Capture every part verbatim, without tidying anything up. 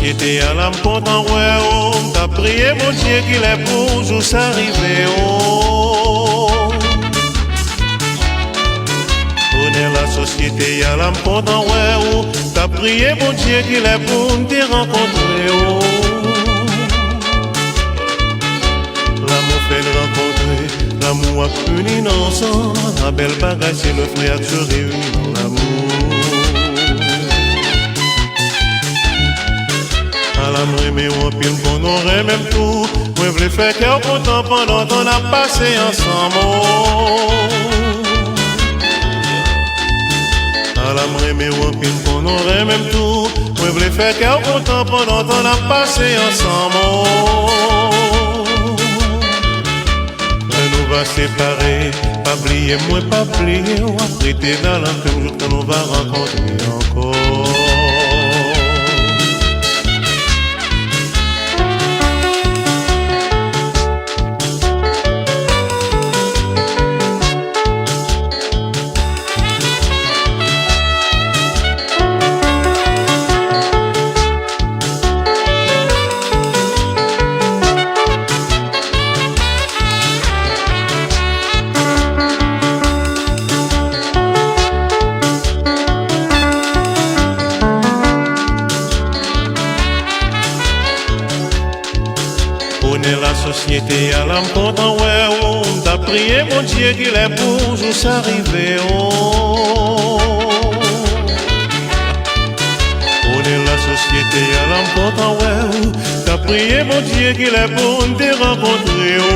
Te a la m kontan wè w, m t ap priye Bondye kilè pou jou sa rive w. Onè lasosyete a la m kontan wè w, m t ap priye Bondye kilè pou n te rankontre w. Lanmou fè n rankontre, lanmou ap ini n ansanm. La bèl bagay se lè frè ak sè reyini nan lanmou. Ala m renmen w anpil, m konnen w renmen m tou. Mwen vle fè kè w kontan pandan tan n ap pase ansanm. Oh. Ala m renmen w anpil, m konnen w renmen m tou. Mwen vle fè kè w kontan pandan tan n ap pase ansanm. Oh. Lè nou va separe, pa bliye mwen, pa bliye w. Ap rete nan lankè m jouk tan nou va rankontre ankò. Onè lasosyete a la m kontan wè w, m t ap priye Bondye kilè pou jou sa rive w. Onè lasosyete a la m kontan wè w, m t ap priye Bondye kilè pou n te rankontre w.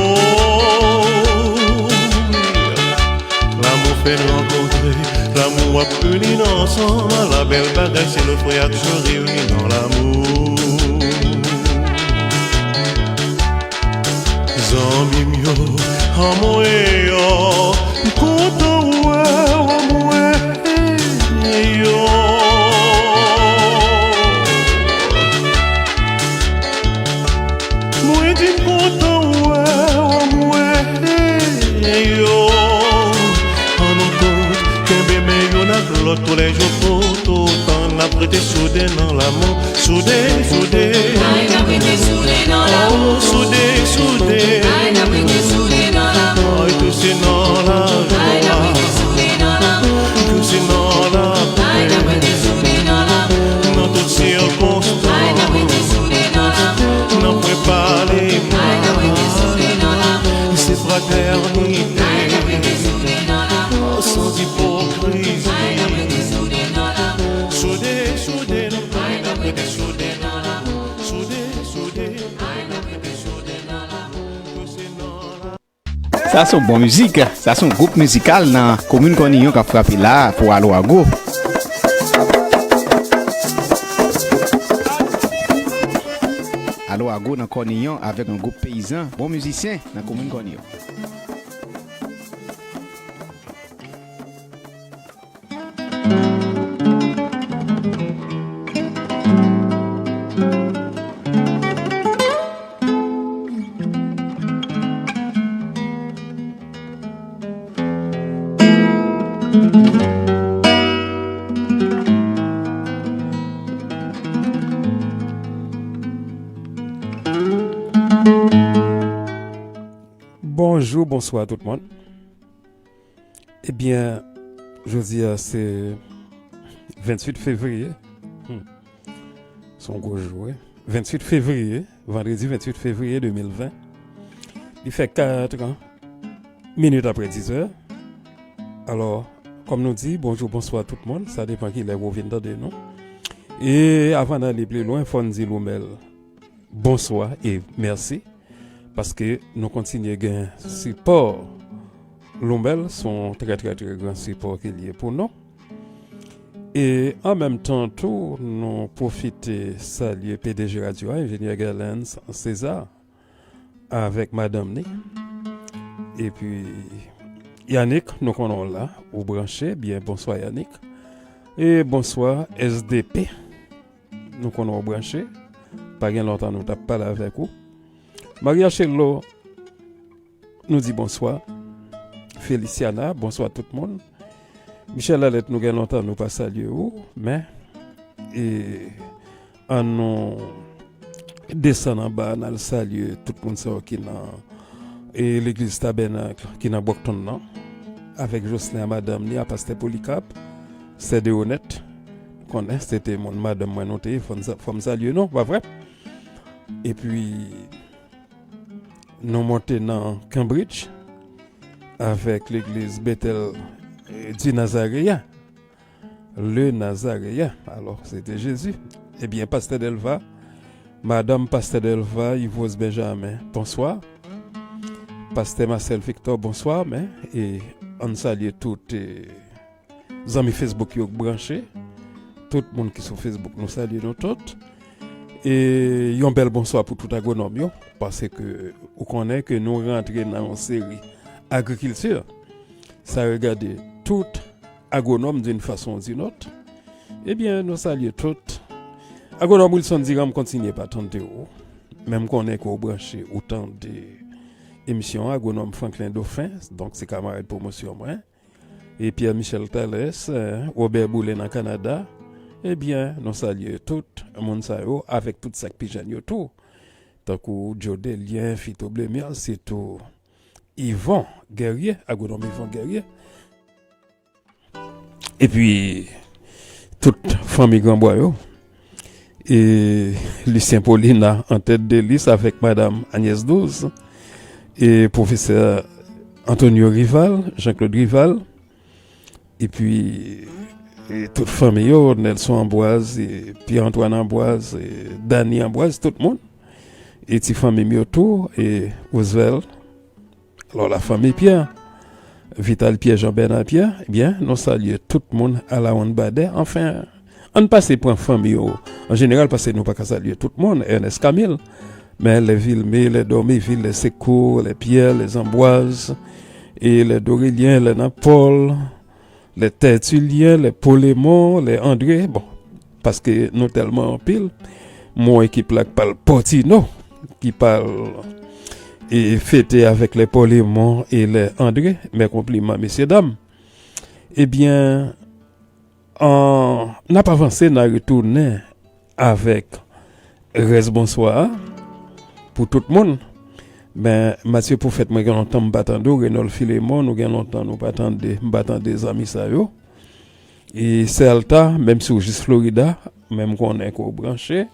Lanmou fè n rankontre, lanmou ap ini n ansanm. La bèl bagay se lè frè ak sè reyini nan lanmou. Zanmi m yo, anmwey yo, m kontan wè w, anmwey yo. Mwen di m kontan wè w, anmwey yo. Ann nou tout kenbe men youn ak lòt, tou lè jou tout otan n ap rete soude nan lanmou. Soude, soude. Ay, n ap rete soude nan lanmou. Oh, soude, soude. Ay, n ap rete soude nan lanmou. Ay, ke se nan lavi. Ay, n ap rete soude nan lanmou. Ke se nan lapè. Ay, n ap rete soude nan lanmou. Nan tout sikonstans. Ay, n ap rete soude nan lanmou. Nan pwen pale mal. Ay, n ap rete soude nan lanmou. Se fratènite. Ay, n ap rete soude nan lanmou. Sans hypocrisie. Ay, n ap rete soude nan lanmou. Soude, soude, n ap rete soude nan lanmou. Soude, soude. Sa se yon bon mizik. Sa se yon gwoup mizikal nan komin Kòniyon k ap frape la pou Alo Ago. Alo Ago nan Kòniyon avèk yon gwoup peyizan, bon mizisyen nan komin Kòniyon. Bonjou, bonswa tout moun. Ebyen, jodi a se venntuit fevriye. Hmm. Se yon gwo jou, wi. Venntuit fevriye, vandredi venntuit fevriye de mil ven. Li fè kat an, minit apre diz è. Alò, kòm nou di, bonjou, bonswa tout moun. Sa depann kilè ou vin tande nou. E avan n ale pi lwen, fò n di Loumèl bonswa e mèsi. Paske nou kontinye gen sipò. Loumèl se yon trè, trè, trè gran sipò ke l ye pou nou. E an menm tan tou, nou pwofite salye P D G radyo a, enjenyè Gerlens César, avèk madanm ni. Epi, Yannick, nou konnen w la, ou branche, byen, bonswa Yannick. E bonswa S D P. Nou konnen w branche. Pa gen lontan nou t ap pale avèk ou. Maria Chello, nou di bonswa. Feliciana, bonswa tout moun. Michel Lalette, nou gen lontan nou pa salye ou, men, e, An nou desann anba, n al salye tout moun sa yo ki nan, e, legliz Tabènak ki nan Brockton nan, avèk Jocelyn a madanm li, a pastè Polycarpe, sè de Onèt. Konnen se te moun madanm mwen nou te ye, fò n sa-, fò m salye nou, pa vre? Epi, nou monte nan Cambridge avèk legliz Bethel, e, du Nazaréen. Le Nazaréen. Alò, se te Jezi. Ebyen, pastè Delva, madanm pastè Delva, Yvose Benjamin, bonswa. Pastè Marcel Victor, bonswa. Men, e, ann salye tout, e, zanmi Facebook yo k branche. Tout moun ki sou Facebook, nou salye nou tout. E yon bèl bonswa pou tout agwonòm yo, paske ou konnen ke nou rantre nan yon seri agrikilti. Sa regade tout agwonòm d'une façon ou d'une autre. Ebyen, nou salye tout. Agwonòm Wilson Durand, m kontinye pa tande w. Men m konnen ke w branche, ou tande emisyon an, agwonòm Franklin Dauphin, donk se kamarad pwomosyon mwen. E Pierre Michel Thalès, eh, Robert Boulin nan Kanada. Ebyen, nou salye tout moun sa yo, avèk tout sa k pi jèn yo tou. Tankou Joe Delien, Fito Blemil, sitou Yvon Guerrier, agwonòm Yvon Guerrier. Epi, tout fanmi Granbwa yo. E Lucien Paulina an tèt de lis avèk madam Agnès Douze. E pwofesè Antonio Rival, Jean-Claude Rival. Epi, e tout fanmi yo, Nelson Ambroise, e Pierre Antoine Ambroise, e Dany Ambroise, tout moun. E ti fanmi m yo tou, e Roosevelt. Alò, la fanmi Pierre, Vital Pierre, Jean Bernard Pierre, ebyen, nou salye tout moun a la wonn badè. Anfen, ann pase pran fanmi yo an jeneral, paske nou pa ka salye tout moun, Ernest Camille, men les Vilmé, les Dormiville, les Secours, les Pierre, les Ambroise, e les Dorélien, les Napol, les Tertullien, les Polémon, les André, bon, paske nou tèlman anpil, mon ekip la k pral Portino, ki pral, e, fete avèk les Polémon e les André, mes compliments, mesye dam. Ebyen, an, n ap avanse, n a retounen avèk rès bonswa a pou tout moun. Men, Mathieu Prophète, mwen gen lontan m pa tande w, Renold Philémon, nou gen lontan nou pa tande, m pa tande zanmi sa yo. E Sè Alta, menm si w jis Florida, men m konnen ke w branche.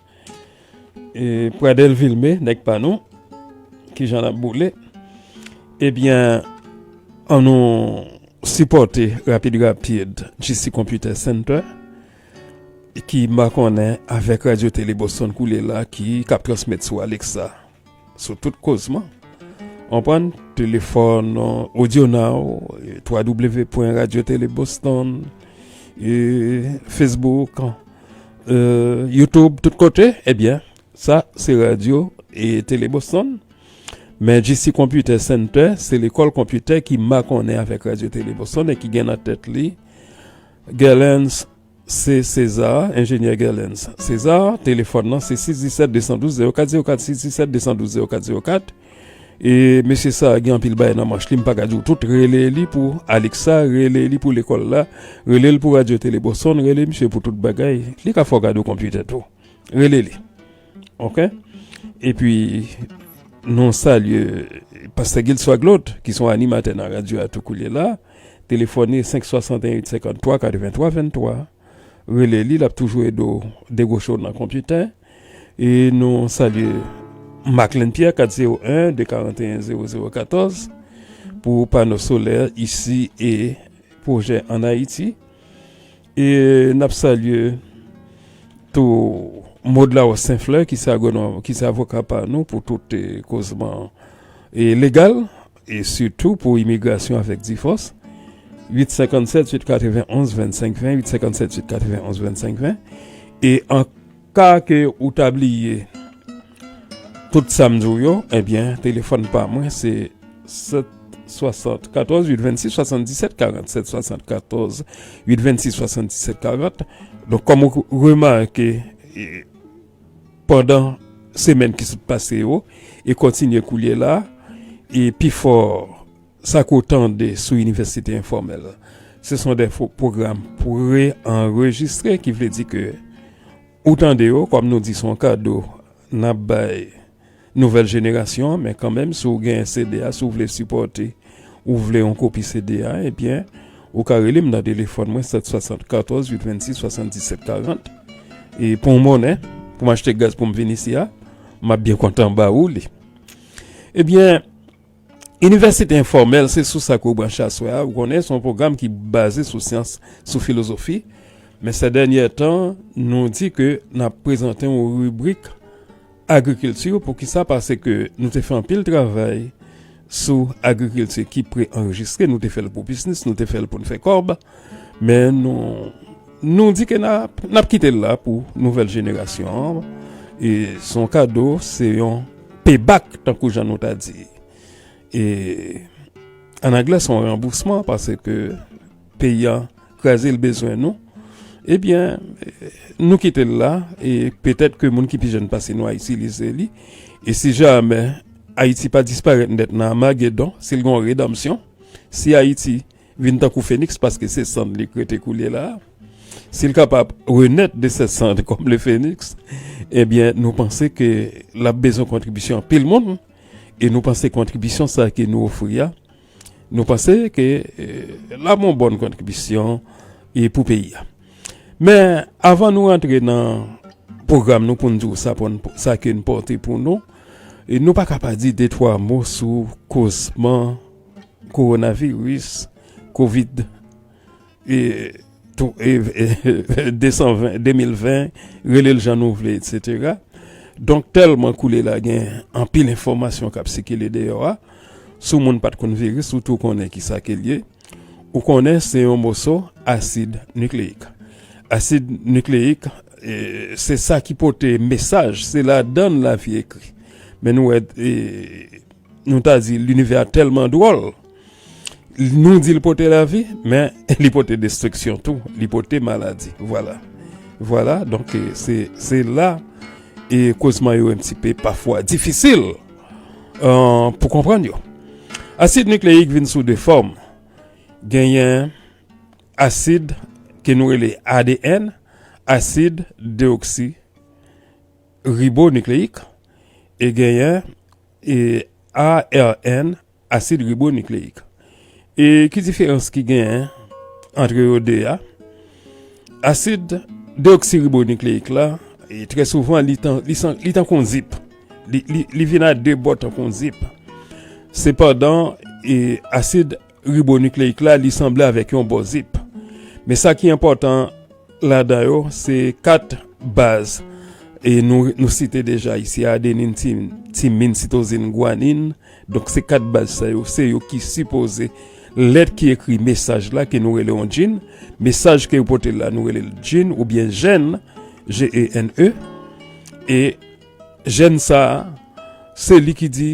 E Pradel Vilmé, nèg pa nou, kijan n ap boule? Ebyen, ann nou sipòte rapid rapid G C Computer Center, ki makonnen avèk Radyo Tele Boston koulye la, ki, k ap transmèt sou Alexa, sou tout kozman. Konprann? Telefòn, Audio Now, three W point radio tele Boston, e Facebook, e YouTube, tout kote, ebyen, sa, se radyo e Tele Boston. Men G C Computer Center, se lekòl konpitè ki makonnen avèk Radyo Tele Boston e ki gen nan tèt li Gerlens C. César, enjenyè Gerlens César. Telefòn nan se sis disèt de san douz zewo kat zewo kat, sis disèt de san douz zewo kat zewo kat. E mesye sa a gen anpil bagay nan manch li, m pa ka di w tout. Rele li pou Alexa, rele li pou lekòl la, rele l pou Radyo Tele Boston, rele misye pou tout bagay. Li ka fè w kado konpitè tou. Rele li. Oke? Epi, nou salye Pastè Gilswa Claude, ki se yon animatè nan radyo a tou koulye la. Telefòn li senk swasanteyen uit senkanntwa katrevenntwa venntwa. Rele li, l ap toujou ede w degwoche w nan konpitè. E nou salye Macklin Pierre, kat zewo en de karanteyen zewo zewo katòz, pou pano solè isi e pwojè ann Ayiti. E n ap salye tou Maud Laroche Saint Fleur, ki se agwonòm, ki se avoka pa nou pou tout, e, kozman, e, legal, e sitou pou imigrasyon avèk divòs. Uit senkannsèt uit katrevenonz vennsenk ven, uit senkannsèt uit katrevenonz vennsenk ven. E an ka ke ou ta bliye tout sa m di w yo, ebyen, telefòn pa mwen, se sèt swasannkatòz uit vennsis swasanndisèt karant, sèt swasannkatòz uit vennsis swasanndisèt karant. Donk, kòm ou remake, e, pandan semèn ki sot pase yo, e kontinye koulye la, e pifò sa ke w tande sou Inivèsite Enfòmèl, se son de fo-, pwogram pre-anrejistre, ki vle di ke Ou tande yo, kòm nou di, se yon kado n ap bay nouvèl jenerasyon an, men kanmenm, si w gen C D a, si w vle sipòte, ou vle yon kopi C D a, ebyen, ou ka rele m nan telefòn mwen, sèt swasannkatòz uit vennsis swasanndisèt karant. E pou yon monnen, pou m achte gaz pou m vin isi a, m ap byen kontan ba ou li. Ebyen, Inivèsite enfòmèl, se sou sa ke w branche aswè a. Ou konnen, se yon pwogram ki baze sou syans, sou filozofi. Men sè dènyè tan, nou di ke n ap prezante yon ribrik agrikilti. Poukisa? Paske nou te fè anpil travay sou agrikilti ki pre-anrejistre. Nou te fè l pou biznis, nou te fè l pou n fè kòb. Men nou, nou di ke n ap, n ap kite l la pou nouvèl jenerasyon an. E se yon kado, se yon payback, tankou jan nou ta di. E an anglè, se yon ranbousman, paske peyi a kraze, l bezwen nou. Ebyen, nou kite l la, e petèt ke moun ki pi jèn pase nou a itilize li. E si jamè Ayiti pa disparèt nèt nan Amagedon, si l gen yon redanmsyon, si Ayiti vin tankou feniks, paske se sann li k rete koulye la, si l kapab renèt de ses cendres comme le phénix, ebyen, nou panse ke l ap bezwen kontribisyon anpil moun, e nou panse kontribisyon sa ke nou ofri a, nou panse ke, eh, l ap yon bòn kontribisyon, e pou peyi a. Men, avan nou rantre nan pwogram nou pou n di w sa, pou n, sa ke n pote pou nou, e nou pa ka pa di de twa mo sou kozman kowonaviris, kovid, e, tou, e, e, de san ven, de mil ven, rele l jan nou vle, etsetera. Donk, tèlman koulye la gen anpil enfòmasyon k ap sikile deyò a, si w moun pa t konn viris, ou tou konnen kisa ke l ye. Ou konnen se yon moso asid nikleyik. Asid nikleyik, e, se sa ki pote mesaj, se ladan l lavi ekri. Men nou wè, e, nou ta di linivè a tèlman dwòl. Nou di l pote lavi, men li pote destriksyon tou, li pote maladi. Vwala. Vwala, donk, e, se, se la, e, kozman yo un petit peu pafwa difisil, e, pou konprann yo. Asid nikleyik vin sou de fòm. Genyen asid ke nou rele A D N, asid deyoksi ribonukleyik, e genyen, e, A R N, asid ribonukleyik. E ki diferans ki genyen antre yo de a? Asid deyoksi ribonukleyik la, e trè souvan, li tan, li san, li tankou yon zip. Li, li, li vin a de bò tankou yon zip. Sepandan, e asid ribonukleyik la, li sanble avèk yon bò zip. Men sa ki enpòtan ladan yo, se kat baz. E nou, nou site deja isi, adenin, tim, timin, sitozin, gwanin. Donk, se kat baz sa yo, se yo ki sipoze, lèt ki ekri mesaj la, ke nou rele yon jin. Mesaj ke yo pote la, nou rele l jin oubyen jèn, G E N E. E jèn sa a, se li ki di,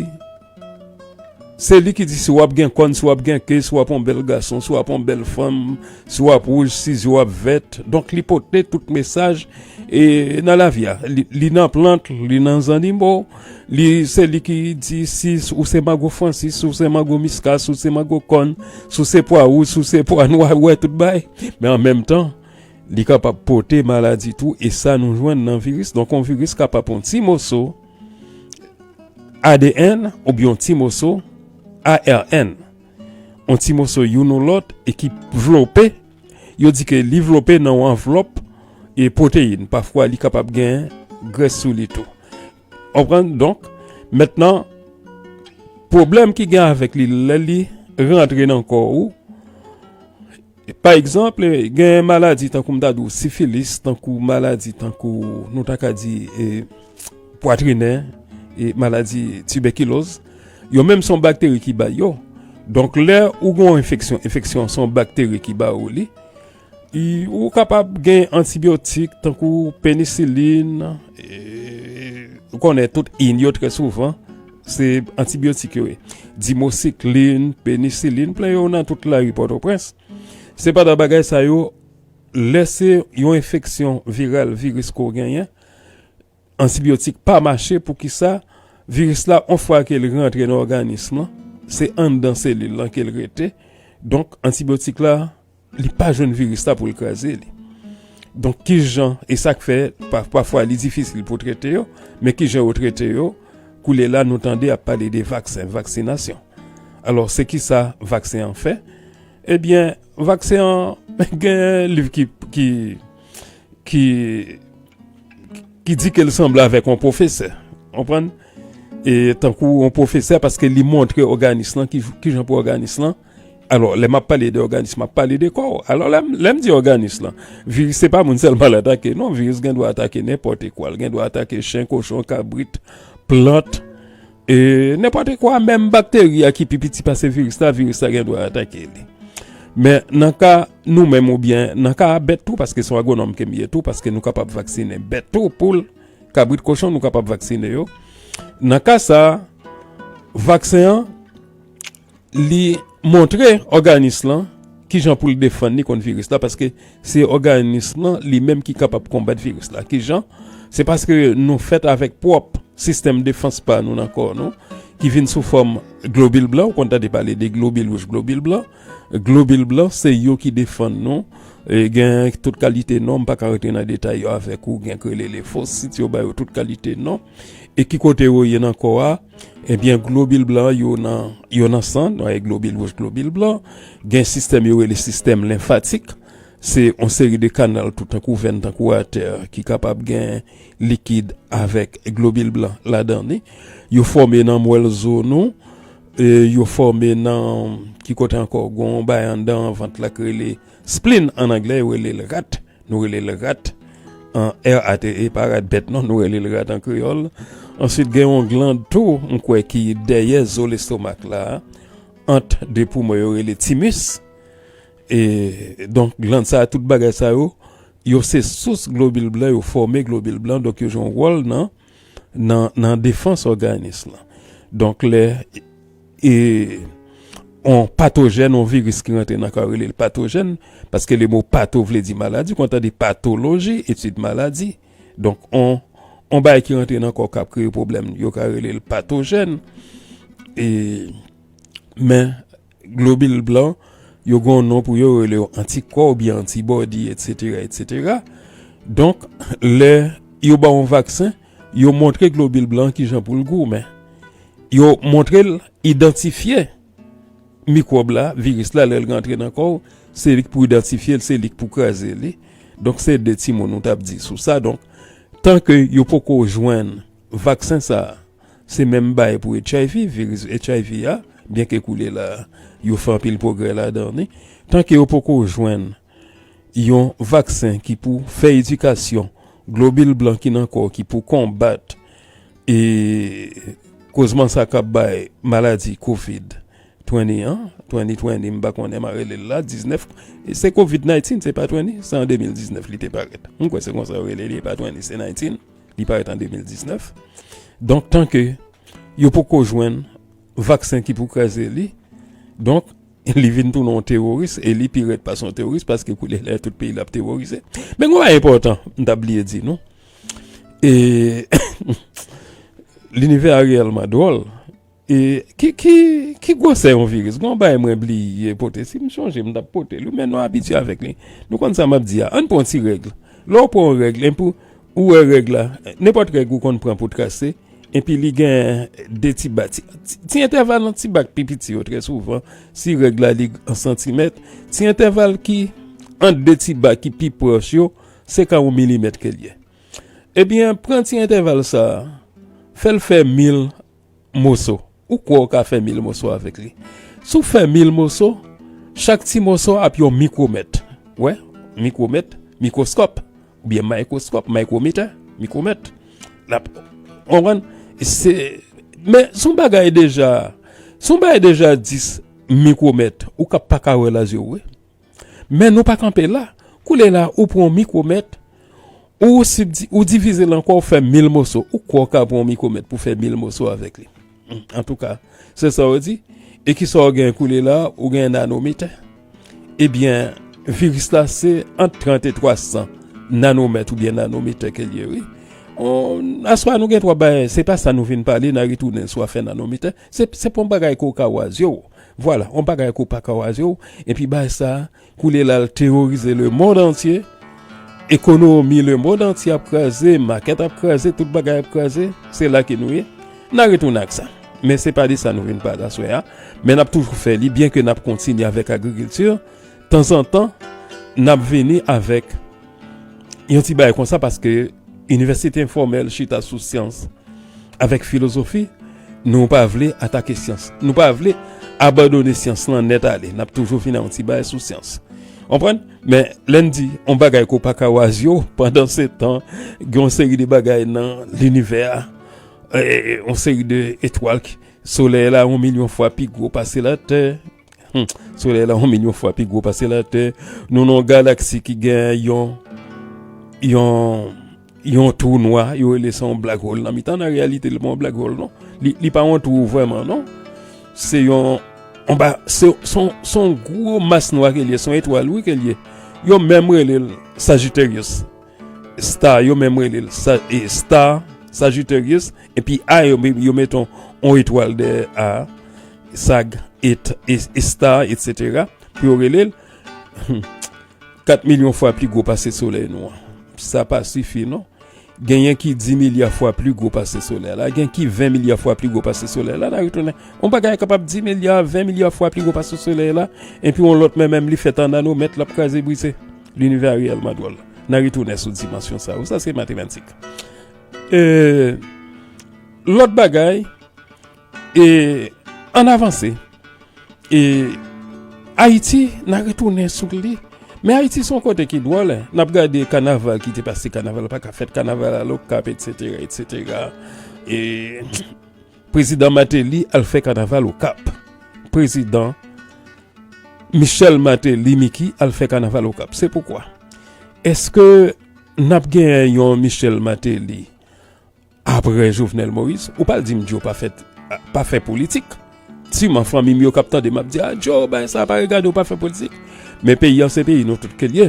se li ki di si w ap gen kòn, si w ap gen ke, si w ap yon bèl gason, si w ap yon bèl fanm, si w ap wouj, si zye w ap vèt. Donk, li pote tout mesaj, e, nan lavi a. Li, li nan plant, li nan zannimo. Li, se li ki di si ou se mango fransi, si ou se mango miska, si ou se mango kòn, si ou se pwa wouj, si ou se pwa nwa, ou wè tout bagay. Men an menm tan, li kapab pote maladi tou, e sa nou jwenn nan viris. Donk, yon viris kapab yon ti moso A D N oubyen yon ti moso A R N. Yon ti moso youn ou lòt, e ki vlope, yo di ke li vlope nan yon anvlòp e pwoteyin. Pafwa, li kapab gen grès sou li tou. Konprann? Donk, mentnan, pwoblèm ki gen avèk li, lè li rantre nan kò ou, pa egzanp, gen maladi tankou m ta di w sifilis, tankou maladi tankou nou ta ka di, e, pwatrinè, e, maladi tibekiloz. Yo menm se yon bakteri ki bay yo. Donk, lè ou gen yon enfeksyon, enfeksyon se yon bakteri ki ba ou li, e, ou kapab gen antibyotik tankou penisilin, e, ou konnen tout in yo trè souvan, se antibyotik yo ye. Dimosiklin, penisilin, plen yo nan tout lari Pòtoprens. Sepandan, bagay sa yo, lè se yon enfeksyon viral, viris ke w genyen, antibyotik pa mache. Poukisa? Viris la, yon fwa ke l rantre nan òganis lan, se anndan selil lan ke l rete. Donk, antibyotik la, li pa jwenn viris la pou l kraze li. Donk, ki jan, e sa k fè, pa, pafwa, li difisil pou trete yo, men ki jan yo trete yo, koulye la, nou tande ap pale de vaksen, vaksinasyon. Alò, se ki sa vaksen an fè? Ebyen, vaksen an gen liv ki, ki, ki, ki di ke l sanble avèk yon pwofesè. Konprann? E tankou yon pwofesè, paske li montre òganis lan, ki, ki jan pou òganis lan. Alò, lè m ap pale de òganis, m ap pale de kò w. Alò, lè m, lè m di òganis lan, viris se pa moun sèlman l atake, non, viris gen dwa atake nenpòt kwa. L gen dwa atake chen, kochon, kabrit, plant, e nenpòt kwa, menm bakteri a ki pi piti pase viris la, viris la gen dwa atake li. Men nan ka nou menm oubyen nan ka bèt tou, paske se yon agwonòm ke m ye tou, paske nou kapab vaksinen bèt tou, poul, kabrit, kochon, nou kapab vaksinen yo. Nan ka sa a, vaksen an, li montre òganis lan ki jan pou l defann li kont viris la, paske se òganis lan li menm ki kapab konbat viris la. Ki jan? Se paske nou fèt avèk pwòp sistèm defans pa nou nan kò nou, ki vin sou fòm globil blan, ou konn tande pale de globil wouj, globil blan. Globil blan, se yo ki defann nou. E gen tout kalite non, m pa ka rantre nan detay yo avèk ou, gen k rele lefossit, yo ba yo tout kalite non. E ki kote yo ye nan kò a? Ebyen, globil blan yo nan, yo nan san, nou gen globil wouj, globil blan. Gen sistèm yo rele sistèm lenfatik. Se yon seri de kanal tou tankou venn, tankou atè, ki kapab gen likid avèk globil blan ladan li. Yo fòme nan mwèl zo nou. E yo fòme nan, ki kote ankò? Gon bagay anndan vant la k rele spleen an anglè, yo rele l rat. Nou rele l rat. An R A T E, pa rat bèt non, nou rele l rat an kreyòl. Answit, gen yon glann tou, m kwè ki dèyè zo lestomak la, ant de poumon, yo rele timis. E donk, glann sa a, tout bagay sa yo, yo se sous globil blan, yo fòme globil blan, donk yo jwe yon wòl nan, nan, nan defans òganis lan. Donk, lè e yon patojèn, yon viris ki rantre nan kò a, yo rele l patojèn, paske le mo pato vle di maladi, ou konn tande patoloji, etid maladi. Donk, yon, yon bagay ki rantre nan kò w k ap kreye pwoblèm, yo ka rele l patojèn. E, men, globil blan, yo gen yon non pou yo, yo rele yo antikò oubyen antibòdi, etsetera, etsetera. Donk, lè yo ba w yon vaksen, yo montre globil blan ki jan pou l goumen. Yo montre l idantifye mikwòb la, viris la, lè l rantre nan kò w, se li k pou idantifye l, se li k pou kraze li. Donk, se de ti mo nou t ap di sou sa. Donk, tanke yo poko jwenn vaksen sa a, se menm bagay pou H I V, viris H I V a, byenke koulye la, yo fè anpil pwogrè ladan li. Tanke yo poko jwenn yon vaksen ki pou fè edikasyon globil blan ki nan kò ki pou konbat e kozman sa k ap bay maladi kovid twenty an, twenty twenty, m pa konnen m a rele l la, diznèf, e se kovid nineteen, se pa twenty, se an de mil diznèf li te parèt. M kwè se konsa yo rele li, e pa twenty, se nineteen, li parèt an de mil diznèf. Donk, tanke yo poko jwenn vaksen ki pou kraze li, donk, li vin tounen yon teworis, e li pi rèd pase yon teworis, paske koulye la tout peyi l ap teworize. Men gon bagay enpòtan, m t ap bliye di nou. E linivè a reyèlman dwòl. E ki, ki, ki gwosè yon viris? Gon bagay mwen bliye pote. Si m chonje, m t ap pote l wi, men nou abitye avèk li. Nou konn sa m ap di a. Ann pran yon ti règ. Lè w pran yon règ, enpi ou wè règ la, nenpòt règ ou konn pran pou trase, enpi li gen de ti ba. Ti, ti, ti entèval ant ti ba k pi piti yo, trè souvan, si règ la li an santimèt, ti entèval ki ant de ti ba ki pi pwòch yo, se ka yon milimèt ke l ye. Ebyen, pran ti entèval sa a, fè l fè mil moso. Ou kwè w ka fè mil moso avèk li? Si w fè mil moso, chak ti moso ap yon mikwomèt. Wè, mikwomèt, mikwoskòp, oubyen mikwoskòp, mikwomèt, mikwomèt. L ap, w konprann? Se, men, si yon bagay deja, si yon bagay deja dis mikwomèt, ou ka pa ka wè l a zye w, wi. Men nou pa kanpe la. Koulye la, ou pran yon mikwomèt, ou sibdi-, ou divize l ankò, ou fè mil moso. Ou kwè w ka pran yon mikwomèt pou fè mil moso avèk li? Hmm, antouka, se sa yo di. E ki sa w gen koulye la? Ou gen nanometè. Ebyen, viris la se ant trant e twa san nanomèt oubyen nanometè ke l ye, wi. On, aswè a nou gen twa bagay, se pa sa nou vin pale, n a retounen sou afè nanometè. Se, se pa yon bagay ke w ka wè a zye w. Vwala, yon bagay ke w pa ka wè a zye w. Epi bagay sa a, koulye la, l teworize lemonn antye. ekonomi lemonn antye ap kraze, makèt ap kraze, tout bagay ap kraze, se la ke nou ye. N a retounen ak sa. Men se pa de sa nou vin pale aswè a. Men n ap toujou fè li, byen ke n ap kontinye avèk agrikilti. Tanzantan, n ap vini avèk yon ti bagay konsa paske inivèsite enfòmèl chita sou syans avèk filozofi, nou pa vle atake syans. Nou pa vle abandone syans lan nèt ale. N ap toujou vin a yon ti bagay sou syans. Konprann? Men lè n di yon bagay ke w pa ka wazye w, pandan se tan, gen yon seri de bagay nan linivè a, e, yon seri de etwal ki, solèy la yon milyon fwa pi gwo pase latè. Hmm. Solèy la yon milyon fwa pi gwo pase latè. Nou nan yon galaksi ki gen yon, yon, yon twou nwa, yo rele sa yon black hole. Nan mitan, nan reyalite, li pa yon black hole, non. Li, li pa yon twou vrèman, non. Se yon, yon ba, se, se yon, se yon gwo mas nwa ke l ye, se yon etwal, wi, ke l ye. Yo menm rele l Sagittarius. Star, yo menm rele l sa, e, Star, Sagittarius, epi A, yo, yo mete yon, yon etwal dèyè A, Sag, et, e, e Star, etsetera, pou yo rele l kat milyon fwa pi gwo pase Solèy nou an. Sa pa sifi, non. Genyen ki dis milya fwa pi gwo pase Solèy la, gen ki ven milya fwa pi gwo pase Solèy la, n a retounen. Yon bagay kapab dis milya, ven milya fwa pi gwo pase Solèy la, epi yon lòt men menm li fèt an nanomèt, l ap kraze brize. Linivè a reyèlman dwòl. N a retounen sou dimansyon sa yo. Sa se matematik. E, lòt bagay, e, ann avanse. E, Ayiti, n a retounen sou li. Men Ayiti se yon kote ki dwòl, en. N ap gade kanaval ki te pase, kanaval pa ka fèt, kanaval al Okap, etsetera, etsetera. E, Prezidan Martelly al fè kanaval Okap. Prezidan Michel Martelly Mickey al fè kanaval Okap. Se poukwa? Èske n ap genyen yon Michel Martelly apre Jovenel Moïse? Ou pa al di m Joe pa fè, pa fè politik. Siman fanmi m yo k ap tande m ap di, "A, Joe, bagay sa pa regade w pa fè politik." Men peyi an se peyi nou tout ke l ye.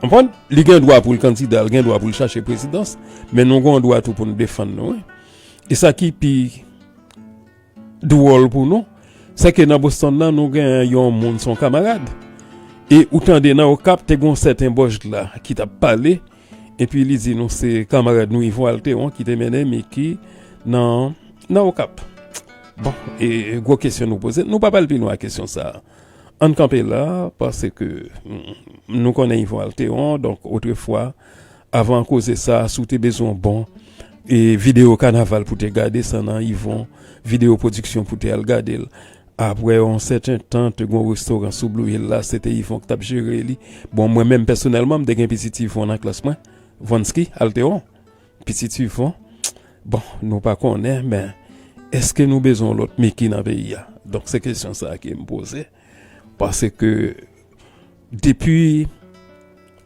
Konprann? Li gen dwa pou l kandida, li gen dwa pou l chache prezidans, men nou gen dwa tou pou n defann nou, wi. E sa ki pi dwòl pou nou, se ke nan Boston nan, nou gen yon moun, se yon kamarad. E ou tande nan Okap, te gen yon sèten Bòjgla ki t ap pale, epi li di nou se kamarad nou Yvon Alteron ki te mennen Mickey nan, nan Okap. Bon, e gwo kesyon nou poze, nou pa pral pi lwen ak kesyon sa a. Ann kanpe la, paske, mm, nou konnen Yvon Alteron, donk, otrefwa, avan koze sa, si w te bezwen yon bon, e, videyo kanaval pou te gade, se nan Yvon Videyo Pwodiksyon pou te al gade l. Apre yon sèten tan, te gen yon restoran sou Blue Hill la, se te Yvon ki t ap jere li. Bon, mwen menm, pèsonèlman, m te gen pitit Yvon nan klas mwen, Vansky Alteron. Pitit Yvon, bon, nou pa konnen, men èske nou bezwen yon lòt Mickey nan peyi a? Donk, se kesyon sa a ke m poze. Paske, depi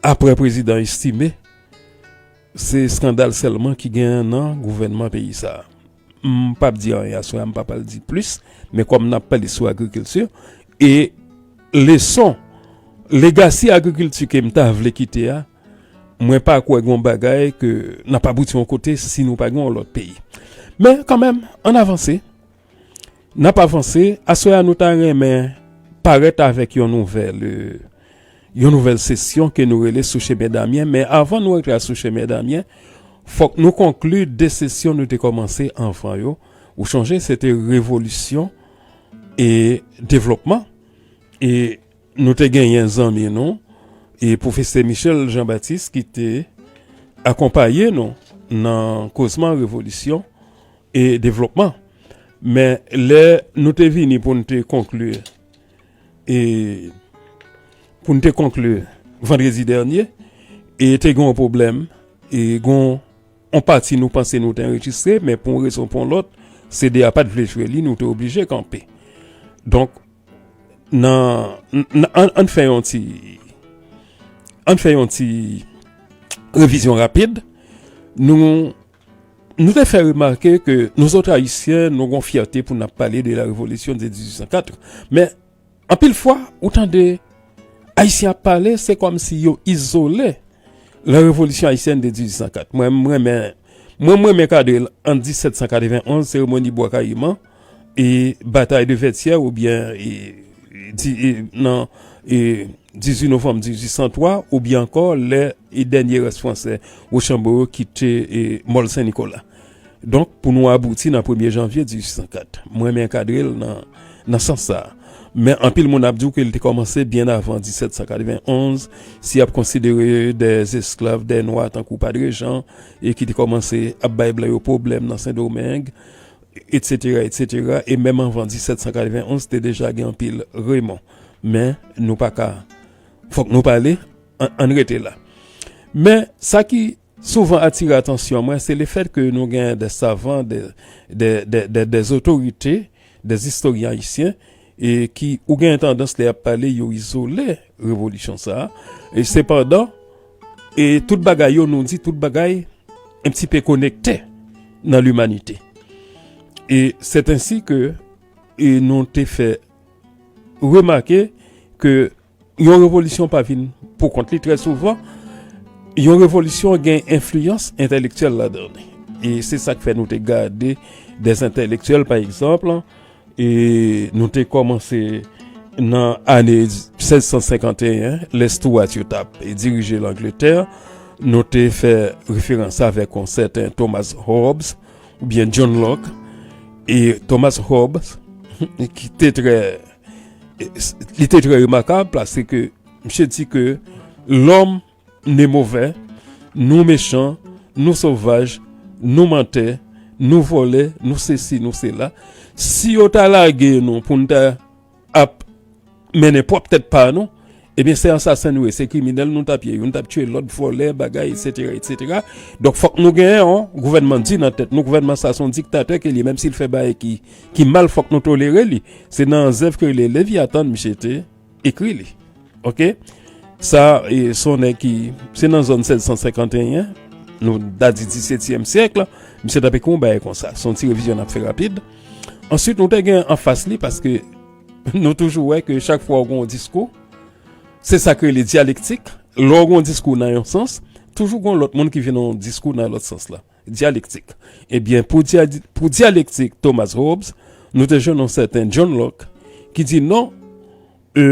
apre prezidan Estimé, se eskandal sèlman ki genyen nan gouvènman peyi sa a. M p ap di anyen aswè a, m pa pral di plis, men kòm n ap pale sou agrikilti, e leson, legasi agrikilti ke m ta vle kite a, mwen pa kwè gen yon bagay ke n ap abouti yon kote si nou pa gen yon lòt peyi. Men kanmenm, ann avanse. N ap avanse. Aswè a, nou ta renmen parèt avèk yon nouvèl, e, yon nouvèl sesyon ke nou rele Sou Chemen Damyen. Men avan nou antre a Sou Chemen Damyen, fòk nou konkli de sesyon nou te kòmanse anvan yo. Ou chonje, se te revolisyon e devlopman. E nou te genyen zanmi nou, e pwofesè Michel Jean Baptiste ki te akonpaye nou nan kozman revolisyon e devlopman. Men lè nou te vini pou n te konkli, e pou n te konkli vandredi dènye, e te gen yon pwoblèm, e gen yon pati nou panse nou te anrejistre, men pou yon rezon pou yon lòt, C D A pa t vle jwe li, nou te oblije kanpe. Donk, nan, n-, n-, ann, ann fè yon ti, ann fè yon ti revizyon rapid. Nou, nou te fè remake ke nou zòt Ayisyen, nou gon fyète pou n ap pale de la révolution de dix-huit cent quatre. Men, anpil fwa, ou tande Ayisyen ap pale, se kòmsi yo izole la révolution haïtienne de dix-huit cent quatre. Mwen, mwen renmen, mwen, mwen renmen kadre l ant dix-sept cent quatre-vingt-onze, seremoni Bwa Kayiman, e batay de Vètyè, oubyen, e, di, e, nan, e, dizuit novanm dizuit san twa, oubyen ankò lè e dènye rès fransè Wochanbo yo kite e, Mòl Sen Nikola. Donk, pou nou abouti nan premye janvye dizuit san kat. Mwen renmen ankadre l nan, nan sans sa a. Men anpil moun ap di w ke l te kòmanse byen avan disèt san katrevenn onz, si y ap konsidere dè esklav, dè nwa tankou Padre Jan, e ki te kòmanse ap bay blan yo pwoblèm nan Sendomeng, etsetera, etsetera, e menm anvan disèt san katrevenn onz, te deja gen anpil remon. Men, nou pa ka, fòk nou pale, ann, ann rete la. Men, sa ki souvan atire atansyon mwen, se lefèt ke nou gen dè savan, dè, dè, dè, dè, dè otorite, dè istoryen ayisyen, e ki, ou gen tandans lè y ap pale, yo izole revolisyon sa a. E sepandan, e tout bagay yo, nou di tout bagay, un petit peu connecté dans l'humanité. E c'est ainsi que, e nou te fè remake ke yon revolisyon pa vin pou kont li trè souvan. Yon revolisyon gen enfliyans entèlektyèl ladan li. E se sa k fè nou te gade dè entèlektyèl, pa egzanp, e nou te kòmanse nan ane sèz san senkanteyen, lè Stuart yo t ap dirije Langletè, nou te fè referans avèk yon sèten Thomas Hobbes, oubyen John Locke, e Thomas Hobbes, ki te trè, li te trè remakab, paske misye di ke lòm ne move, nou mechan, nou sovaj, nou mantè, nou vòlè, nou sesi, nou sela. Si yo ta lage nou pou n ta ap mennen pwòp tèt pa nou, ebyen, se ansasen nou ye, se kriminèl nou t ap ye, youn t ap tiye lòt, vòlè, bagay, etsetera, etsetera. Donk, fòk nou genyen yon gouvènman di nan tèt nou, gouvènman sa se yon diktatè ke li, menm si l fè bagay ki, ki mal, fòk nou tolere li. Se nan zèv ke rele Leviathan, misye te ekri li. Oke? Sa, e, se yon nèg ki, se nan zòn sèz san senkanteyen, nou ta di disetyèm syèk, misye t ap ekri yon bagay konsa. Se yon ti revizyon n ap fè rapid. Answit, nou te gen anfas li, paske nou toujou wè ke chak fwa w gen yon diskou, se sa k rele dyalektik. Lè w gen yon diskou nan yon sans, toujou gen yon lòt moun ki vin yon diskou nan lòt sans la. Dyalektik. Ebyen, pou, dya- pou dyalektik Thomas Hobbes, nou te jwenn yon sèten John Locke ki di non, e,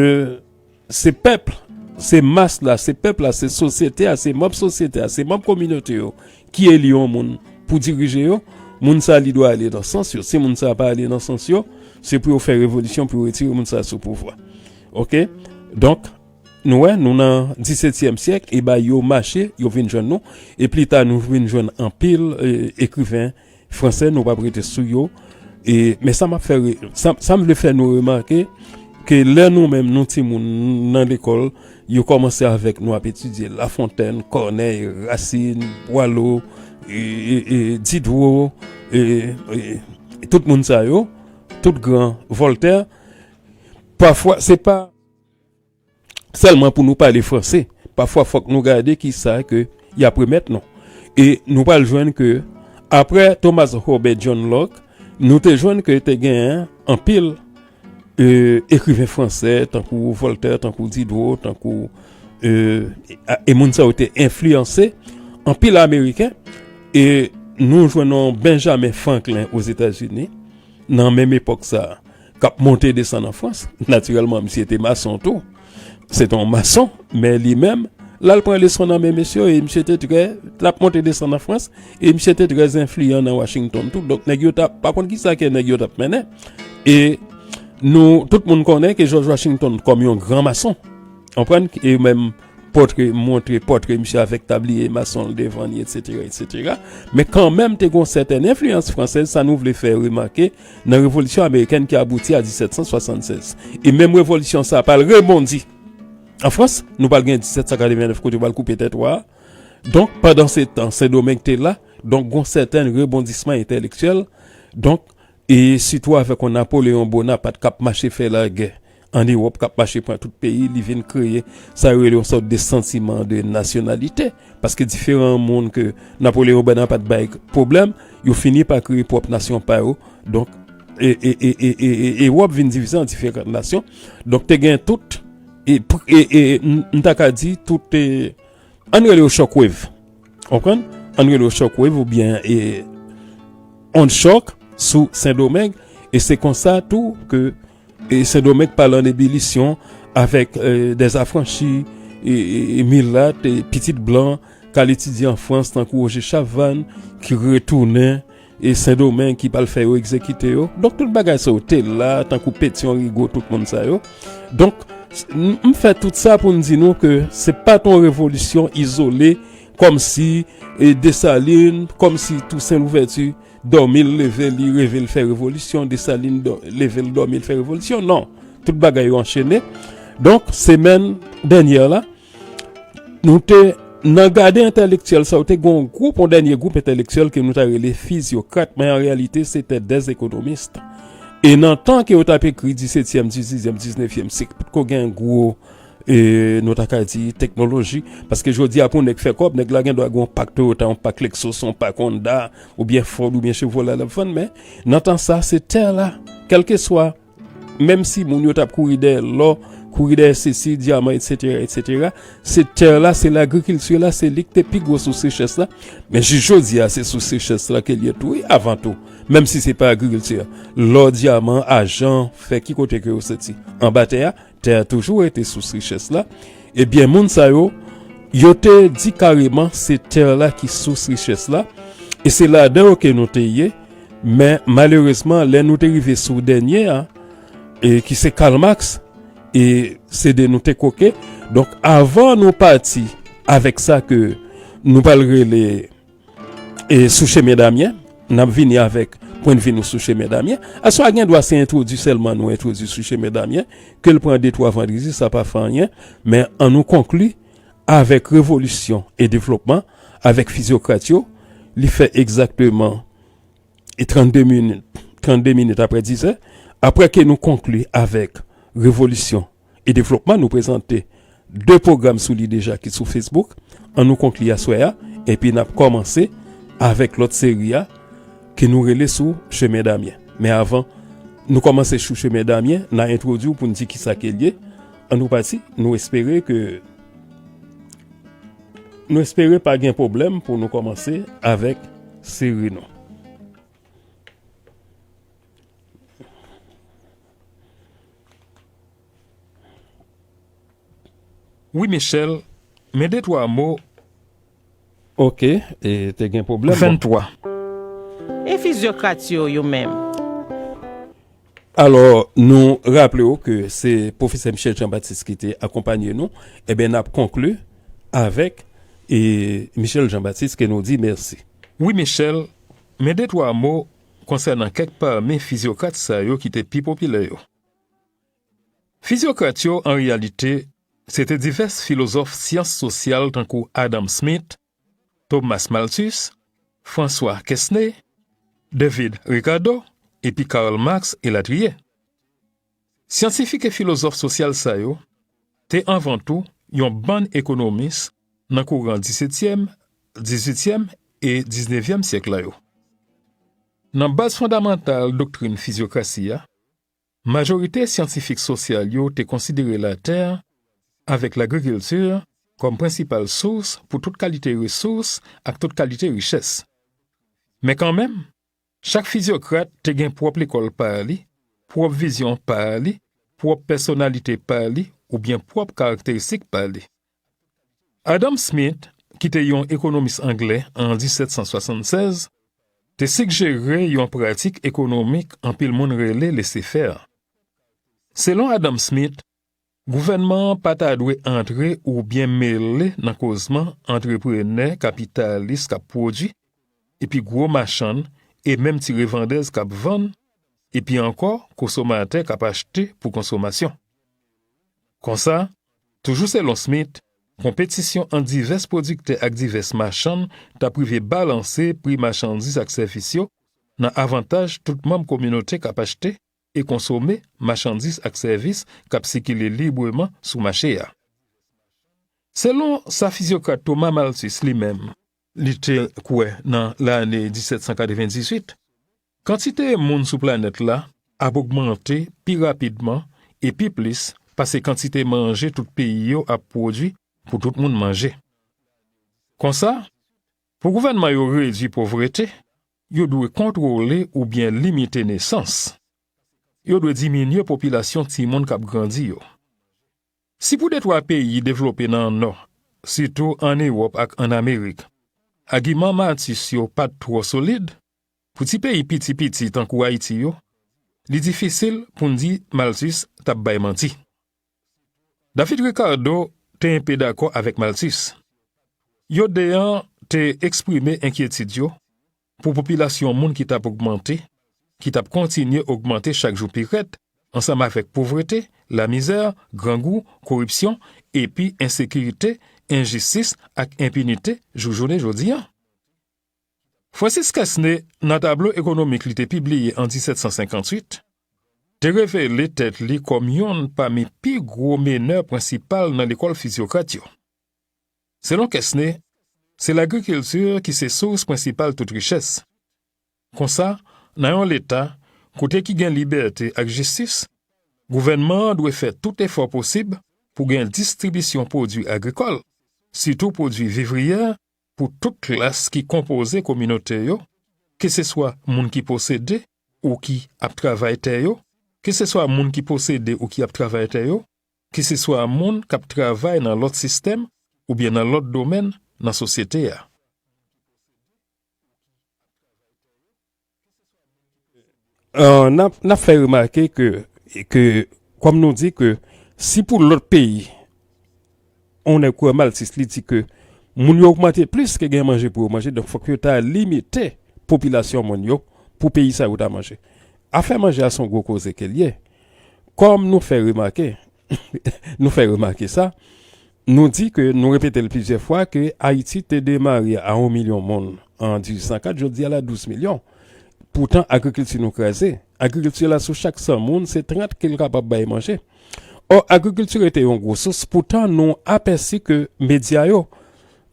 se pèp, se mas la, se pèp la, se sosyete a, se manm sosyete a, se manm kominote yo ki eli yon moun pou dirije yo. Moun sa li dwe ale nan sans yo. Si moun sa pa ale nan sans yo, se pou yo fè revolisyon pou yo retire moun sa sou pouvwa. Oke? Donk, nou wè, nou nan disetyèm syèk, e bagay yo mache, yo vin jwenn nou, e pli ta nou vin jwenn anpil, e, ekriven fransè, nou p ap rete sou yo. E, men sa m ap fè re- sa, sa m vle fè nou remake, ke lè nou menm nou timoun nan lekòl, yo kòmanse avèk nou ap etidye Lafontèn, Kònèy, Rasin, Bwalo, e, e, e, Didwo, e, e, tout moun sa yo, tout gran, Vòltè, pafwa, se pa sèlman pou nou pale franse. Pafwa, fòk nou gade kisa ke y ap remèt nou. E nou pral jwenn ke, apre Thomas Hobbes, John Locke, nou te jwenn ke te genyen anpil, e, ekriven fransè, tankou Voltaire, tankou Diderot, tankou, e, e, e moun sa yo te enfliyanse anpil Ameriken. E nou jwenn yon Benjamin Franklin Ozetazini, nan menm epòk sa a, k ap monte desann an Frans. Natirèlman, misye te mason tou. Se te yon mason, men li menm, l al pran leson nan men mesye yo, e misye te trè, l ap monte desann an Frans, e misye te trè enfliyan nan Washington tou. Donk, nèg yo t ap, pa konn kisa ke nèg yo t ap mennen. E nou, tout moun konnen ke George Washington kòm yon gran mason. Konprann? E menm pòtre, montre pòtre misye avèk tabliye mason l devan li, etsetera, etsetera. Men kanmenm, te gen yon sètèn enfliyans fransèz, sa nou vle fè remake, nan revolisyon amerikèn ki abouti a disèt san swasannsèz. E menm revolisyon sa a pral rebondi an Frans, nou pral gen disèt san katrevennnèf kote yo pral koupe tèt wa a. Donk, pandan se tan, Sendomeng te la, donk, gen yon sètèn rebondisman entèlektyèl. Donk, e sitou avèk yon Napoleyon Bonapat k ap mache fè lagè ann Ewòp, k ap mache pran tout peyi, li vin kreye sa yo rele yon sòt de santiman de nasyonalite. Paske diferan moun ke Napoleyon Bonapat bay pwoblèm, yo fini pa kreye pwòp nasyon pa yo. Donk, e, e, e, e, e, e, Ewòp vin divize an diferan nasyon. Donk, te gen tout, e, pr- e, e, m, m ta ka di, tout, e, ann rele yo shockwave. Konprann? Ann rele yo shockwave oubyen, e, onn chòk sou Sendomeng. E se konsa tou ke, e, Sendomeng pral an ebilisyon avèk, e, dèzafranchi, e, e, e milat, e pitit blan, k al etidye an Frans, tankou Roger Chavannes, ki retounen, e Sendomeng, ki pral fè yo egzekite yo. Donk, tout bagay sa yo te la, tankou Petion, Rigaud, tout moun sa yo. Donk, s- m m fè tout sa pou n di nou ke se pa t yon revolisyon izole, kòmsi, e, Desalin, kòmsi Tousen Louvèti dòmi l leve, li reve l fè revolisyon, Desalin dò- leve l dòmi l fè revolisyon. Non, tout bagay yo anchene. Donk, semèn dènyè la, nou te nan gade entèlektyèl sa, ou te gen yon gwoup, yon dènye gwoup entèlektyèl ke nou ta rele fizyokrat, men an reyalite, se te dèzekonomis. E nan tan ke yo t ap ekri disetyèm, dizuityèm, diznevyèm syèk, potko gen gwo, e, nou ta ka di, teknoloji, paske jodi a, pou nèg fè kòb, nèg la gen dwa gen yon pak Toyota, yon pak Lexus, yon pak Honda, oubyen Ford, oubyen Chevrolet l ap vann, men nan tan sa, se tè la, kèlkeswa, menm si moun yo t ap kouri dèyè lò, kouri dèyè sesi, dyaman, etsetera, etsetera, se tè la, se lagrikilti la, se li ki te pi gwo sous richès la, men jis jodi a, se sous richès la ke l ye tou, wi, avan tou, menm si se pa agrikilti a, lò, dyaman, ajan, fè, ki kote ke yo soti? Anba tè a, tè a toujou rete sous richès la. Ebyen, moun sa yo, yo te di kareman se tè la ki sous richès la, e se ladan yo ke nou te ye, men malerezman, lè nou te rive sou dènye a, e ki se Karl Marx, e se de nou te koke. Donk, avan nou pati avèk sa ke nou pral rele e sou chemen Damyen, n ap vini avèk pwennvi nou sou chemen Damyen. Aswè a gen dwa se entwodui sèlman nou entwodui sou chemen Damyen, ke l pran de twa vandredi, sa pa fè anyen, men ann nou konkli avèk revolisyon e devlopman, avèk fizyokrat yo, li fè egzakteman e trannde minit, trannde minit apre dizè, apre ke nou konkli avèk revolisyon e devlopman, nou prezante de pwogram sou li deja ki sou Facebook. Ann nou konkli aswè a, epi n ap kòmanse avèk lòt seri a ke nou rele sou chemen Damyen. Men avan nou kòmanse sou chemen Damyen, n a entwodui w pou n di kisa ke l ye. Ann nou pati, nou espere ke, nou espere pa gen pwoblèm pou nou kòmanse avèk seri nou. Wi, Michel, men de twa mo. Ok, e te gen pwoblèm. Bon. Venntwa. E fizyokrat yo, yo menm? Alò, nou raple w ke se pwofesè Michel Jean Baptiste ki te akonpanye nou. Ebyen, n ap konkli avèk, e, Michel Jean Baptiste ke nou di mèsi. Wi, Michel, men de twa mo konsènan kèk pami fizyokrat sa yo ki te pi popilè yo. Fizyokrat yo, an reyalite, se te divès filozòf syans sosyal tankou Adam Smith, Thomas Malthus, François Quesnay, David Ricardo, epi Karl Marx elatriye. Syantifik e filozòf sosyal sa yo te anvan tou yon bann ekonomis nan kouran disetyèm, dizuityèm e diznevyèm syèk la yo. Nan baz fondamantal doktrin fizyokrasi a, majorite syantifik sosyal yo te konsidere latè avèk lagrikilti kòm prensipal sous pou tout kalite resous ak tout kalite richès. Men kanmenm, chak fizyokrat te gen pwòp lekòl pa li, pwòp vizyon pa li, pwòp pèsonalite pa li, oubyen pwòp karakteristik pa li. Adam Smith, ki te yon ekonomis anglè an disèt san swasannsèz, te sigjere yon pratik ekonomik anpil moun rele lesefè. Selon Adam Smith, gouvènman an pa ta dwe antre oubyen mele nan kozman antreprenè kapitalis k ap pwodui, epi gwo machann e menm ti revandèz k ap vann, epi ankò konsomatè k ap achte pou konsomasyon. Konsa, toujou selon Smith, konpetisyon ant divès pwodiktè ak divès machann t ap rive balanse pri machandiz ak sèvis yo nan avantaj tout manm kominote k ap achte e konsome machandiz ak sèvis k ap sikile libreman sou mache a. Selon sa fizyokrat Thomas Malthus li menm, li te kwè nan lane disèt san katrevendizuit, kantite moun sou planèt la ap ogmante pi rapidman e pi plis pase kantite manje tout peyi yo ap pwodui pou tout moun manje. Konsa, pou gouvènman yo redui povrete, yo dwe kontwole oubyen limite nesans. Yo dwe diminye popilasyon timoun k ap grandi yo. Si pou detwa peyi devlope nan Nò, sitou ann Ewòp ak ann Amerik, agiman Malthus yo pa t twò solid, pou ti peyi piti piti tankou Ayiti yo, li difisil pou n di Malthus t ap bay manti. David Ricardo te enpe dakò avèk Malthus. Yo de an te eksprime enkyetid yo pou popilasyon moun ki t ap ogmante, ki t ap kontinye ogmante chak jou pi rèd, ansanm avèk povrete, lamizè, grangou, koripsyon, epi ensekirite, enjistis ak enpinite jouk jounen jodi a. Francis Quesnay, nan tablo ekonomik li te pibliye an disèt san senkantuit, te revele tèt li kòm yonn pami pi gwo menè prensipal nan lekòl fizyokrat yo. Selon Quesnay, se lagrikilti ki se sous prensipal tout richès. Konsa, nan yon Leta kote ki gen libète ak jistis, gouvènman an dwe fè tout efò posib pou gen distribisyon pwodui agrikòl, sitou pwodui vivriyè, pou tout klas ki konpoze kominote yo, keseswa moun ki posede ou ki ap travay tè yo, keseswa moun ki posede ou ki ap travay tè yo, keseswa moun k ap travay nan lòt sistèm oubyen nan lòt domèn nan sosyete a. Euh, n ap, n ap fè remake ke, ke, kòm nou di ke si pou lòt peyi, on nèg kwè Malthus, li di ke moun yo ogmante plis ke gen manje pou yo manje, donk fòk yo ta limite popilasyon moun yo pou peyi sa yo ta manje. Afè manje a se yon gwo koze ke l ye. Kòm nou fè remake, nou fè remake sa, nou di ke, nou repete l plizyè fwa, ke Ayiti te demare a yon milyon moun an dizuit san kat, jodi a l a douz milyon. Poutan, agrikilti nou kraze. Agrikilti la, sou chak san moun, se trant ke l kapab bay manje. Ò, agrikilti rete yon gwo sous, poutan nou apèsi ke medya yo,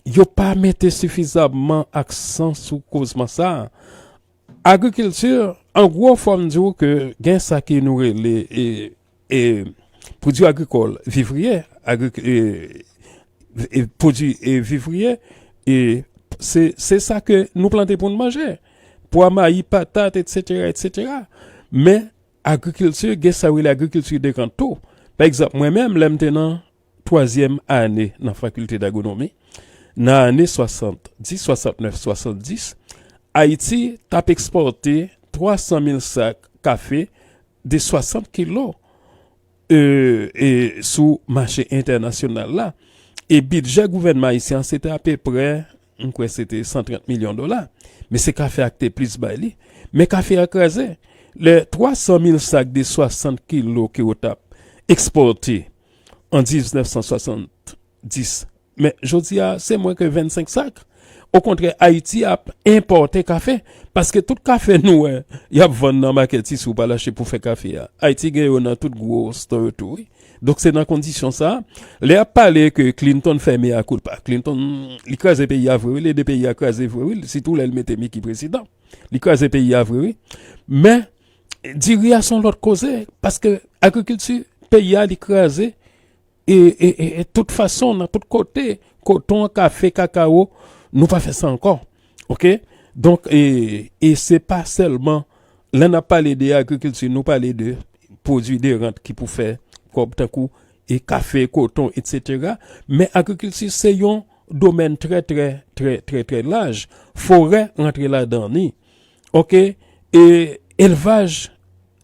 yo pa mete sifizamman aksan sou kozman sa a. Agrikilti, an gwo, fò m di w ke gen sa ke nou rele, e, e, pwodui agrikòl vivriyè, agrik-, e, e, pwodui, e, vivriyè, e, se, se sa ke nou plante pou n manje. Pwa, mayi, patat, etsetera, etsetera. Men, agrikilti, gen sa yo rele agrikilti de rant tou. Pa egzanp, mwen menm, lè m te nan twazyèm ane nan fakilte dagwonomi, nan ane swasanndis, swasantnèf, swasanndis, Ayiti t ap ekspòte twa san mil sak kafe de swasant kilo, e, e, sou mache entènasyonal la. E bidjè gouvènman ayisyen an, se te apeprè, m kwè se te san trant milyon dola. Men se kafe a ki te plis bay li. Men kafe a kraze. Lè twa san mil sak de swasant kilo ke yo t ap ekspòte an diznèf san swasanndis. Men jodi a, se mwen ke vennsenk sak. Okontrè, Ayiti ap enpòte kafe, paske tout kafe nou wè y ap vann nan makèt isi ou pa lache pou fè kafe a, Ayiti gen yo nan tout gwo stò yo tou, wi. Donk, se nan kondisyon sa a, lè y ap pale ke Clinton fè mea culpa, Clinton, li kraze peyi a vre, wi, li ede peyi a kraze vre, wi, sitou lè l mete Mickey prezidan. Li kraze peyi a vre, wi. Men, diri a se yon lòt koze, paske agrikilti peyi a, li kraze, e, e, e, e tout fason, nan tout kote, koton, kafe, kakawo, nou pa fè sa ankò. Oke? Donk, e, e se pa sèlman, lè n ap pale de agrikilti, nou pale de pwodui de rant ki pou fè kòb tankou e kafe, koton, etsetera. Men agrikilti se yon domèn trè, trè, trè, trè, trè laj. Forè rantre ladan li. Oke? E elvaj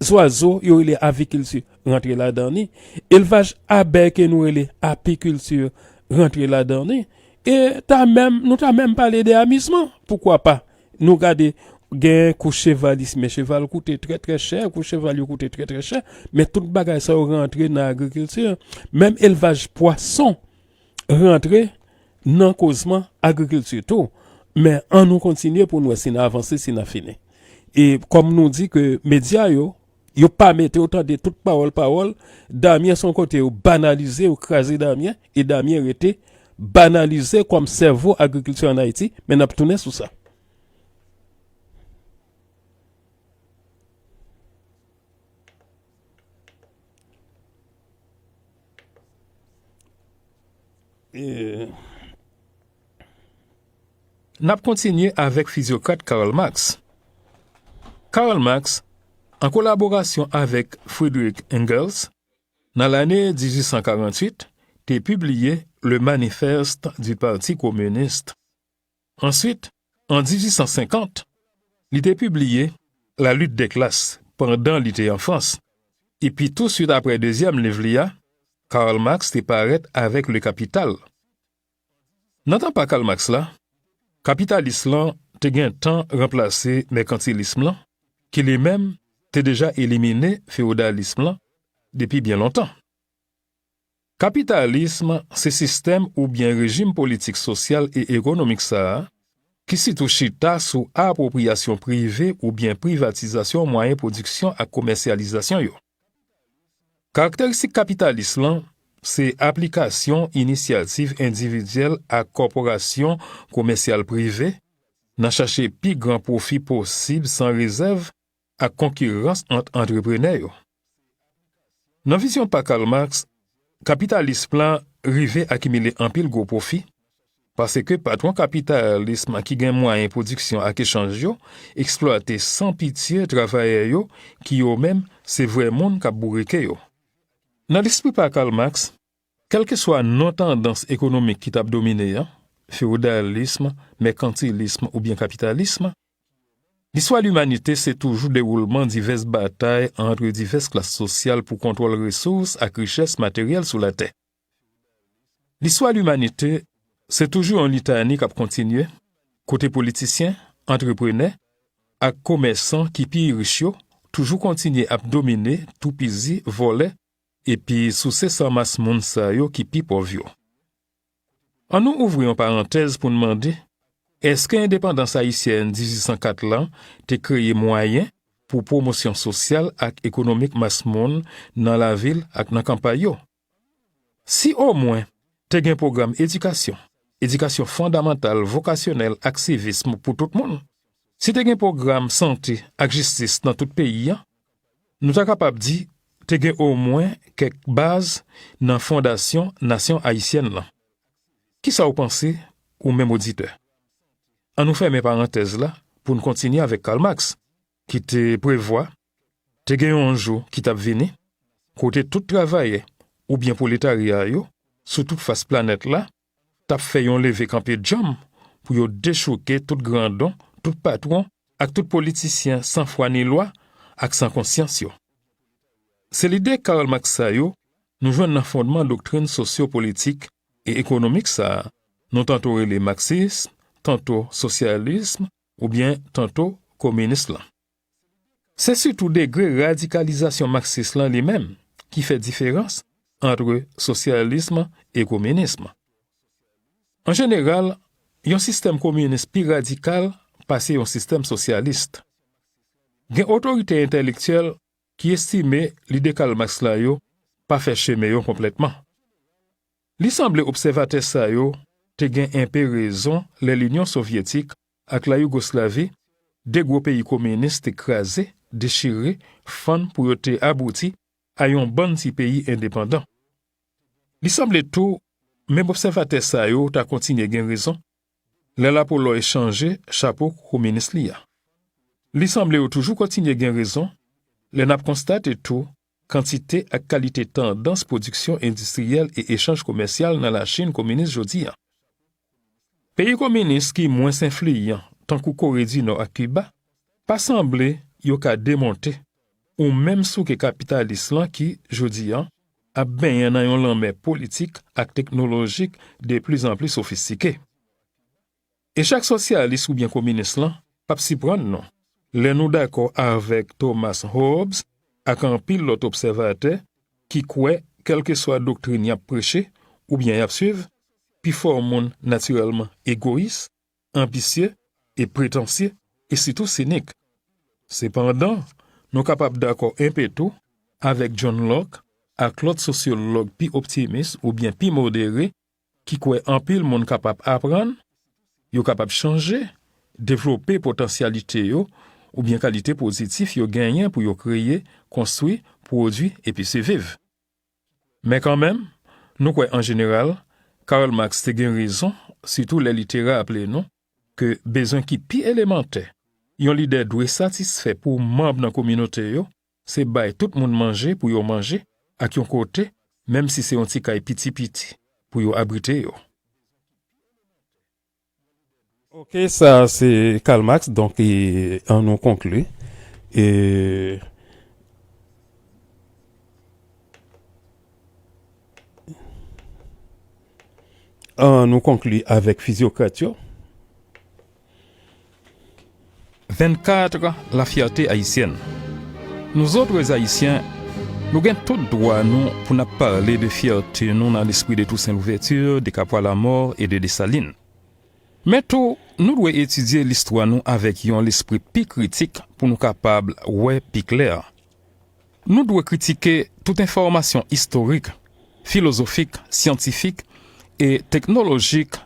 zwazo, yo rele avikilti, rantre ladan li. Elvaj abèy ke nou rele apikilti rantre ladan li. E ta menm, nou ta menm pale de amizman. Poukwa pa? Nou gade, gen kous cheval isi, men cheval koute trè, trè chè, kous cheval yo koute trè, trè chè, men tout bagay sa yo rantre nan agrikilti. Menm elvaj pwason rantre nan kozman agrikilti tou. Men an nou kontinye pou n wè si n a avanse, si n a fini. E kòm nou di ke medya yo, yo pa mete, yo tande tout pawòl, pawòl. Damyen se yon kote yo banalize, yo kraze Damyen, e Damyen rete banalize kòm sèvo agrikilti ann Ayiti, men n ap tounen sou sa. E, n ap kontinye avèk fizyokrat Karl Marx. Karl Marx, an kolaborasyon avèk Friedrich Engels, nan lane dizuit san karanntuit, te pibliye Le Manifeste du Parti Communiste. Answit, an dizuit san senkant, li te pibliye La Lutte des Classes pandan li te an Frans. Epi touswit apre dezyèm liv li a, Karl Marx te parèt avèk Le Capital. Nan tan pa Karl Marx la, kapitalis lan te gentan ranplase mèkantilis lan, ki li menm te deja elimine fewodalis lan depi byen lontan. Kapitalism se sistèm oubyen rejim politik, sosyal e ekonomik sa a, ki sitou chita sou apwopriyasyon prive oubyen privatizasyon mwayen pwodiksyon ak komèsyalizasyon yo. Karakteristik kapitalis lan se aplikasyon inisyativ endividyèl ak kòporasyon komèsyal prive nan chache pi gran pwofi posib san rezèv ak konkirans ant antreprenè yo. Nan vizyon pa Karl Marx, kapitalism lan rive akimile anpil gwo pwofi, paske patwon kapitalism ki gen mwayen pwodiksyon ak echanj yo eksplwate san pitye travayè yo ki yo menm se vrè moun k ap bourike yo. Nan lespri pa Karl Marx, kèlkeswa non tandans ekonomik ki t ap domine an, fewodalism, mèkantilism oubyen kapitalism, listwa limanite se toujou dewoulman divès batay ant divès klas sosyal pou kontwòl resous ak richès materyèl sou latè. Listwa limanite se toujou yon litani k ap kontinye, kote politisyen, antreprenè ak komèsan ki pi rich yo toujou kontinye ap domine, toupizi, vòlè, epi souse san mas moun sa yo ki pi pòv yo. Annou ouvri yon parantèz pou n mande, èske endepandans ayisyèn dizuit san kat lan te kreye mwayen pou pwomosyon sosyal ak ekonomik mas moun nan lavil ak nan kanpay yo? Si omwen te gen pwogram edikasyon, edikasyon fondamantal, vokasyonèl ak sivism pou tout moun, si te gen pwogram sante ak jistis nan tout peyi a, nou ta kapab di te gen omwen kèk baz nan fondasyon nasyon ayisyèn lan. Kisa w panse, ou menm oditè? Annou fèmen parantèz la pou n kontinye avèk Karl Marx, ki te prevwa te gen yon jou ki t ap vini, kote tout travayè oubyen pwoletarya yo sou tout fas planèt la t ap fè yon leve kanpe djanm pou yo dechouke tout grandon, tout patwon ak tout politisyen san fwa ni lwa ak san konsyans yo. Se lide Karl Marx sa yo nou jwenn nan fondman doktrin sosyo-politik e ekonomik sa a nou tanto rele maksis, tanto sosyalism oubyen tanto kominis lan. Se sitou degre radikalizasyon maksis lan li menm ki fè diferans ant sosyalism e kominism. An jeneral, yon sistèm kominis pi radikal pase yon sistèm sosyalis. Gen otorite entèlektyèl ki estime lide Karl Marx la yo pa fè chemen yo konplètman. Li sanble obsèvatè sa yo te gen enpe rezon lè Linyon Sovyetik ak la Yougoslavi, de gwo peyi kominis te kraze, dechire, fann pou yo te abouti a yon bann ti peyi endepandan. Li sanble tou, menm obsèvatè sa yo ta kontinye gen rezon lè Lapolòy chanje chapo kominis li a. Li sanble yo toujou kontinye gen rezon lè n ap konstate tou kantite ak kalite tandans pwodiksyon endistriyèl e echanj komèsyal nan Lachin kominis jodi a. Peyi kominis ki mwens enfliyan, tankou Kore di Nò ak Kiba, pa sanble yo ka demonte ou menm souke kapitalis lan ki, jodi a, ap benyen nan yon lanmè politik ak teknolojik de plizanpli sofistike. Echèk sosyalis oubyen kominis lan p ap siprann nou lè nou dakò avèk Thomas Hobbes ak anpil lòt obsèvatè ki kwè, kèlkeswa doktrin y ap preche oubyen y ap swiv, pifò moun natirèlman egoyis, anbisye e pretansye, e sitou sinik. Sepandan, nou kapab dakò enpe tou avèk John Locke ak lòt sosyològ pi optimis oubyen pi modere ki kwè anpil moun kapab aprann, yo kapab chanje, devlope potansyalite yo oubyen kalite pozitif yo genyen pou yo kreye, konstwi, pwodui epi siviv. Men kanmenm, nou kwè an jeneral, Karl Marx te gen rezon, sitou lè li te raple nou ke bezwen ki pi elemantè yon lidè dwe satisfè pou manm nan kominote yo, se bay tout moun manje pou yo manje, ak yon kote, menm si se yon ti kay piti piti, pou yo abrite yo. Ok, sa se Karl Marx, donk, e, an nou konkli. E, an nou konkli avèk fizyokrat yo. Vennkat, la fierté haïtienne. Nous autres Haïtiens, nou gen tout dwa nou pou n ap pale de fyète nou nan lespri de Toussaint Louverture, de Capois Lamort e de Dessalines. Men tou, nou dwe etidye listwa nou avèk yon lespri pi kritik pou nou kapab wè pi klè. Nou dwe kritike tout enfòmasyon istorik, filozofik, syantifik e teknolojik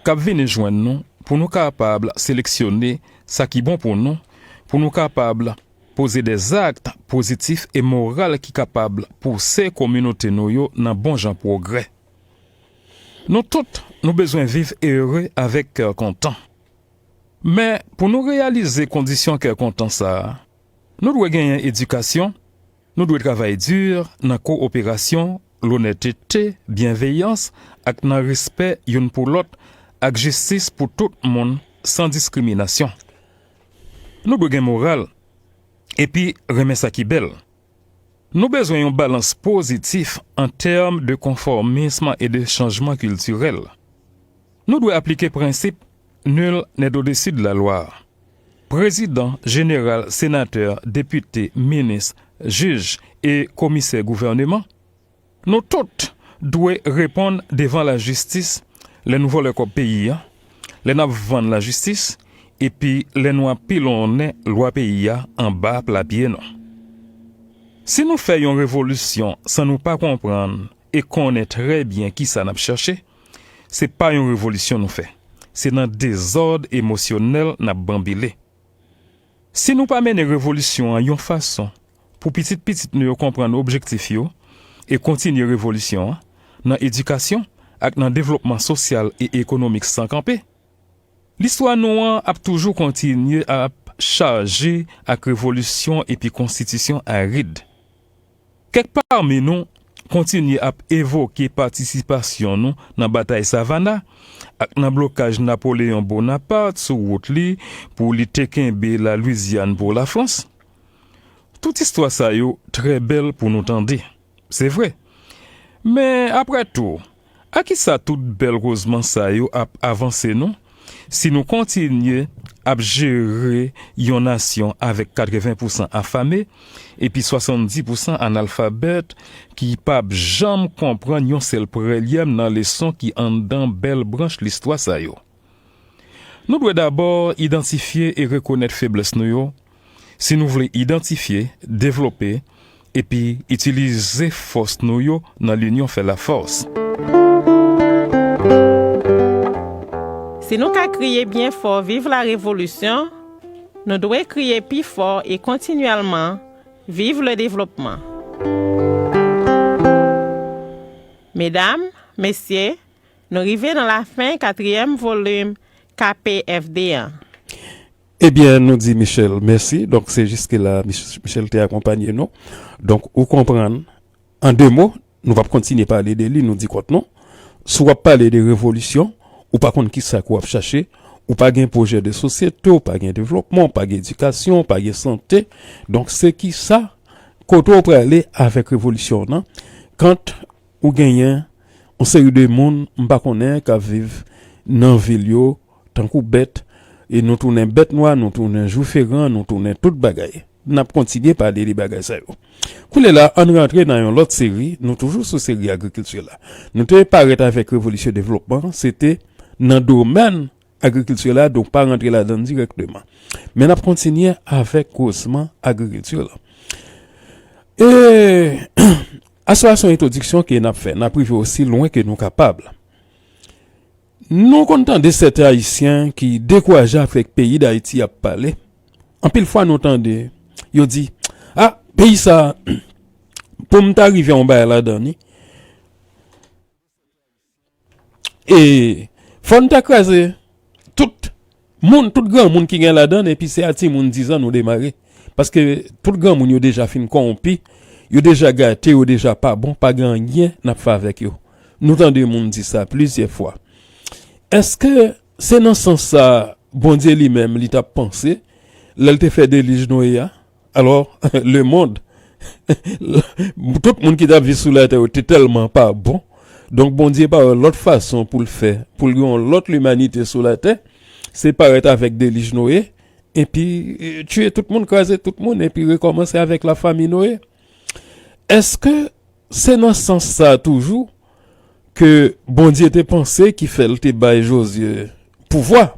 k ap vini jwenn nou pou nou kapab seleksyone sa ki bon pou nou, pou nou kapab poze dèzak pozitif e moral ki kapab pouse kominote nou yo nan bon jan pwogrè. Nou tout, nou bezwen viv ere avèk kè kontan. Men, pou nou reyalize kondisyon kè kontan sa a, nou dwe genyen edikasyon, nou dwe travay di nan kowoperasyon, lonètete, byenveyans ak nan respè youn pou lòt, ak jistis pou tout moun, san diskriminasyon. Nou dwe gen moral, epi renmen sa ki bèl. Nou bezwen yon balans pozitif an tèm de konfòmism e de chanjman kiltirèl. Nou dwe aplike prensip nul n'est au-dessus de la loi. Prezidan, jeneral, senatè, depite, minis, jij e komisè gouvèneman, nou tout dwe reponn devan lajistis lè nou vòlè kòb peyi a, lè n ap vann lajistis, epi lè nou ap pilonnen lwa peyi a anba pla pye nou. Si nou fè yon revolisyon san nou pa konprann e konnen trè byen kisa n ap chache, se pa yon revolisyon nou fè. Se nan dezòd emosyonèl n ap banbile. Si nou pa mennen revolisyon an yon fason pou pitit pitit nou yo konprann objektif yo e kontinye revolisyon an nan edikasyon ak nan devlopman sosyal e ekonomik san kanpe, listwa nou an ap toujou kontinye ap chaje ak revolisyon epi konstitisyon arid. Kèk pami nou kontinye ap evoke patisipasyon nou nan batay Savannah ak nan blokaj Napoleyon Bonaparte sou wout li pou li te kenbe Lalwizyàn pou Lafrans. Tout istwa sa yo trè bèl pou nou tande, se vre. Men, apre tou, a kisa tout bèl kozman sa yo ap avanse nou, si nou kontinye ap jere yon nasyon avèk katreven pousan afame epi swasanndis pousan analfabèt ki p ap janm konprann yon sèl prèlyèm nan leson ki anndan bèl branch listwa sa yo? Nou dwe dabò idantifye e rekonèt feblès nou yo, si nou vle idantifye, devlope, epi itilize fòs nou yo nan linyon fè lafòs. Si nou ka kriye byen fò viv la revolisyon, nou dwe kriye pi fò e kontinyèlman viv le devlopman. Medam, mesye, nou rive nan lafen katriyèm volim K P F D an. Ebyen, nou di Michel mèsi. Donk, se jiske la Mich- Michel te akonpanye nou. Donk, ou konprann, an de mo, nou p ap kontinye pale de li, nou di kont nou. Si w ap pale de revolisyon, ou pa konn kisa ke w ap chache, ou pa gen pwojè de sosyete, ou pa gen devlopman, ou pa gen edikasyon, ou pa gen sante. Donk, se kisa, kote w prale avèk revolisyon w nan, kan ou genyen yon seri de moun, m pa konnen, k ap viv nan vil yo, tankou bèt, e nou tounen bèt nwa, nou tounen jouferan, nou tounen tout bagay. N ap kontinye pale de bagay sa yo. Kounye la, ann rantre nan yon lòt seri, nou toujou sou seri agrikilti la. Nou te parèt avèk revolisyon devlopman, se te nan domèn agrikilti la, donk pa rantre ladan l dirèkteman. Men n ap kontinye avèk kozman agrikilti la. E aswè a se yon entwodiksyon ke n ap fè, n ap rive osi lwen ke nou kapab. Nou konn tande sèten Ayisyen ki dekouraje avèk peyi Dayiti ap pale. Anpil fwa nou tande yo di, a, peyi sa, pou m ta rive yon bagay ladan li, e fò n ta kraze tout moun, tout granmoun ki gen ladan l, epi se a timoun diz an nou demare. Paske tout granmoun yo deja fin kòwonpi, yo deja gate, yo deja pa bon, pa gen anyen n ap fè avèk yo. Nou tande moun di sa plizyè fwa. Èske se nan sans sa Bondye li menm li t ap panse lè l te fè delij Noye a? Alò, lemonn, tout moun ki t ap viv sou latè yo te tèlman pa bon. Donk, Bondye pa wè lòt fason pou l fè, pou l gen yon lòt limanite sou latè, se parèt avèk delij Noye, epi e, tiye tout moun, kraze tout moun, epi rekòmanse avèk lafanmi Noye. Èske se nan sans sa toujou ke Bondye te panse ki fè l te bay Jozye pouvwa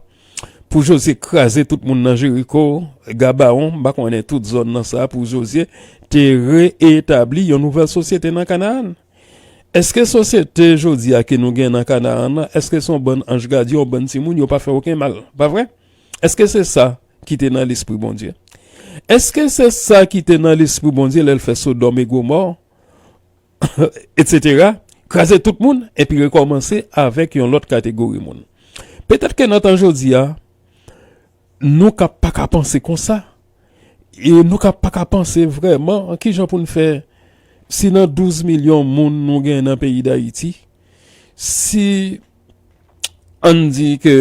pou Jozye kraze tout moun nan Jeriko, Gabawon, m pa konnen tout zòn nan sa, pou Jozye te reetabli yon nouvèl sosyete nan Kanaan? Èske sosyete jodi a ke nou gen nan Kanaan nan, èske se yon bann anj gadyen, yon bann timoun, yo pa fè okenn mal, pa vre? Èske se sa ki te nan lespri Bondye? Èske se sa ki te nan lespri Bondye lè l fè Sodòm e Gomò, etsetera, kraze tout moun, epi rekòmanse avèk yon lòt kategori moun? Petèt ke nan tan jodi a, nou ka pa ka panse konsa. E nou ka pa ka panse vrèman kijan pou n fè si nan douz milyon moun nou gen nan peyi Dayiti, si ann di ke,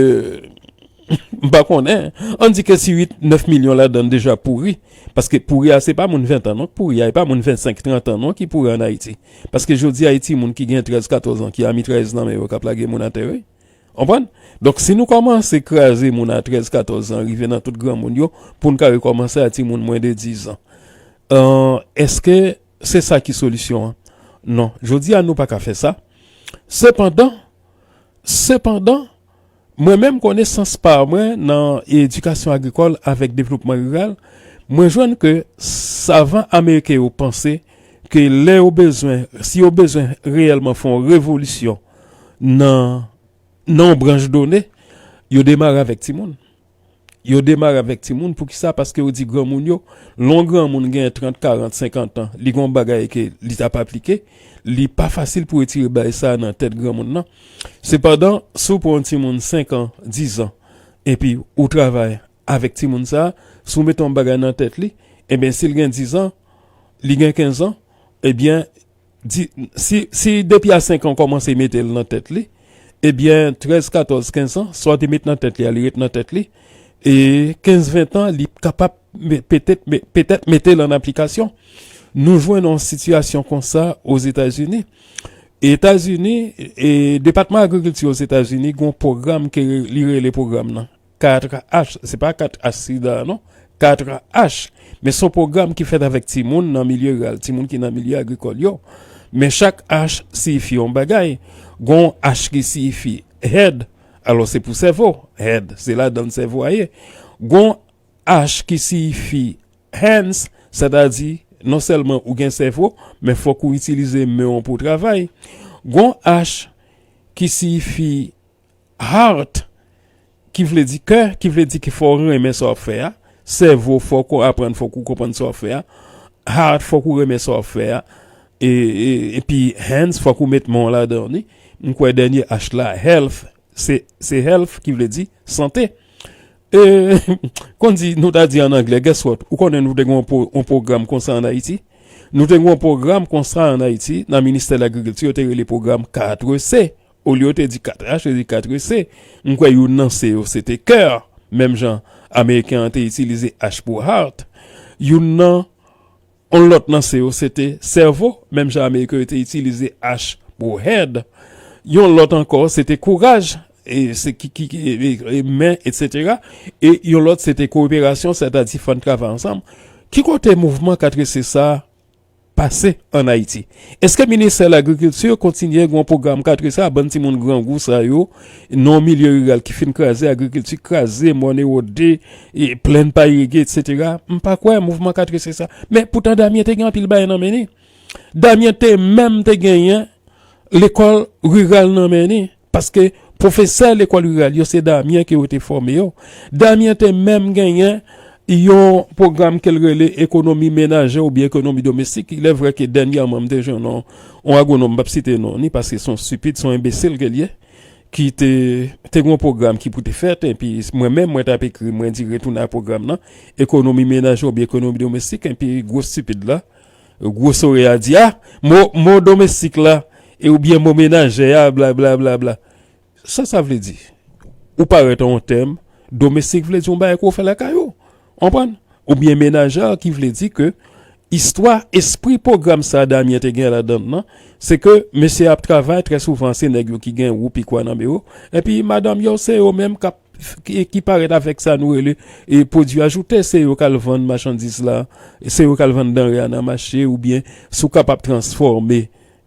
m pa konnen, ann di ke si uit, nèf milyon ladan l deja pouri, paske pouri a se pa moun ven tan non k pouri a, e pa moun ven senk, trant an non ki pouri an Ayiti. Paske jodi a e timoun ki gen trèz, katòz an ki a mitrayèz nan men yo k ap lage moun atè wi. Konprann? Donk, si nou kòmanse kraze moun a trèz, katòz an, rive nan tout granmoun yo, pou n ka rekòmanse a timoun mwen de diz an, èske se sa ki solisyon an? Non. Jodi a, nou pa ka fè sa. Sepandan, sepandan, mwen menm, konesans pa mwen nan edikasyon agrikòl avèk devlopman riral, mwen jwenn ke savan ameriken yo panse ke lè yo bezwen, si yo bezwen reyèlman fè yon revolisyon nan nan yon branch done, yo demare avèk timoun. Yo demare avèk timoun. Poukisa? Paske yo di granmoun yo, lè yon granmoun gen trant, karant, senkant an, li gen yon bagay ke li t ap aplike, li pa fasil pou retire bagay sa a nan tèt granmoun nan. Sepandan, si w pran yon timoun senk an, diz an, epi ou travay avèk timoun sa a, si w mete yon bagay nan tèt li, ebyen, si l gen diz an, li gen kenz an, ebyen, di, si, si depi a senk an w kòmanse mete l nan tèt li, ebyen, trèz, katòz, kenz an, sa w te met nan tèt li a, li ret nan tèt li, e kenz, ven an, li kapab me-, petèt, me-, petèt mete l an aplikasyon. Nou jwenn yon sitiyasyon konsa Ozetazini. Etazini, e Depatman Agrikilti Ozetazini gen yon pwogram ke li rele pwogram nan kat H, se pa kat H sida a non, kat H. Men se yon pwogram ki fèt avèk timoun nan milye riral, timoun ki nan milye agrikòl yo. Men chak H siyifi yon bagay. Gon H ki siyifi head, alò se pou sèvo, head, se ladan sèvo a ye. Gon H ki siyifi hands, sètadi non sèlman ou gen sèvo, men fòk ou itilize men w pou w travay. Gon H ki siyifi heart, ki vle di kè, ki vle di ke fò w renmen sa w ap fè a. Sèvo, fòk ou aprann, fòk ou konprann sa w ap fè a. Heart, fòk ou renmen sa w ap fè a. E, e, epi hands, fòk ou met men w ladan li. M kwè dènye H la, health, se, se health ki vle di sante. E, konn di, nou ta di an anglè, guess what? Ou konnen nou te gen yon pwo-, yon pwogram konsa an Ayiti? Nou te gen yon pwogram konsa an Ayiti, nan ministè lagrikilti, yo te rele pwogram kat C. Olye yo te di kat H, yo di kat C. M kwè youn nan C yo, se te kè, menm jan Ameriken an te itilize H pou heart. Youn nan, yon lòt nan C yo, se te sèvo, menm jan Ameriken yo te itilize H pou head. Yon lòt ankò, se te kouraj, e se ki, ki, ki, e, e, e men, etsetera. E yon lòt, se te koperasyon, sètadi fò n travay ansanm. Ki kote mouvman kat C sa a pase ann Ayiti? Èske ministè lagrikilti kontinye gen yon pwogram kat C a, bann timoun grangou sa yo, nan yon milye riral ki fin kraze, agrikilti kraze, mòn ewode, e, plèn pa irige, etsetera? M pa kwè mouvman kat C sa. Men poutan Damyen te gen anpil bagay nan men li. Damyen te menm te genyen lekòl riral nan men li. Paske pwofesè lekòl riral yo se Damyen ke yo te fòme yo. Damyen te menm genyen yon pwogram ke l rele ekonomi menajè oubyen ekonomi domestik. Il est vrai ke dènyèman m te jwenn yon, yon agwonòm, m p ap site non ni, paske se yon stipid, se yon enbesil ke l ye, ki te, te gen yon pwogram ki pou te fèt, epi mwen menm, mwen t ap ekri, mwen di retounen a pwogram nan, ekonomi menajè oubyen ekonomi domestik, epi gwo stipid la, Gwo sore a di, a, mo, mo domestik la, e oubyen mo menajè a, bla, bla, bla, bla. Sa sa vle di? Ou parèt an yon tèm, domestik vle di yon bagay ke w fè lakay ou. Konprann? Oubyen menajè ki vle di ke istwa, espri pwogram sa Damien te gen ladan l nan, se ke mesye ap travay, trè souvan se nèg yo ki gen woupi kwa nan men yo, epi madanm yo se yo menm k ap ki, ki parèt avèk sa nou rele e pwodui ajoute, se yo k al vann machandiz la, se yo k al vann danre a nan mache, oubyen si w kapab transfòme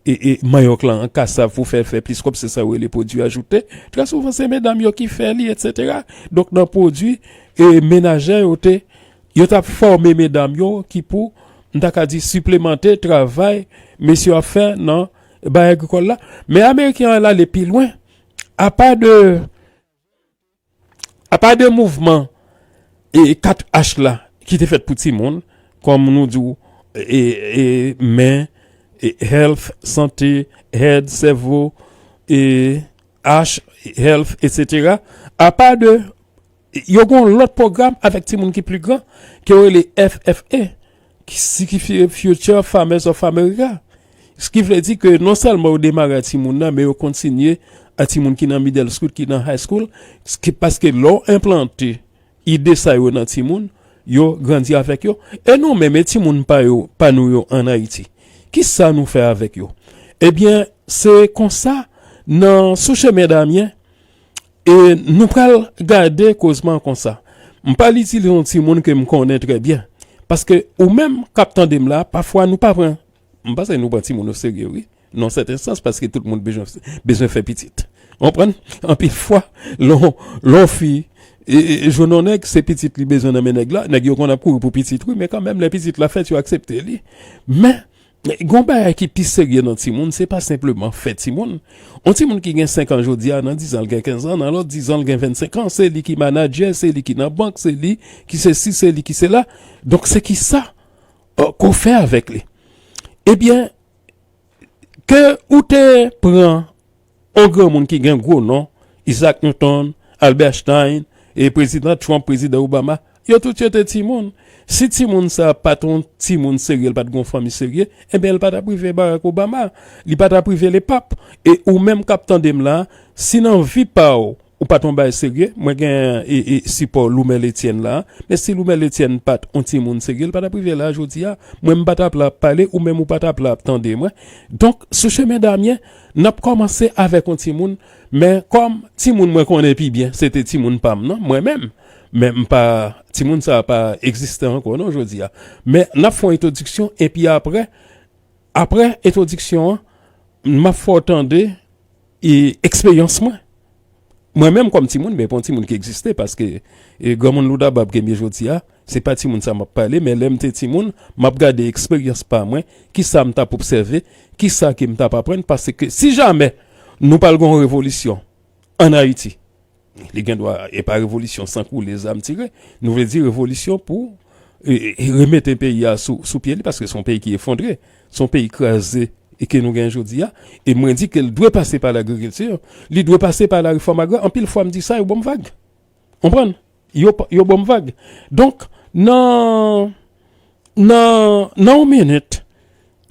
e, e manyòk la an kasav pou fè l fè plis kòb, se sa yo rele pwodui ajoute. Trè souvan se medam yo ki fè li, etsetera. Donk nan pwodui e menajè yo te, yo t ap fòme medam yo ki pou, m ta ka di, siplemante travay mesye yo ap fè nan bay agrikòl la. Men ameriken an al ale pi lwen. Apa de apa de mouvman e kat H la ki te fèt pou timoun, kòm nou di w, e, e, men, e, health, sante, head, sèvo, e, H, health, etsetera. Apa de, yo gen yon lòt pwogram avèk timoun ki pli gran, ke yo rele F F A, ki siyifi Future Farmers of America. Sa ki vle di ke non sèlman yo demare a timoun nan, men yo kontinye a timoun ki nan middle school, ki nan high school, ki, paske lè w enplante ide sa yo nan timoun, yo grandi avèk yo. E nou menm, e timoun pa yo, pa nou yo ann Ayiti, kisa nou fè avèk yo? Ebyen, se konsa, nan Sou Chemen Damyen, e nou pral gade kozman konsa. M pral itilize yon timoun ke m konnen trè byen. Paske ou menm k ap tande m la, pafwa nou pa pran, m panse nou pran timoun oserye, wi. Nan sèten sans, paske tout moun bezwen, bezwen fè pitit. Konprann? Anpil fwa, lè w, lè w fi, e, e, jwenn yon nèg, se pitit li bezwen nan men nèg la. Nèg yo konn ap kouri pou pitit, wi, men kanmenm, lè pitit la fèt, yo aksepte li. Men, gon bagay ki pi serye nan timoun, se pa senpleman fè timoun. Yon timoun ki gen senk an jodi a, nan diz an, l gen kenz an, nan lòt diz an, l gen vennsenk an, se li ki manadjè, se li ki nan bank, se li ki sesi, se li ki sela. Donk, se ki sa, e, ke w fè avèk li? Ebyen, ke ou te pran yon granmoun ki gen gwo non, Isaac Newton, Albert Einstein, e Prezidan Trump, Prezidan Obama, yo tout yo te timoun. Si timoun sa pa t yon timoun serye, li pa t gen yon fanmi serye, ebyen, li pa t ap rive Barack Obama, li pa t ap rive Lepap. E ou menm k ap tande m la, si nan vi pa w, ou pa t yon bagay serye, mwen gen, e, e, sipò Loumel Etienne la, men si Loumel Etienne pa t yon timoun serye, li pa t ap rive la jodi a. Mwen, m pa t ap la ap pale, ou menm ou pa t ap la ap tande mwen. Donk, Sou Chemen Damyen, n ap kòmanse avèk yon timoun, men kòm timoun mwen konnen pi byen, se te timoun pa m nan, mwen menm. Men m pa, timoun sa a pa egziste ankò non jodi a. Men n ap fè yon entwodiksyon, epi apre, apre entwodiksyon an, m ap fè w tande e eksperyans mwen. Mwen menm kòm timoun, men pa yon timoun ki egziste, paske, e, granmoun Louda Bab gen byen jodi a, se pa timoun sa m ap pale, men lè m te timoun, m ap gade eksperyans pa mwen, kisa m t ap obsève, kisa ke m t ap aprann, paske si jamè nou pral gen yon revolisyon ann Ayiti, li gen dwa, e pa revolisyon san koule zam tire, nou vle di revolisyon pou, e, e, remete peyi a sou, sou pye li, paske se yon peyi ki efondre, se yon peyi kraze, e ke nou gen jodi a, e mwen di ke l dwe pase pa lagrikilti, li dwe pase pa la refòm agrè. Anpil fwa m di sa, yo ban m vag. Konprann? Yo, yo ban m vag. Donk, nan, nan, nan yon minit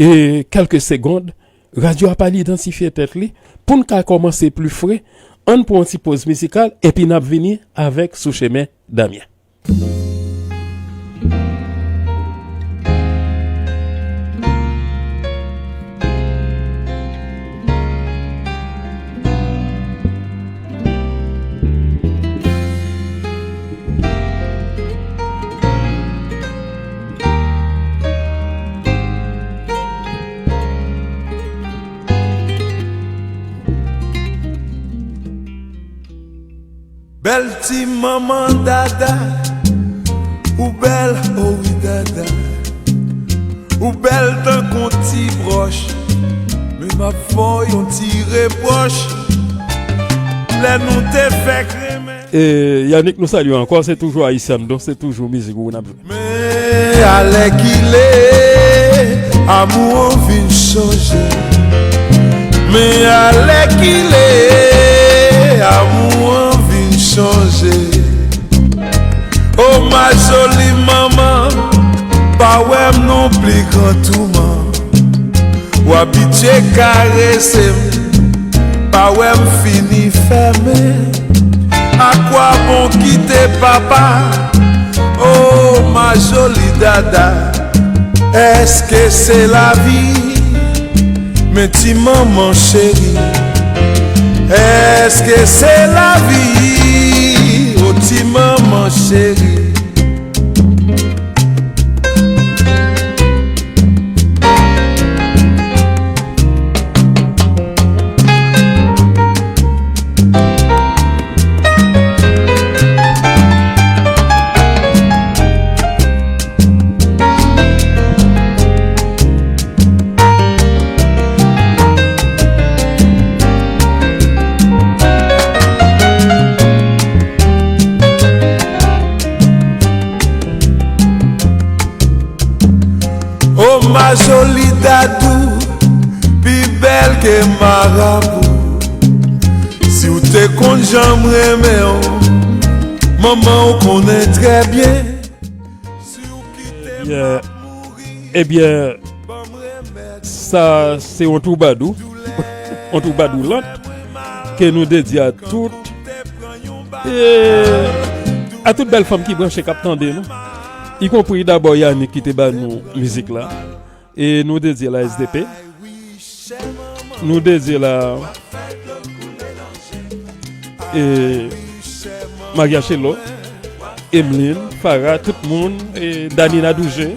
e kèlke segond, radyo a pral idantifye tèt li. Pou n ka kòmanse pli fre, ann pran yon ti poz mizikal, epi n ap vini avèk Sou Chemen Damyen. Bèl ti manman dada, ou bèl, o wi dada. Ou bèl tankou ti bwòch, men m ap fè w yon ti repwòch. Lè nou te fèk renmen. E, Yannick, nou salye w ankò, se toujou Haitian, donk se toujou mizik ou n ap jwe. Men alèkile, amou an vin chanje. Men alèkile, amou an vin chanje. O ma joli manman, pa Pa wè m non pli gran touman. W abitye karese m. Pa wè m fini fèmen. Akwabon kite papa? Oh, ma joli dada. Èske se lavi? Men ti manman cheri. Èske se lavi? Oh, ti manman cheri. Oh, ma joli dadou, pi bèl ke marabou. Si w te konn jan m renmen w, manman w konnen trè byen. Si w kite m, m ap mouri. Ebyen, sa se yon twoubadou, yon twoubadou lant ke nou dedye a tout, e, a tout bèl fanm ki branche, k ap tande nou, ikonpri dabò Yannick ki te ba nou mizik la. E nou dedye la S D P. Nou dedye la, e, Maria Chelo, Emeline, Farah, tout moun, e, Danina Douje,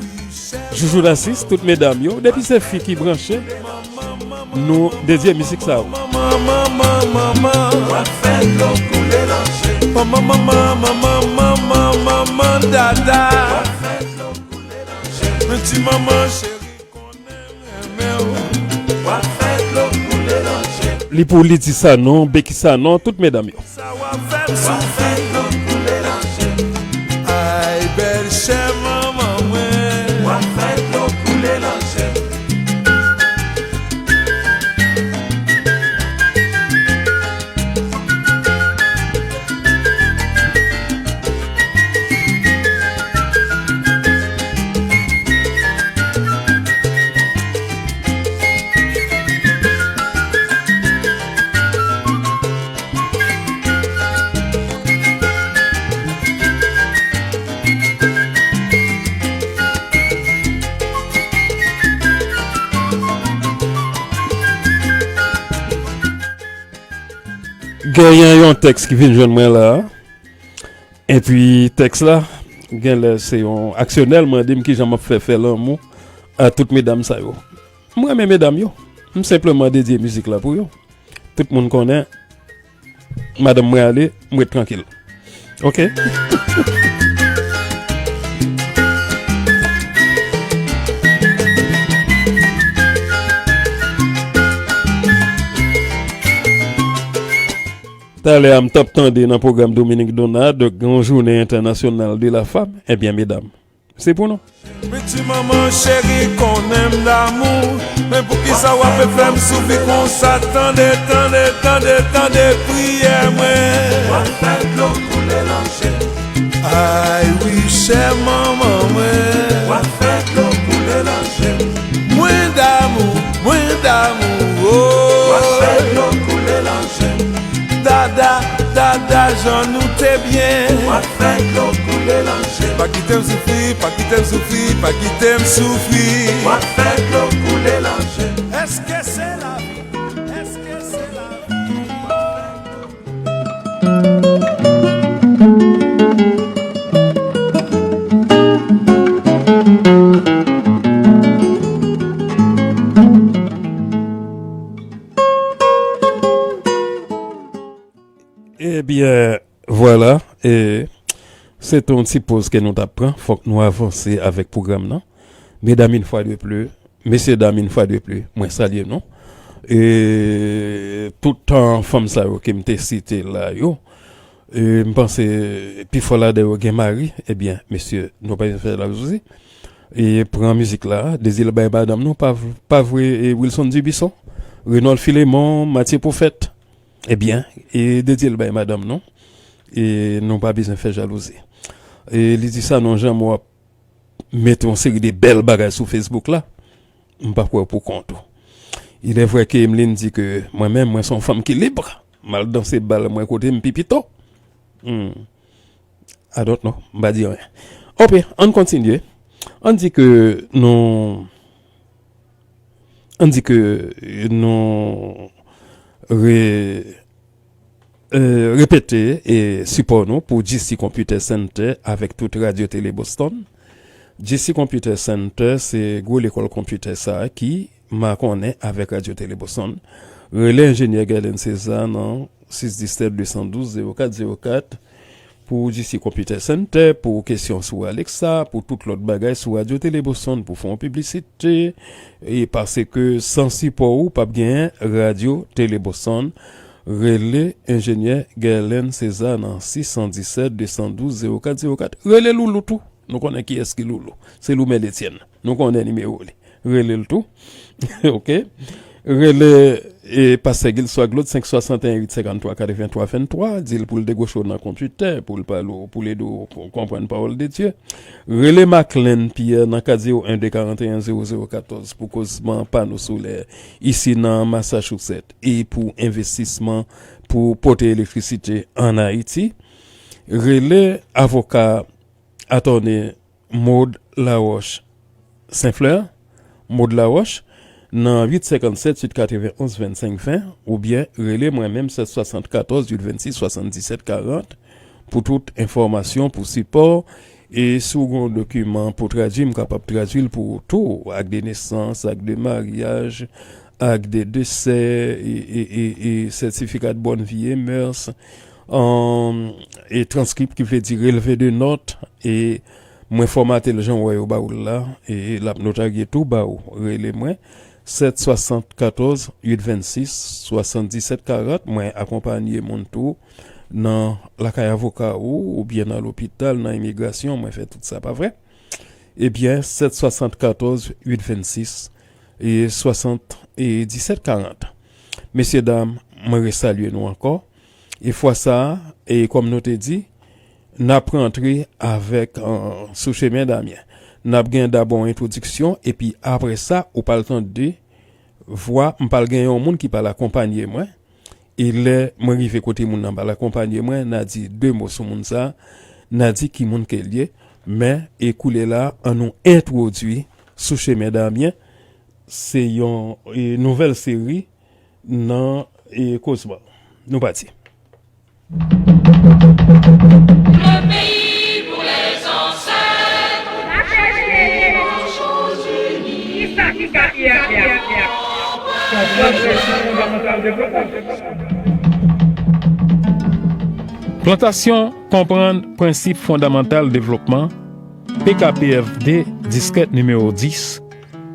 Joujou Narcisse, tout medam yo. Depi se fi ki branche, nou dedye mizik sa yo. Manman, manman, manman, manman, dada. Yon ti manman cheri konnen m renmen w. W ap fè dlo koule nan je m. Li pou Lidi Sanon, Becky Sanon, tout medam yo. Sa w ap fè m soufri. W ap fè dlo koule nan je m. Ay, bèl chè manman mwen. W ap fè dlo koule nan je m. Genyen yon tèks ki vin jwenn mwen la. Epi tèks la, genlè se yon aksyonè l mande m kijan m ap fè fè lanmou a tout medam sa yo. M renmen medam yo. M senpleman dedye mizik la pou yo. Tout moun konnen, madanm mwen ale, m ret trankil. Oke. Talè a m t ap tande nan pwogram Dominique Donald, gen yon jounen entènasyonal de la femme. Ebyen, medam, se pou nou. Piti manman cheri, konnen m damou. Men poukisa w ap fè m soufri konsa? Tande, tande, tande, tande priyè mwen. W ap fè dlo koule nan je m. Ay wi, chè manman mwen. W ap fè dlo koule nan je m. Mwen damou, mwen damou, oh. W ap fè dlo koule nan je m. Dada, dada, jan nou te byen. W ap fè dlo koule nan je m. Pa kite m soufri, pa kite m soufri, pa kite m soufri. W ap fè dlo koule nan je m. Èske se lavi? Èske se lavi? Ebyen, vwala, e, se te yon ti poz ke nou t ap pran. Fòk nou avanse avèk pwogram nan. Medam, une fois de plus, mesye dam, une fois de plus, mwen salye nou. E tout fanm sa yo ke m te site la yo, e m panse pifò ladan yo gen mari, ebyen, mesye, nou pa fè lasousi. E pran mizik la, dedye l bay madanm nou, pa, pa vre, e Wilson Dubuisson, Renold Philémon, Mathieu Prophète, ebyen, e dedye l bay madanm nou. E nou pa bezwen fè jalouzi. E li di sa non, jan mwen ap mete yon seri de bèl bagay sou Facebook la, m p ap wè w pou kont ou. Il est vrai que Emeline di ke mwen menm, mwen se yon fanm ki lib. M al danse bal mwen kote m pi pito. Hmm. I don't know. M pa di anyen. Oke, ann kontinye. Ann di ke nou, ann di ke nou re-, e, repete e sipò nou pou G C Computer Center avèk tout Radyo Tele Boston. G C Computer Center se gwo lekòl konpitè sa a ki makonnen avèk Radyo Tele Boston. Rele enjenyè Guerlain César nan sis disèt de san douz zewo kat zewo kat pou G C Computer Center, pou kesyon sou Alexa, pou tout lòt bagay sou Radyo Tele Boston, pou fè yon piblisite, e paske san sipò ou, p ap gen Radyo Tele Boston. Rele enjenyè Guerlain César nan sis san disèt de san douz zewo kat zewo kat. Rele Loulou tou. Nou konnen kiyès ki Loulou. Se Loumèl Etyèn. Nou konnen nimewo li. Rele l tou. Oke. Rele, e, pastè Gilswa Claude, senk swasanteyen uit senkanntwa katreventwa venntwa, di l pou l degwoche w nan konpitè, pou l pale w, pou l ede w konprann pawòl de Dye. Rele Maclean Pierre nan kat zewo en de karanteyen zewo zewo katòz pou kozman pano solè isi nan Massachusetts e pou envestisman pou pote elektrisite ann Ayiti. Rele avoka atòne Maud Laroche Saint-Fleur, Maud Laroche, nan uit senkannsèt uit katrevenonz vennsenk ven, oubyen rele mwen menm sèt swasannkatòz uit vennsis swasanndisèt karant pou tout enfòmasyon, pou sipò, e si w gen yon dokiman pou tradui, m kapab tradui l pou ou tou, ak de nesans, ak de maryaj, ak de desè, e, e, e, e sètifika de bonne vie et mœurs, um, e transkrip ki vle di relve de nòt, e mwen fòmate l jan w wè yo ba w l la, e l ap notarye tou ba w. Rele mwen, sèt swasannkatòz uit vennsis swasanndisèt karant, mwen akonpanye moun tou nan lakay avoka ou, oubyen nan lopital, nan imigrasyon, mwen fè tout sa, pa vre? Ebyen, sèt swasannkatòz uit vennsis e swasanndisèt karant. Mesye dam, mwen resalye nou ankò. E fwa sa a, e kòm nou te di, n ap rantre avèk, e, sou chemen Damyen. N ap gen dabò yon entwodiksyon, epi apre sa, ou pral tande vwa, m pral gen yon moun ki pral akonpanye mwen. E lè mwen rive kote moun nan pral akonpanye mwen, n a di de mo sou moun sa a, n a di ki moun ke l ye. Men, e koulye la, an nou entwodui sou chemen Damyen. Se yon, e, nouvèl seri nan, e, kozman. Nou pati. Plantasyon, konprann prensip fondamantal devlopman, P K P F D, diskèt nimewo dis,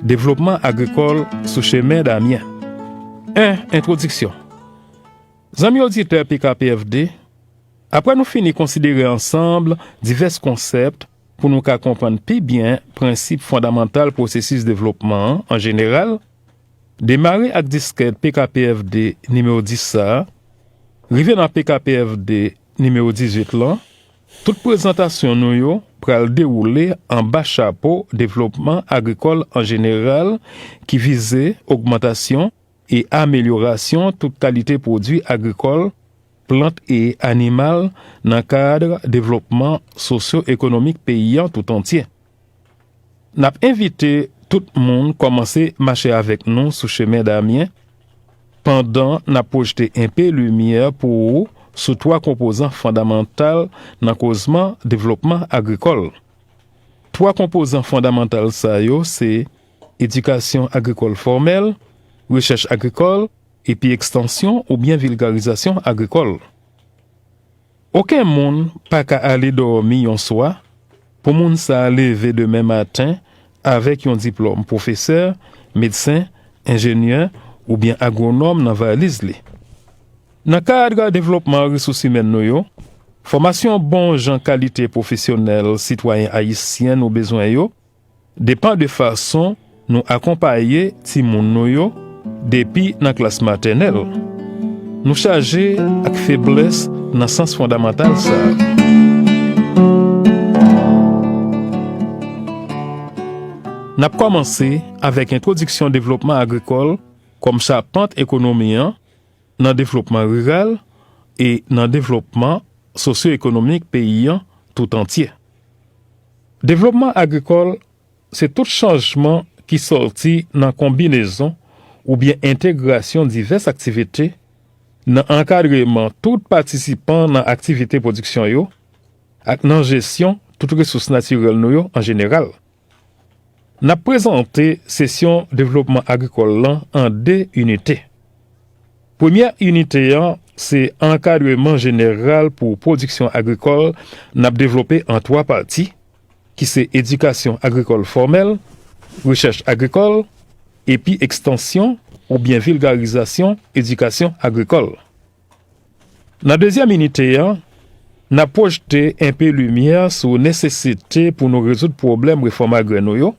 devlopman agrikòl sou chemen Damyen. En, entwodiksyon. Zanmi oditè P K P F D, apre nou fini konsidere ansanm divès konsèp pou nou ka konprann pi byen prensip fondamantal pwosesis devlopman an an jeneral, demare ak diskèt P K P F D nimewo dis sa a, rive nan P K P F D nimewo dizuit lan, tout prezantasyon nou yo pral dewoule anba chapo devlopman agrikòl an jeneral ki vize ogmantasyon e amelyorasyon tout kalite pwodui agrikòl, plant e animal nan kad devlopman sosyo-ekonomik peyi an toutantye. N ap envite tout moun kòmanse mache avèk nou sou chemen Damyen, pandan n ap pwojte enpe limyè pou ou sou twa konpozan fondamantal nan kozman devlopman agrikòl. Twa konpozan fondamantal sa yo se edikasyon agrikòl fòmèl, rechèch agrikòl, epi ekstansyon oubyen vilgarizasyon agrikòl. Okenn moun pa ka ale dòmi yon swa pou moun sa a leve demen maten avèk yon diplòm pwofesè, medsen, enjenyè oubyen agwonòm nan valiz li. Nan kad devlopman resous imèn nou yo, fòmasyon bon jan kalite pwofesyonèl sitwayen ayisyen nou bezwen yo depann de fason nou akonpaye timoun nou yo depi nan klas matènèl. Nou chaje ak feblès nan sans fondamantal sa a. N ap kòmanse avèk entwodiksyon devlopman agrikòl kòm chapant ekonomi an nan devlopman riral e nan devlopman sosyo-ekonomik peyi an tout antye. Devlopman agrikòl se tout chanjman ki sòti nan konbinezon oubyen entegrasyon divès aktivite nan ankadreman tout patisipan nan aktivite pwodiksyon yo ak nan jesyon tout resous natirèl nou yo an jeneral. N ap prezante sesyon devlopman agrikòl lan an de inite. Premyè inite an se ankadreman jeneral pou pwodiksyon agrikòl n ap devlope an twa pati, ki se edikasyon agrikòl fòmèl, rechèch agrikòl, epi ekstansyon oubyen vilgarizasyon edikasyon agrikòl. Nan dezyèm inite an, n ap pwojte enpe limyè sou nesesite pou nou rezoud pwoblèm refòm agrè nou yo,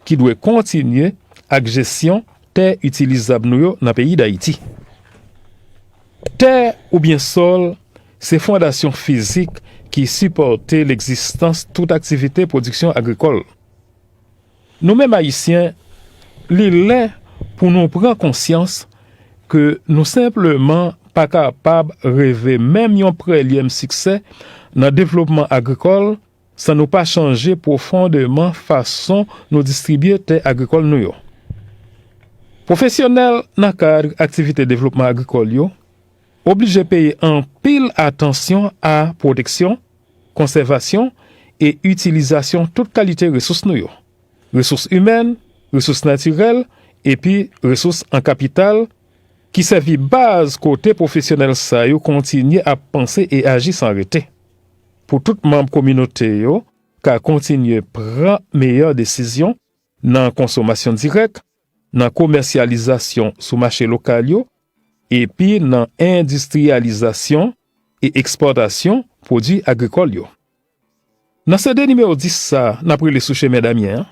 ki dwe kontinye ak jesyon tè itilizab nou yo nan peyi Dayiti. Tè oubyen sòl se fondasyon fizik ki sipòte legzistans tout aktivite pwodiksyon agrikòl. Nou menm Ayisyen, li lè pou nou pran konsyans ke nou senpleman pa kapab reve menm yon prèlyèm siksè nan devlopman agrikòl san nou pa chanje pwofondeman fason nou distribye tè agrikòl nou yo. Pwofesyonèl nan kad aktivite devlopman agrikòl yo oblije peye anpil atansyon a pwoteksyon, konsèvasyon e itilizasyon tout kalite resous nou yo, resous imèn, resous natirèl, epi resous an kapital, ki sèvi baz kote pwofesyonèl sa yo kontinye ap panse e aji san rete. Pou tout manm kominote yo ka kontinye pran meyè desizyon nan konsomasyon dirèk, nan komèsyalizasyon sou mache lokal yo, epi nan endistriyalizasyon e ekspòtasyon pwodui agrikòl yo. Nan C D nimewo dis sa n ap rele Sou Chemen Damyen an,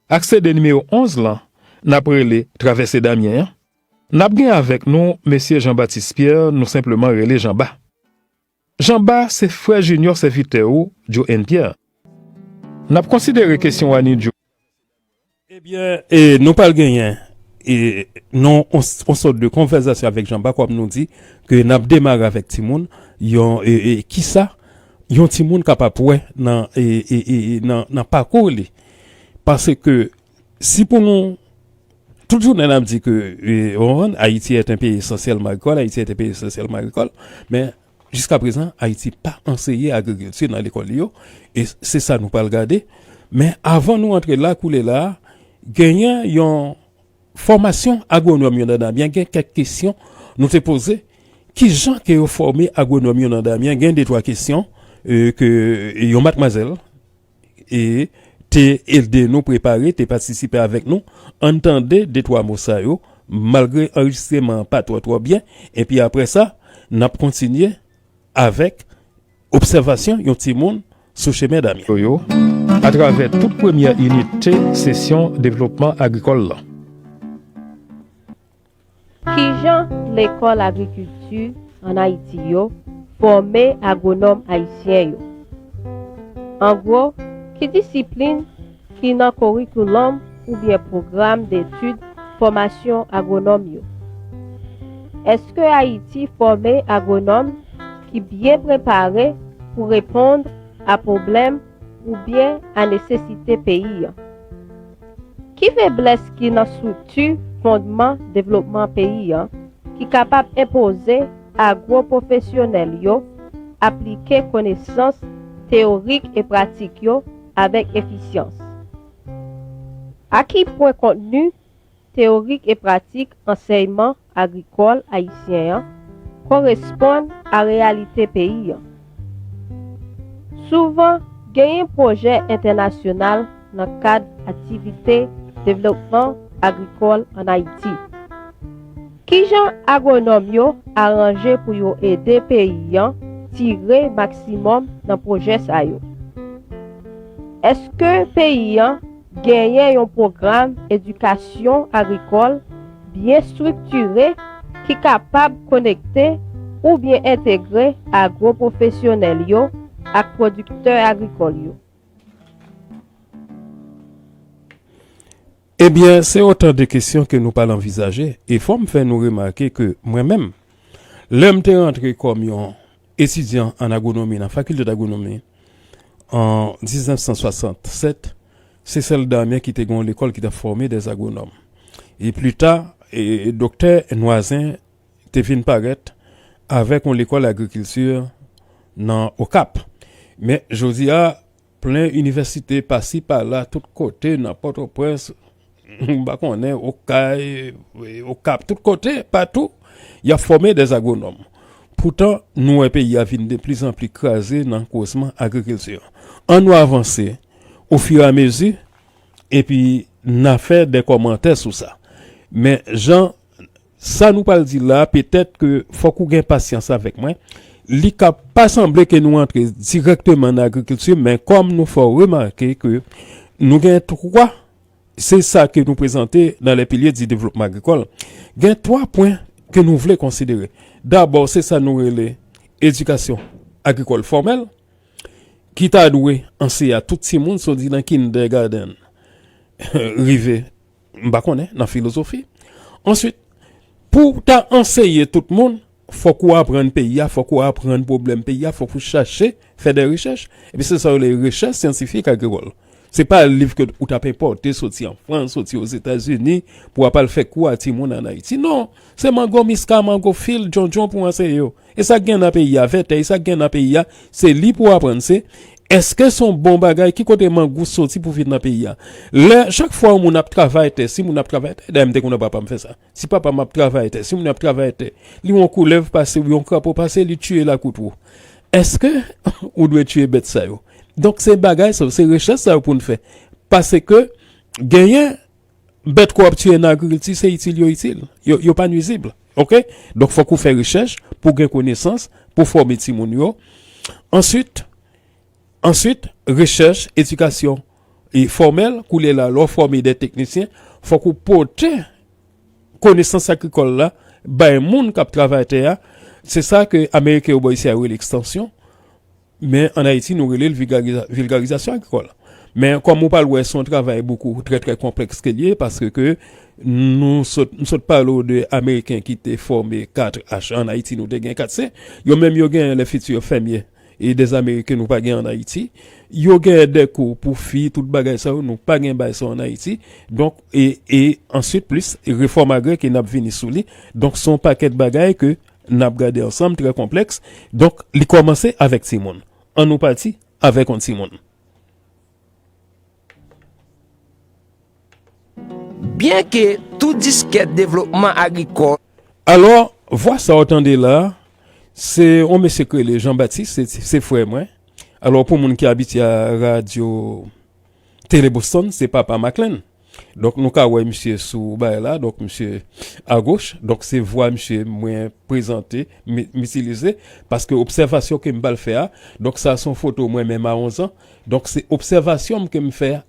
ak C D nimewo onz lan n ap rele Travèse Damyen an, n ap gen avèk nou mesye Jean Baptiste Pierre, nou senpleman rele Janba. Janba se frè jinyò sèvitè ou, Joe N. Pierre. N ap konsidere kesyon Annie Joe. Ebyen, e, nou pral genyen, e, non, on, on sòt de konvèsasyon avèk Janba, kòm nou di, ke n ap demare avèk timoun, yon, e, e, kisa yon timoun kapab wè nan, e, e, e, e, nan, nan pakou li. Paske si pou nou, tout jounen n ap di ke, e, on, Haïti est un pays essentiellement agricole, Haïti est un pays essentiellement agricole, men jiskaprezan, Ayiti pa anseye agrikilti nan lekòl li yo, e se sa nou pral gade. Men avan nou antre la, koulye la, genyen yon fòmasyon agwonòm yo nan Damyen, gen kèk kesyon nou te poze. Kijan ke yo fòme agwonòm yo nan Damyen? Gen de twa kesyon, e, ke yon matmwazèl e te ede nou prepare, te patisipe avèk nou. Ann tande de twa mo sa yo, malgre anrejistreman an pa twò twò byen, epi apre sa, n ap kontinye avèk obsèvasyon yon timoun sou chemen Damyen. Yo, atravè tout premyè inite sesyon devlopman agrikòl lan. Kijan lekòl agrikilti ann Ayiti yo fòme agwonòm ayisyen yo? An gwo, ki disiplin ki nan korikoulòm oubyen pwogram detid fòmasyon agwonòm yo? Èske Ayiti fòme agwonòm ki byen prepare pou reponn a pwoblèm oubyen a nesesite peyi an? Ki feblès ki nan estrikti fondman devlopman peyi an ki kapab enpoze agwo-pwofesyonèl yo aplike konesans teyorik e pratik yo avèk efisyans? A ki pwen kontni teyorik e pratik ansèyman agrikòl ayisyen an koresponn a reyalite peyi an? Souvan, genyen pwojè entènasyonal nan kad aktivite devlopman agrikòl ann Ayiti. Kijan agwonòm yo aranje pou yo ede peyi an tire maksimòm nan pwojè sa yo? Èske peyi an genyen yon pwogram edikasyon agrikòl byen estriktire ki kapab konekte oubyen entegre agwo-pwofesyonèl yo ak pwodiktè agrikòl yo? Ebyen, se otan de kesyon ke nou pral anvizaje, e fò m fè nou remake ke mwen menm, lè m te rantre kòm yon etidyan an agwonomi nan Fakilte d'agwonomi an diznèf san swasannsèt, se sèl Damyen ki te gen yon lekòl ki t ap fòme dè agwonòm. E pli ta, e, Doktè Nwazen te vin parèt avèk yon lekòl agrikilti nan Okap. Men jodi a, plen inivèsite pasi pala, tout kote, nan Pòtoprens, m pa konnen, Okay, Okap, tout kote, patou, y ap fòme dè agwonòm. Poutan, nou wè peyi a vin de plizanpli kraze nan kozman agrikilti. Ann nou avanse, ofiramezi, epi n a fè dè kòmantè sou sa. Men jan sa nou pral di la, petèt ke fòk ou gen pasyans avèk mwen. Li ka pa sanble ke nou antre dirèkteman nan agrikilti, men kòm nou fè w remake ke nou gen twa, se sa ke nou prezante nan les piliers du développement agricole. Gen twa pwen ke nou vle konsidere. Dabò, se sa nou rele edikasyon agrikòl fòmèl, ki ta dwe anseye a tout timoun, soti nan kindergarten rive, m pa konnen, nan filozofi. Answit, pou w ta anseye tout moun, fòk ou aprann peyi a, fòk ou aprann pwoblèm peyi a, fòk ou chache fè dè rechèch. Epi se sa yo rele rechèch syantifik agrikòl. Se pa liv ke ou t ap enpòte soti an Frans, soti Ozetazini, pou w ap al fè kou a timoun ann Ayiti. Non, se mango miska, mango fil, djondjon pou w anseye yo. E sa k gen nan peyi a, vètè, e sa k gen nan peyi a, se li pou w aprann, se èske se yon bon bagay, ki kote mangous soti pou vin nan peyi a. Lè, chak fwa yon moun ap travay tè, si moun ap travay tè, dayè m te konnen papa m fè sa. Si papa m ap travay tè, si moun ap travay tè, li wè yon koulèv pase, yon krapo pase, li tiye l ak woutwou. Èske ou dwe tiye bèt sa yo? Donk, se bagay sa yo, se rechèch sa yo pou n fè. Paske genyen bèt ke w ap tiye nan agrikilti, se itil yo itil. Yo, yo pa nwizib. Oke? Donk, fòk ou fè rechèch pou gen konesans, pou fòme timoun yo. Answit, answit, rechèch, edikasyon e fòmèl, koulye la, lè w fòme de teknisyen, fòk ou pote konesans agrikòl la bay moun k ap travay tè a. Se sa ke Ameriken yo bò isi a yo rele ekstansyon. Men ann Ayiti, nou rele l vilgariza-, vilgarizasyon agrikòl. Men kòm ou pral wè, se yon travay bokou trè, trè konplèks ke l ye, paske nou sot, m sot pale w de Ameriken ki te fòme kat H, ann Ayiti, nou te gen kat C. Yo menm, yo gen les futurs fermiers e dè Ameriken nou pa gen ann Ayiti. Yo gen dè kou pou fi, tout bagay sa yo, nou pa gen bagay sa yo ann Ayiti. Donk, e, e answit plis, refòm agrè ke n ap vini sou li. Donk, se yon pakèt bagay ke n ap gade ansanm, trè konplèks. Donk, li kòmanse avèk timoun. Ann nou pati avèk yon timoun. Byenke tou diskèt devlopman agrikòl. Alò, vwa sa w tande la, se yon mesye k rele Jean Baptiste, se, se frè mwen. Alò, pou moun ki abitye a radyo Tele Boston, se papa Maclean. Donk, nou ka wè misye sou bagay la, donk, misye agoch. Donk, se vwa misye mwen prezante, m, m itilize, paske obsèvasyon ke m pral fè a, donk, sa se yon foto mwen menm a onz an. Donk, se obsèvasyon m ke m fè a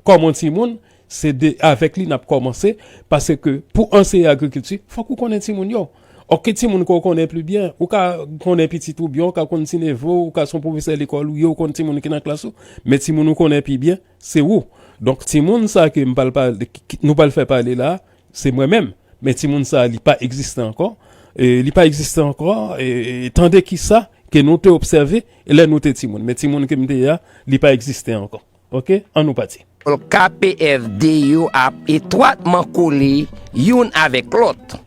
kòm yon timoun, se de, avèk li n ap kòmanse, paske pou anseye agrikilti, fòk ou konnen timoun yo. Oke, timoun ke w konnen pli byen, ou ka konnen pitit ou byen, ou ka konn ti neve w, ou ka se yon pwofesè lekòl ou ye, ou konn timoun ki nan klas ou, men timoun ou konnen pi byen, se ou. Donk, timoun sa ke m pral pale, ki, ki, nou pral fè pale la, se mwen menm. Men timoun sa, li pa egziste ankò. E, li pa egziste ankò. E, e, tande kisa ke nou te obsève, e lè nou te timoun. Men timoun ke m te ye a, li pa egziste ankò. Oke? Ann nou pati. K P F D yo ap etwatman kole youn avèk lòt.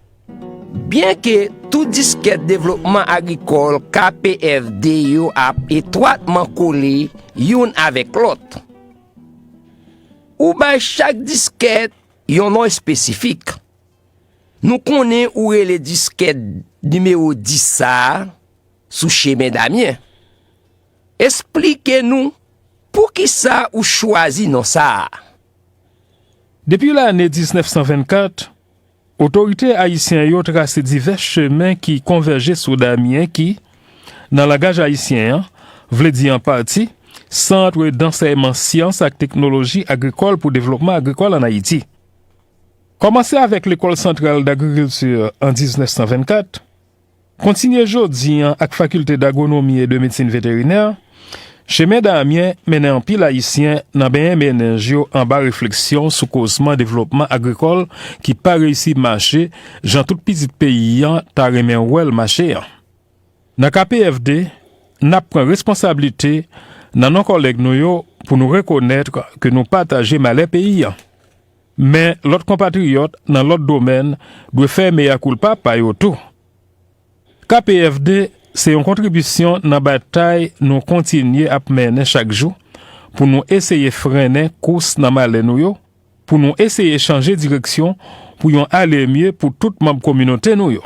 Byenke tou diskèt devlopman agrikòl K P F D yo ap etwatman kole youn avèk lòt, ou bay chak diskèt yon non espesifik. Nou konnen ou rele diskèt nimewo dis sa a sou chemen Damyen. Esplike nou poukisa ou chwazi non sa a. Depi lane diznèf san vennkat, otorite ayisyen yo trase divès chemen ki konvèje sou Damyen ki, nan langaj ayisyen an, vle di an pati, Sant d'ansèyman syans ak teknoloji agrikòl pou devlopman agrikòl ann Ayiti. Kòmanse avèk Lekòl santral dagrikilti an diznèf san vennkat, kontinye jodi an ak Fakilte dagwonomi e de medsin veterinè, Chemen Damyen mennen anpil Ayisyen nan benyen mennenj yo anba refleksyon sou kozman devlopman agrikòl ki pa reyisi mache jan tout pitit peyi an ta renmen wè l mache an. Nan K P F D, n ap pran responsablite nan non kòlèg nou yo pou nou rekonèt ke nou pataje malè peyi an. Men lòt konpatriyòt nan lòt domèn dwe fè meya koulpa pa yo tou. K P F D se yon kontribisyon nan batay nou kontinye ap mennen chak jou pou nou eseye frennen kous nan malè nou yo, pou nou eseye chanje direksyon pou yon alemye pou tout manm kominote nou yo.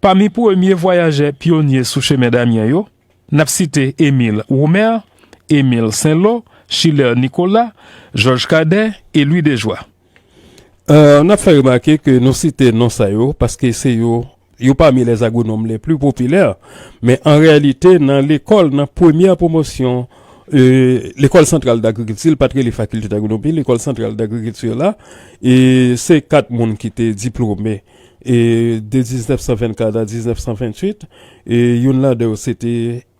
Pami premye vwayajè pyonye sou chemen Damyen yo, n ap site Emile Romer, Emile Saint-Lô, Schiller Nicolas, Georges Cadet e Louis Dejoie. Euh, n ap fè remake ke nou site non sa yo paske se yo, yo pami les agronomes les plus populaires, men an reyalite, nan lekòl, nan premyè pwomosyon, euh, lekòl santral dagrikilti, l pa t rele fakilte dagronomi, lekòl santral dagrikilti la, e se kat moun ki te diplome, e de diznèf san vennkat a diznèf san venntuit, e youn ladan yo se te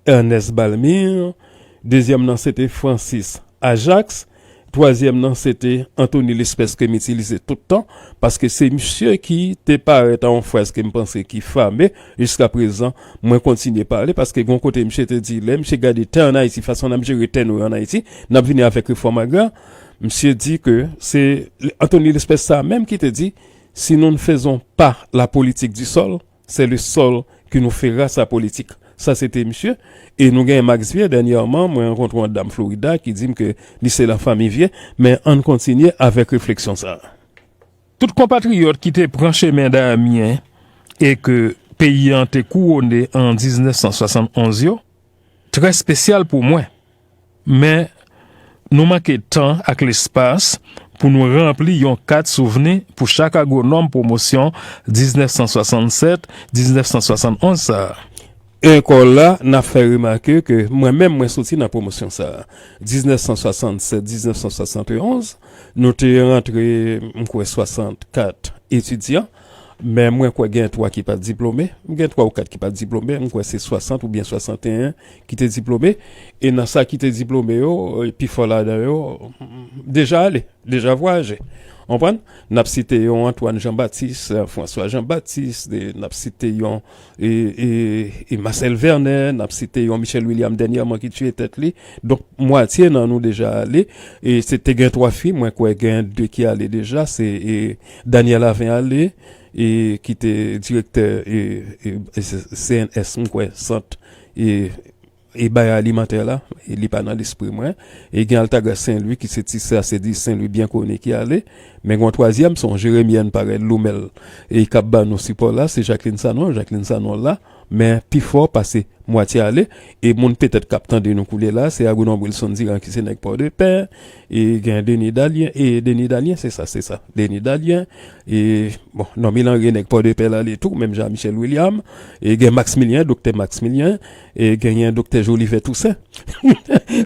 Ernest Balmire, dezyèm nan se te Francis Ajax, twazyèm nan se te Anthony Lespès ke m itilize tout tan, paske se misye ki te parèt a yon fraz ke m panse ki fame, jiska prezan, mwen kontinye pale, paske gon kote misye te di, lè misye gade tè ann Ayiti, fason n ap jere tè nou yo ann Ayiti, n ap vini avèk refòm agrè, misye di ke se Anthony Lespès sa menm ki te di, si nous ne faisons pas la politique du sol, c'est le sol qui nous fera sa politique. Sa se te misye. E nou gen Max Vieux, dènyèman, mwen rankontre yon dam Florida ki di m ke li se la fami Vieux, men ann kontinye avèk refleksyon sa a. Tout konpatriyòt ki te pran chemen Damyen e ke peyi an te kouwone an diznèf san swasann onz yo, trè espesyal pou mwen. Men, nou manke tan ak lespas pou nou ranpli yon kat souvni pou chak agwonòm pwomosyon diznèf san swasannsèt, diznèf san swasann onz sa a. Ankò la, n ap fè remake ke mwen menm, mwen soti nan pwomosyon sa a. Diznèf san swasannsèt, diznèf san swasann onz, nou te rantre, m kwè, swasannkat etidyan. Men mwen kwè gen twa ki pa t diplome. M gen twa ou kat ki pa t diplome. M kwè se swasant oubyen swasanteyen ki te diplome. E nan sa ki te diplome yo, e pifò ladan yo, deja ale, deja vwayaje. Konprann? N ap site yon Antoine Jean-Baptiste, François Jean-Baptiste, de, n ap site yon, e, e, e Marcel Vernet, n ap site yon Michel William dènyèman ki tiye tèt li. Donk, mwatye nan nou deja ale. E se te gen twa fi, mwen kwè gen de ki ale deja, se, e, Daniel Avin ale, e, ki te direktè, e, e, e, C N S, m kwè, sant, e, e bagay alimantè la, e li pa nan lespri mwen. E gen Altagrace Saint-Louis, ki se ti sè a, se di Saint-Louis byen koni ki ale. Men gen yon twazyèm, se yon Jeremienne parèy Loumel, e k ap ban nou sipò la, se Jacqueline Sanon, Jacqueline Sanon la, men pi fò pase mwatye ale, e moun petèt k ap tande nou koulye la, se agwonòm Wilson Durand ki se nèg Pòdepè, e gen Denis Dalien, e Denis Dalien, se sa, se sa, Denis Dalien, e, bon, Normil Henry nèg Pòdepè l ale tou, menm jan Michel William, e gen Maximilien, doktè Maximilien, e genyen doktè Jolivet Toussaint.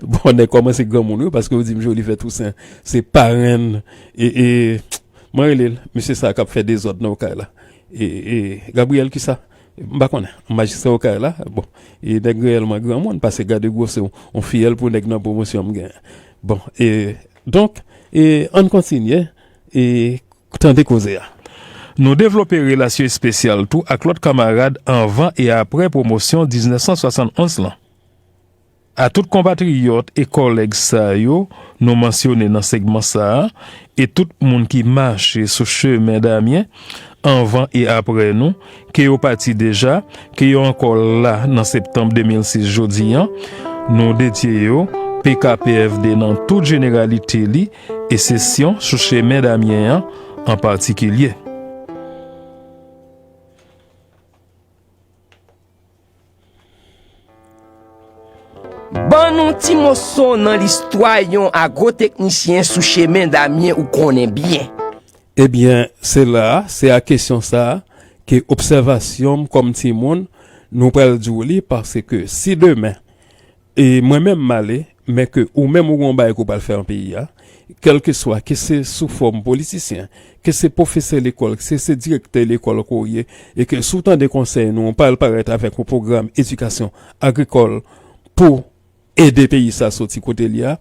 Bon, nèg kòmanse granmoun wi, paske yo di m Jolivet Toussaint, se parenn, e, e, mwen rele l, mesye sa k ap fè dezòd nan Okay la. E, e, Gabriel kisa? M pa konnen. Majistra Okay la, bon, e nèg reyèlman granmoun, pase gade gwosè yon, yon fiyèl pou nèg nan pwomosyon m genyen. Bon, e, donk, e, ann kontinye, e, tande koze a. Nou devlope relasyon espesyal tou ak lòt kanmarad anvan e apre pwomosyon diznèf san swasann onz lan. A tout konpatriyòt e kòlèg sa yo nou mansyone nan segman sa a, e tout moun ki mache sou chemen Damyen, anvan e apre nou, ke yo pati deja, ke yo ankò la nan septanm de mil sis jodi an, nou dedye yo P K P F D nan tout jeneralite li, e sesyon sou chemen Damyen an an patikilye. Ban nou ti moso nan listwa yon agwoteknisyen sou chemen Damyen ou konnen byen. Ebyen, se la a, se a kesyon sa a ke obsèvasyon m kòm timoun, nou pral di w li, paske si demen, e mwen menm m ale, men ke ou menm ou gen yon bagay ke w pral fè nan peyi a, kèlkeswa, ke se sou fòm politisyen, ke se pwofesè lekòl, ke se direktè lekòl ke w ye, e ke si w tande konsèy nou, w pral parèt avèk yon pwogram edikasyon agrikòl pou ede peyi sa soti kote li a,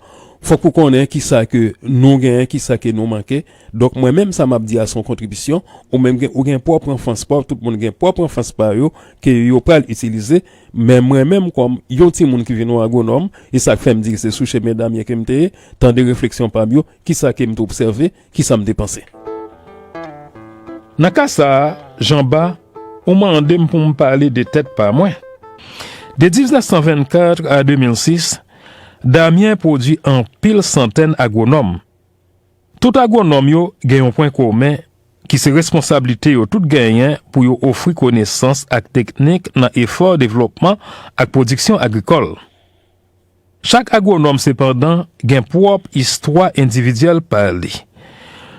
fòk ou konnen kisa ke nou genyen, kisa ke nou manke. Donk, mwen menm, sa m ap di a se yon kontribisyon. Ou menm gen, ou gen pwòp anfans pa w, tout moun gen pwòp anfans pa yo ke yo pral itilize. Men mwen menm, kòm yon timoun ki vin yon agwonòm, e sa k fè m di se sou chemen Damyen ke m te ye, tande refleksyon pa m yo, kisa ke m te obsève, kisa m te panse. Nan ka sa a, Janba, ou mande m pou m pale de tèt pa mwen. De diznèf san vennkat a de mil sis, Damyen pwodui anpil santèn agwonòm. Tout agwonòm yo gen yon pwen komen ki se responsablite yo tout genyen pou yo ofri konesans ak teknik nan efò devlopman ak pwodiksyon agrikòl. Chak agwonòm, sepandan, gen pwòp istwa endividyèl pa li.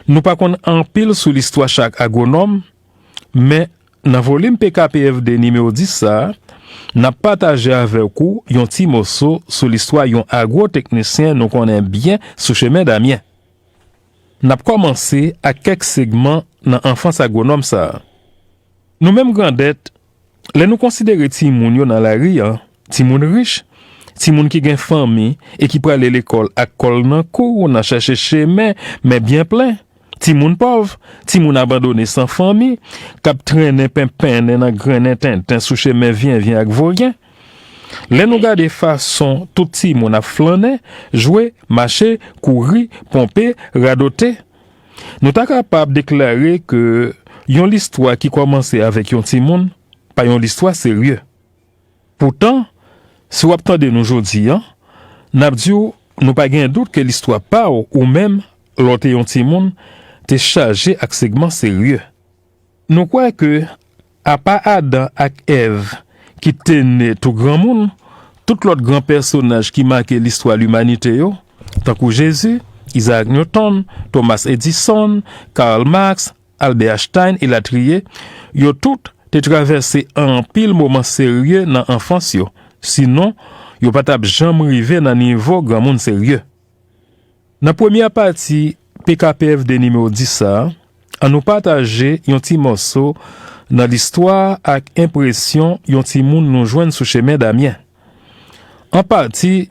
Nou pa konn anpil sou listwa chak agwonòm, men nan volim P K P F D nimewo dis sa a, n ap pataje avèk ou yon ti moso sou listwa yon agwoteknisyen nou konnen byen sou chemen Damyen. N ap kòmanse ak kèk segman nan anfans agwonòm sa a. Nou menm grandèt, lè nou konsidere timoun yo nan lari a, timoun rich, timoun ki gen fanmi e ki prale lekòl ak kòl nan kou nan chèche chemen, men byen plen, timoun pòv, timoun abandone san fanmi, k ap trennen penpennen nan grennen tenten sou chemen vyenvyen ak voryen. Lè nou gade fason tout timoun ap flannen, jwe, mache, kouri, ponpe, radote, nou ta kapab deklare ke yon listwa ki kòmanse avèk yon timoun pa yon listwa serye. Poutan, si w ap tande nou jodi a, n ap di w nou pa gen dout ke listwa pa w, ou menm, lè w te yon timoun, te chaje ak segman serye. Nou kwè ke, apa Adan ak Èv ki te ne tou granmoun, tout lòt gran pèsonaj ki make listwa limanite yo, tankou Jezi, Isaac Newton, Thomas Edison, Karl Marx, Albert Einstein, elatriye, yo tout te travèse anpil moman serye nan anfans yo, sinon, yo pa t ap janm rive nan nivo granmoun serye. Nan premyè pati P K P F D nimewo dis sa a, ann nou pataje yon ti mòso nan listwa ak enpresyon yon timoun nou jwenn sou chemen Damyen. An pati,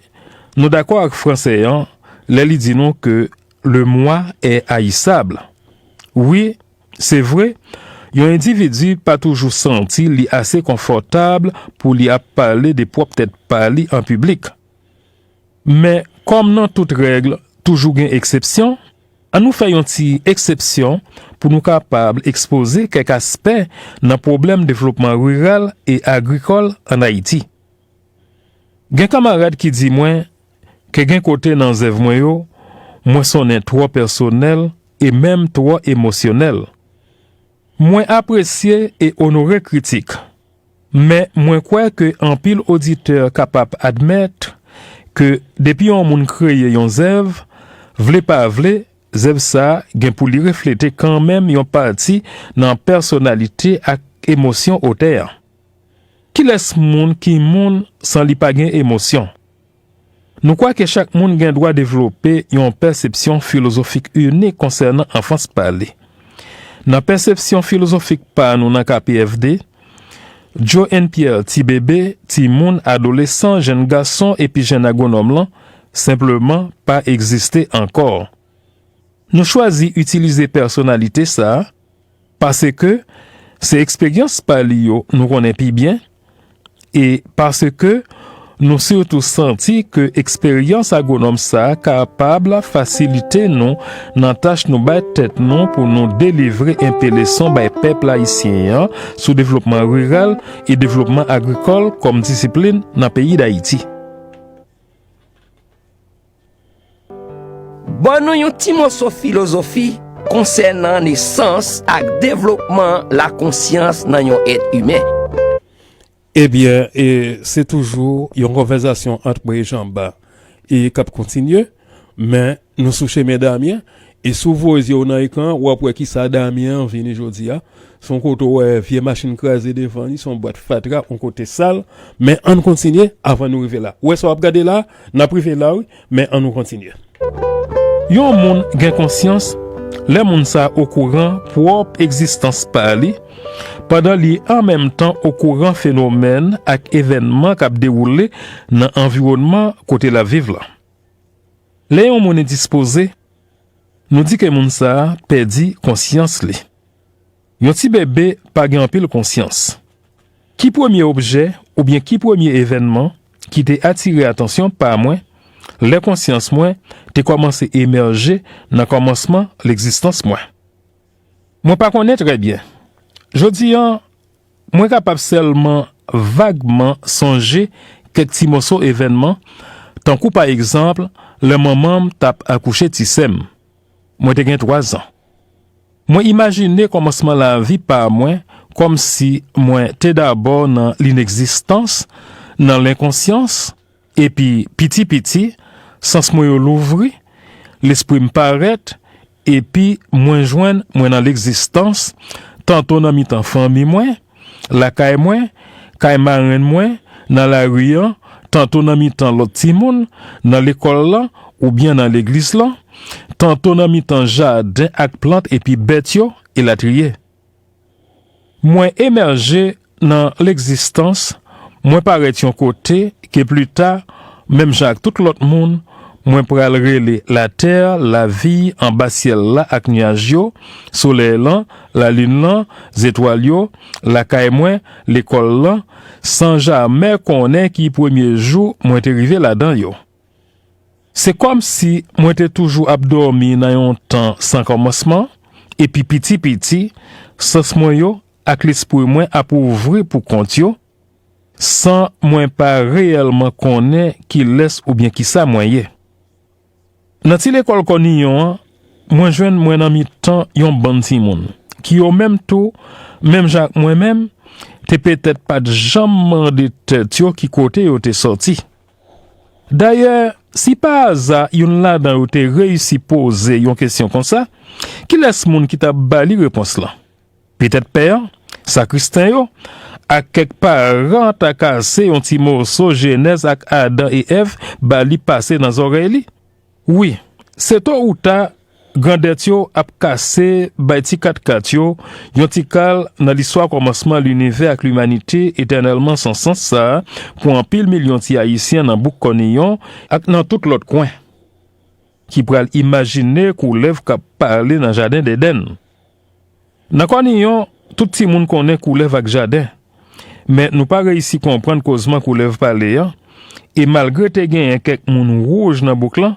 nou dakò ak Fransè an lè li di nou ke le moi est haïssable. Wi, se vre, yon endividi pa toujou santi li ase konfòtab pou li ap pale de pwòp tèt pa li an piblik. Men, kòm nan tout règ, toujou gen eksepsyon, ann nou fè yon ti eksepsyon pou nou kapab ekspoze kèk aspè nan pwoblèm devlopman riral e agrikòl ann Ayiti. Gen kanmarad ki di mwen ke gen kote nan zèv mwen yo, mwen sonnen twò pèsonèl e menm twò emosyonèl. Mwen apresye e onore kritik, men mwen kwè ke anpil oditè kapab admèt ke depi yon moun kreye yon zèv, vle pa vle, zèv sa a gen pou li reflete kanmenm yon pati nan pèsonalite ak emosyon otè a. Kilès moun ki moun san li pa gen emosyon? Nou kwè ke chak moun gen dwa devlope yon pèsepsyon filozofik inik konsènan anfans pa li. Nan pèsepsyon filozofik pa nou nan K P F D, Joe N. Pierre, ti bebe, timoun, adolesan, jenn gason epi jenn agwonòm lan, senpleman pa egziste ankò. Nou chwazi itilize pèsonalite sa a paske se eksperyans pa li yo nou konnen pi byen, e paske nou sitou santi ke eksperyans agwonòm sa a kapab fasilite nou nan tach nou bay tèt nou pou nou delivre enpe leson bay pèp ayisyen an sou devlopman riral e devlopman agrikòl kòm disiplin nan peyi Dayiti. Ban nou yon ti moso filozofi konsènan nesans ak devlopman lakonsyans nan yon èt imen. Ebyen, e, se toujou yon konvèsasyon ant mwen e Janba e k ap kontinye, men nou sou chemen Damyen, e si w voye zye w nan ekran an, w ap wè kisa Damyen an vini jodi a. Se yon kote w wè vye machin kraze devan li, se yon bwat fatra, yon kote sal. Men ann kontinye avan nou rive la. Ou wè sa w ap gade la a? N ap rive la wi, men ann nou kontinye. Yon moun gen konsyans lè moun sa a okouran pwòp egzistans pa li, pandan li an menm tan okouran fenomèn ak evènman k ap dewoule nan anviwònman kote l ap viv la. Lè yon moun endispoze, nou di ke moun sa a pèdi konsyans li. Yon ti bebe pa gen anpil konsyans. Ki premye objè oubyen ki premye evènman ki te atire atansyon pa mwen lè konsyans mwen te kòmanse emèje nan kòmansman legzistans mwen? Mwen pa konnen trè byen. Jodi a, mwen kapab sèlman vagman sonje kèk ti moso evènman, tankou pa egzanp, lè manman m t ap akouche ti sè m. Mwen te gen twazan. Mwen imajine kòmansman lavi pa mwen kòmsi mwen te dabò nan linegzistans, nan lenkonsyans, epi piti piti, sans mwen yo louvri, lespri m parèt, epi mwen jwenn mwen nan legzistans, tanto nan mitan fanmi mwen, lakay mwen, kay marenn mwen, nan lari an, tanto nan mitan lòt timoun, nan lekòl la, oubyen nan legliz la, tanto nan mitan jaden ak plant epi bèt yo, elatriye. Mwen emèje nan legzistans, mwen parèt yon kote ke pli ta, menm jan ak tout lòt moun, mwen pral rele latè, lavi anba syèl la ak nyaj yo, solèy lan, lalin lan, zetwal yo, lakay mwen, lekòl lan, san jamè konnen ki premye jou mwen te rive ladan yo. Se kòmsi mwen te toujou ap dòmi nan yon tan san kòmansman, epi piti piti, sans mwen yo ak lespri mwen ap ouvri pou kont yo, san mwen pa reyèlman konnen kilès oubyen kisa mwen ye. Nan ti lekòl Kòniyon an, mwen jwenn mwen nan mitan yon bann timoun, ki yo menm tou, menm jan ak mwen menm, te petèt pa t janm mande tèt yo ki kote yo te sòti. Dayè, si pa aza youn ladan yo te reyisi poze yon kesyon konsa, kilès moun ki t ap ba li repons lan? Petèt pè an, sakristen yo, ak kèk paran ta kase yon ti moso Jenèz ak Adan e Èv ba li pase nan zòrèy li. Wi, se to ou ta, grandèt yo ap kase bay ti katkat yo yon ti kal nan listwa kòmansman linivè ak limanite etènèlman san sans sa a pou anpil milyon ti Ayisyen nan bouk Kòniyon ak nan tout lòt kwen, ki pral imajine koulèv k ap pale nan jaden Edenn. Nan Kòniyon, tout timoun konnen koulèv ak jaden. Men nou pa reyisi konprann kozman koulèv pale an, e malgre te genyen kèk moun wouj nan bouk lan,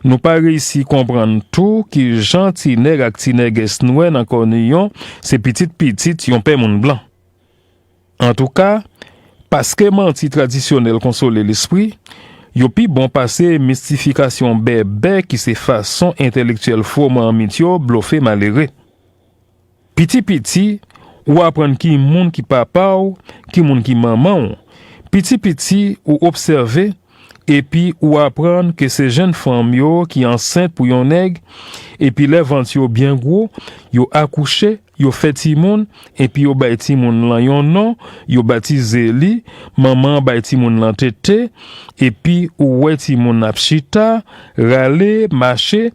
nou pa reyisi konprann tou kijan ti nèg ak ti nègès nwè nan Kòniyon se pitit pitit yon pè moun blan. Antouka, paske manti tradisyonèl konsole lespri, yo pi bon pase mistifikasyon bèbè ki se fason entèlektyèl fo manmit yo blofe malere. Piti piti, ou aprann ki moun ki papa w, ki moun ki manman w. Piti piti, ou obsève, epi ou aprann ke se jenn fanm yo ki ansent pou yon nèg, epi lè vant yo byen gwo, yo akouche, yo fè timoun, epi yo bay timoun lan yon non, yo batize li, manman an bay timoun lan tete, epi ou wè timoun ap chita, rale, mache,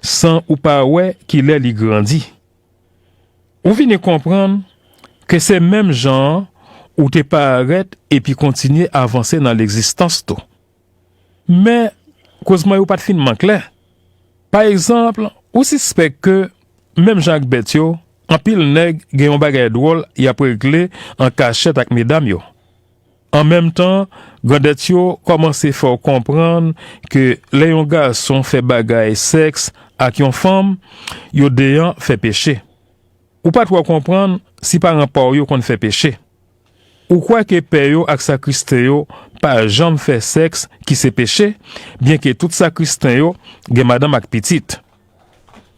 san ou pa wè kilè li grandi. Ou vini konprann ke se menm jan an ou te parèt epi kontinye avanse nan legzistans tou. Men, kozman yo pa t finman klè. Pa egzanp, ou sispèk ke, menm jan ak bèt yo, anpil nèg gen yon bagay dwòl y ap regle an kachèt ak medam yo. An menm tan, grandèt yo kòmanse fè w konprann ke lè yon gason fè bagay sèks ak yon fanm, yo de an fè peche. Ou pa twò konprann si paran pa w yo konn fè peche. Ou kwè ke pè yo ak sakristen yo pa janm fè sèks ki se peche, byenke tout sakristen yo gen madanm ak pitit.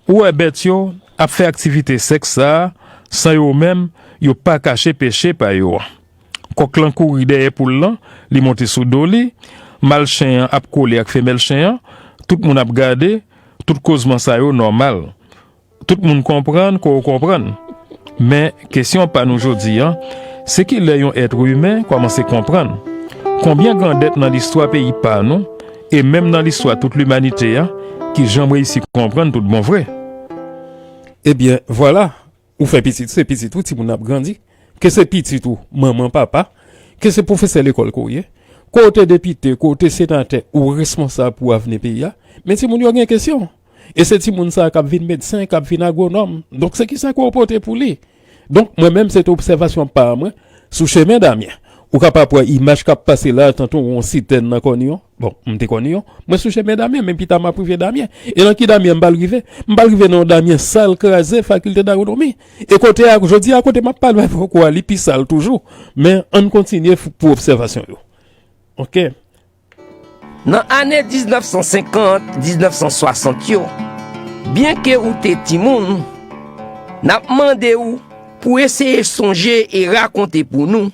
Ou wè bèt yo ap fè aktivite sèks sa a san yo menm yo pa kache peche pa yo an. Kòk lan kouri dèyè poul lan, li monte sou do li, mal chen an ap kole ak femèl chen an, tout moun ap gade, tout kozman sa yo nòmal. Tout moun konprann ke w konprann. Men, kesyon pa nou jodi a, se kilè yon èt imen kòmanse konprann? Konbyen grandèt nan listwa peyi pa nou, e menm nan listwa tout limanite a, ki janm reyisi konprann tout bon vre? Ebyen, vwala, Ou fè pitit, se pitit ou, timoun nan ap grandi. Ke se pitit ou, manman, papa, ke se pwofesè lekòl ke w ye, ke w te depite, ke w te senatè, ou responsab pou avni peyi a. Men timoun yo gen kesyon. E se timoun sa a k ap vin medsen, k ap vin agwonòm. Donk, se kisa ke w pote pou li? Donk, mwen menm, se te obsèvasyon pa mwen sou chemen Damyen. Ou kapab wè imaj k ap pase la, tankou yon sitèn nan Kòniyon. Bon, m te Kòniyon. Mwen sou chemen Damyen, men pita m ap rive Damyen. E nan ki Damyen m pral rive? M pral rive nan yon Damyen sal, kraze, fakilte d'agwonomi. E kote a, jodi a, kote m ap pale avèk ou a, li pi sal toujou. Men, ann kontinye pou obsèvasyon yo. Oke. Nan ane diznèf san senkant, diznèf san swasant yo, byenke ou te timoun, n ap mande w pou eseye sonje e rakonte pou nou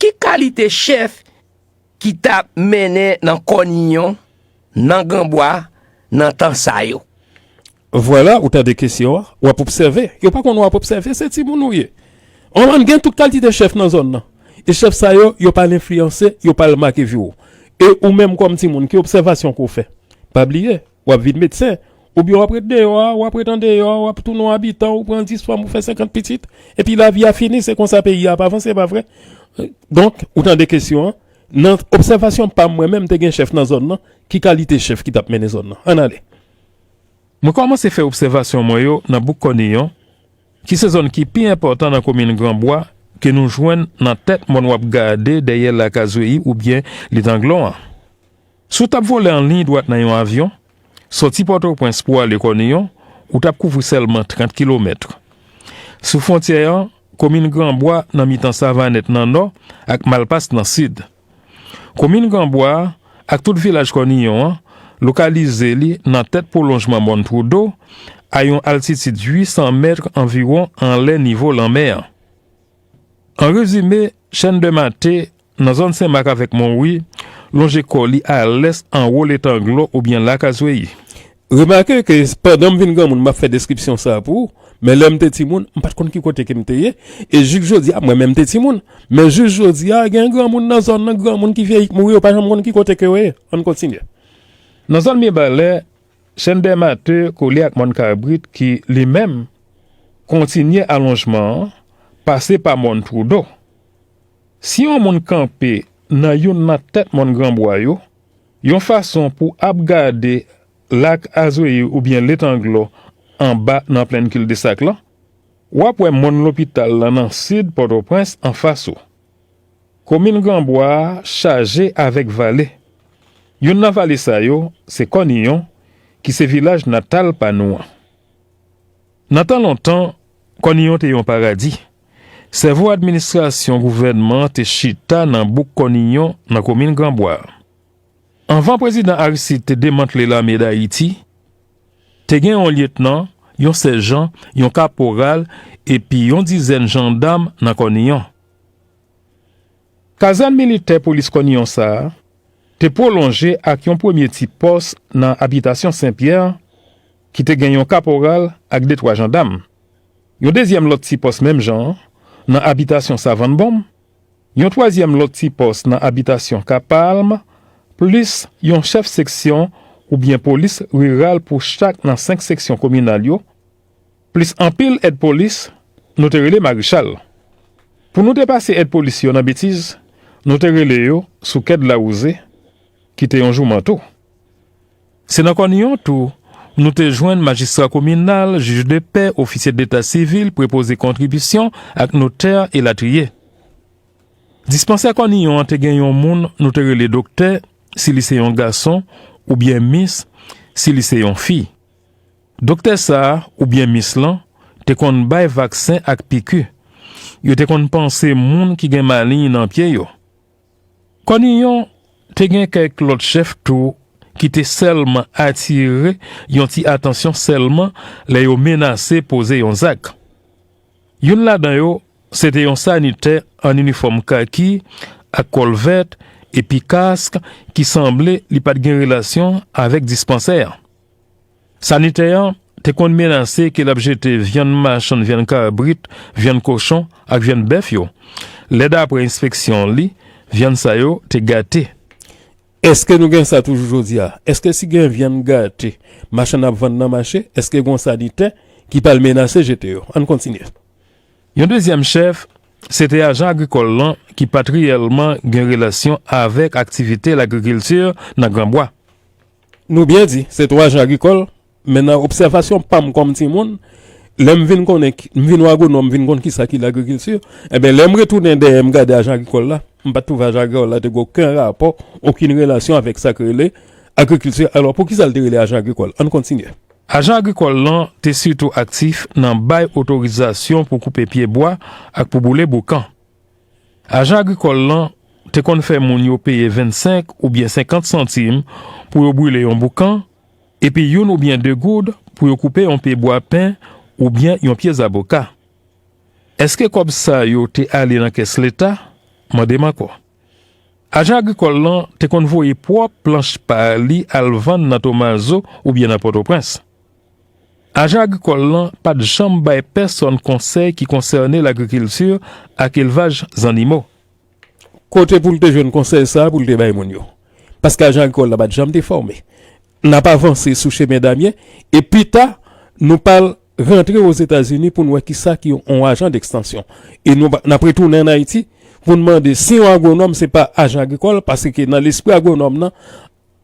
ki kalite chèf ki t ap mennen nan Kòniyon, nan Granbwa, nan tan sa yo. Vwala, ou tande kesyon an, w ap obsève. Yo pa konn w ap obsève, se timoun ou ye. Ann gen tout kalite chèf nan zòn nan. E chèf sa yo, yo pa l enfliyanse, yo pa l make vi w. E ou menm kòm timoun, ki obsèvasyon ke w fè? Pa bliye, w ap vin medsen. Oubyen w ap ret deyò a, w ap ret andeyò a, w ap tounen yon abitan, ou pran dis fanm, ou fè senkant pitit. Epi lavi a fini, se konsa peyi a ap avanse, pa vre? Donk, ou tande kesyon an. Nan obsèvasyon pa m, mwen menm, te gen chèf nan zòn nan. Ki kalite chèf ki t ap mennen zòn nan? Ann ale. Mwen kòmanse fè obsèvasyon mwen yo nan bouk Kòniyon, ki se zòn ki pi enpòtan nan komin Granbwa, ke nou jwenn nan tèt mòn w ap gade dèyè Lak Azweyi oubyen Letanglon an. Si w t ap vole an liy dwat nan yon avyon, sòti Pòtoprens pou ale Kòniyon, ou t ap kouvri sèlman trant kilomèt. Sou fwontyè an, komin Granbwa nan mitan Savanèt nan nò ak Malpas nan sid. Komin Granbwa a, ak tout vilaj Kòniyon an, lokalize li nan tèt pwolonjman mòn Twoudo, a yon altitid uit san mèt anviwon anlè nivo lanmè an. An rezime, Chèn dè Mate, nan zòn Senmak avèk Monwi, lonje kò li a lès anwo Letanglon oubyen Lak Azweyi. Remake ke pandan m vin granmoun, m ap fè deskripsyon sa a pou ou, men lè m te timoun, m pa t konn ki kote ke m te ye, e jis jodi a, mwen menm te timoun, men jis jodi a, gen granmoun nan zòn nan, granmoun ki vyeyi k mouri, yo pa janm konn ki kote ke yo ye. Ann kontinye. Nan zòn Mibalè, Chèn dè Mate kole ak Mòn Kabrit ki, li menm, kontinye alonjman an, pase pa Mòn Twoudo. Si yon moun kanpe nan youn nan tèt mòn Granbwa yo, yon fason pou ap gade Lak Azweyi oubyen Letanglon anba nan plenn Kildesak lan, w ap wè mòn lopital lan nan sid Pòtoprens anfas ou. Komin Granbwa a chaje avèk vale. Youn nan vale sa yo, se Kòniyon, ki se vilaj natal pa nou an. Nan tan lontan, Kòniyon te yon paradi. Sèvo administrasyon gouvènman an te chita nan bouk Kòniyon nan komin Granbwa a. Anvan prezidan Aristide te demantle lame Dayiti, te gen yon lyetnan, yon sèjan, yon kaporal epi yon dizèn jandam nan Kòniyon. Kazèn militè polis Kòniyon sa a te pwolonje ak yon premye ti pòs nan abitasyon Sen Pyè ki te gen yon kaporal ak de twa jandam. Yon dezyèm lòt ti pòs menm jan an nan abitasyon Savann Bonm, yon twazyèm lòt ti pòs nan abitasyon Kapalm, plis yon chèf seksyon oubyen polis riral pou chak nan senk seksyon kominal yo, plis anpil èd polis, nou te rele marichal. Pou nou te pase èd polis yo nan betiz, nou te rele yo sou kèd lawouze, ki te yon jouman tou. Se nan Kòniyon tou, nou te jwenn majistra kominal, jij de pè, ofisye deta sivil, prepoze kontribisyon ak notè, elatriye. Dispansè Kòniyon an te gen yon moun nou te rele doktè, si li se yon gason, oubyen mis, si li se yon fi. Doktè sa a, oubyen mis lan, te konn bay vaksen ak piki. Yo te konn panse moun ki gen maliny nan pye yo. Kòniyon te gen kèk lòt chèf tou ki te sèlman atire yon ti atansyon sèlman lè yo menase poze yon zak. Youn ladan yo, se te yon sanitè an inifòm kaki ak kòl vèt epi kask ki sanble li pa t gen relasyon avèk dispansè an. Sanitè an te konn menase ke l ap jete vyann machann vyann kabrit, vyann kochon ak vyann bèf yo, lè dapre enspeksyon li, vyann sa yo te gate. Èske nou gen sa toujou jodi a? Èske si gen vyann gate, machann ap vann nan mache, èske gen yon sanitè ki pral menase jete yo. Ann kontinye. Yon dezyèm chèf, se te ajan agrikòl lan ki pa t reyèlman gen relasyon avèk aktivite lagrikilti nan Granbwa. Nou byen di, se twa ajan agrikòl, men nan obsèvasyon pa m kòm timoun, lè m vin konnen, m vin yon agwonòm, m vin konn kisa ki lagrikilti, enben, lè m retounen dèyè m gade ajan agrikòl la, m pa t twouve ajan agrikòl la te gen okenn rapò, okenn relasyon avèk sa k rele agrikilti. Alò, poukisa l te rele ajan agrikòl? Ann kontinye. Ajan agrikòl lan te sitou aktif nan bay otorizasyon pou koupe pye bwa ak pou boule boukan. Ajan agrikòl lan te konn fè moun yo peye vennsenk oubyen senkant santim pou yo brile yon boukan, epi youn oubyen de goud pou yo koupe yon pye bwa pen oubyen yon pye zaboka. Èske kòb sa yo te ale nan kès Leta? Mande m ankò. Ajan agrikòl lan te konn voye pwòp planch pa li al vann nan Tomazo oubyen nan Pòtoprens. Ajan agrikòl lan pa t janm bay pèsonn konsèy ki konsène lagrikilti ak elvaj zannimo. Kote pou l te jwenn konsèy sa a pou l te bay moun yo? Paske ajan agrikòl la pa t janm te fòme. N ap avanse sou chemen Damyen, e pita, nou pral rantre Ozetazini pou n wè kisa ki yon ajan dekstansyon. E nou, n ap retounen ann Ayiti pou n mande si yon agwonòm se pa ajan agrikòl, paske nan lespri agwonòm nan,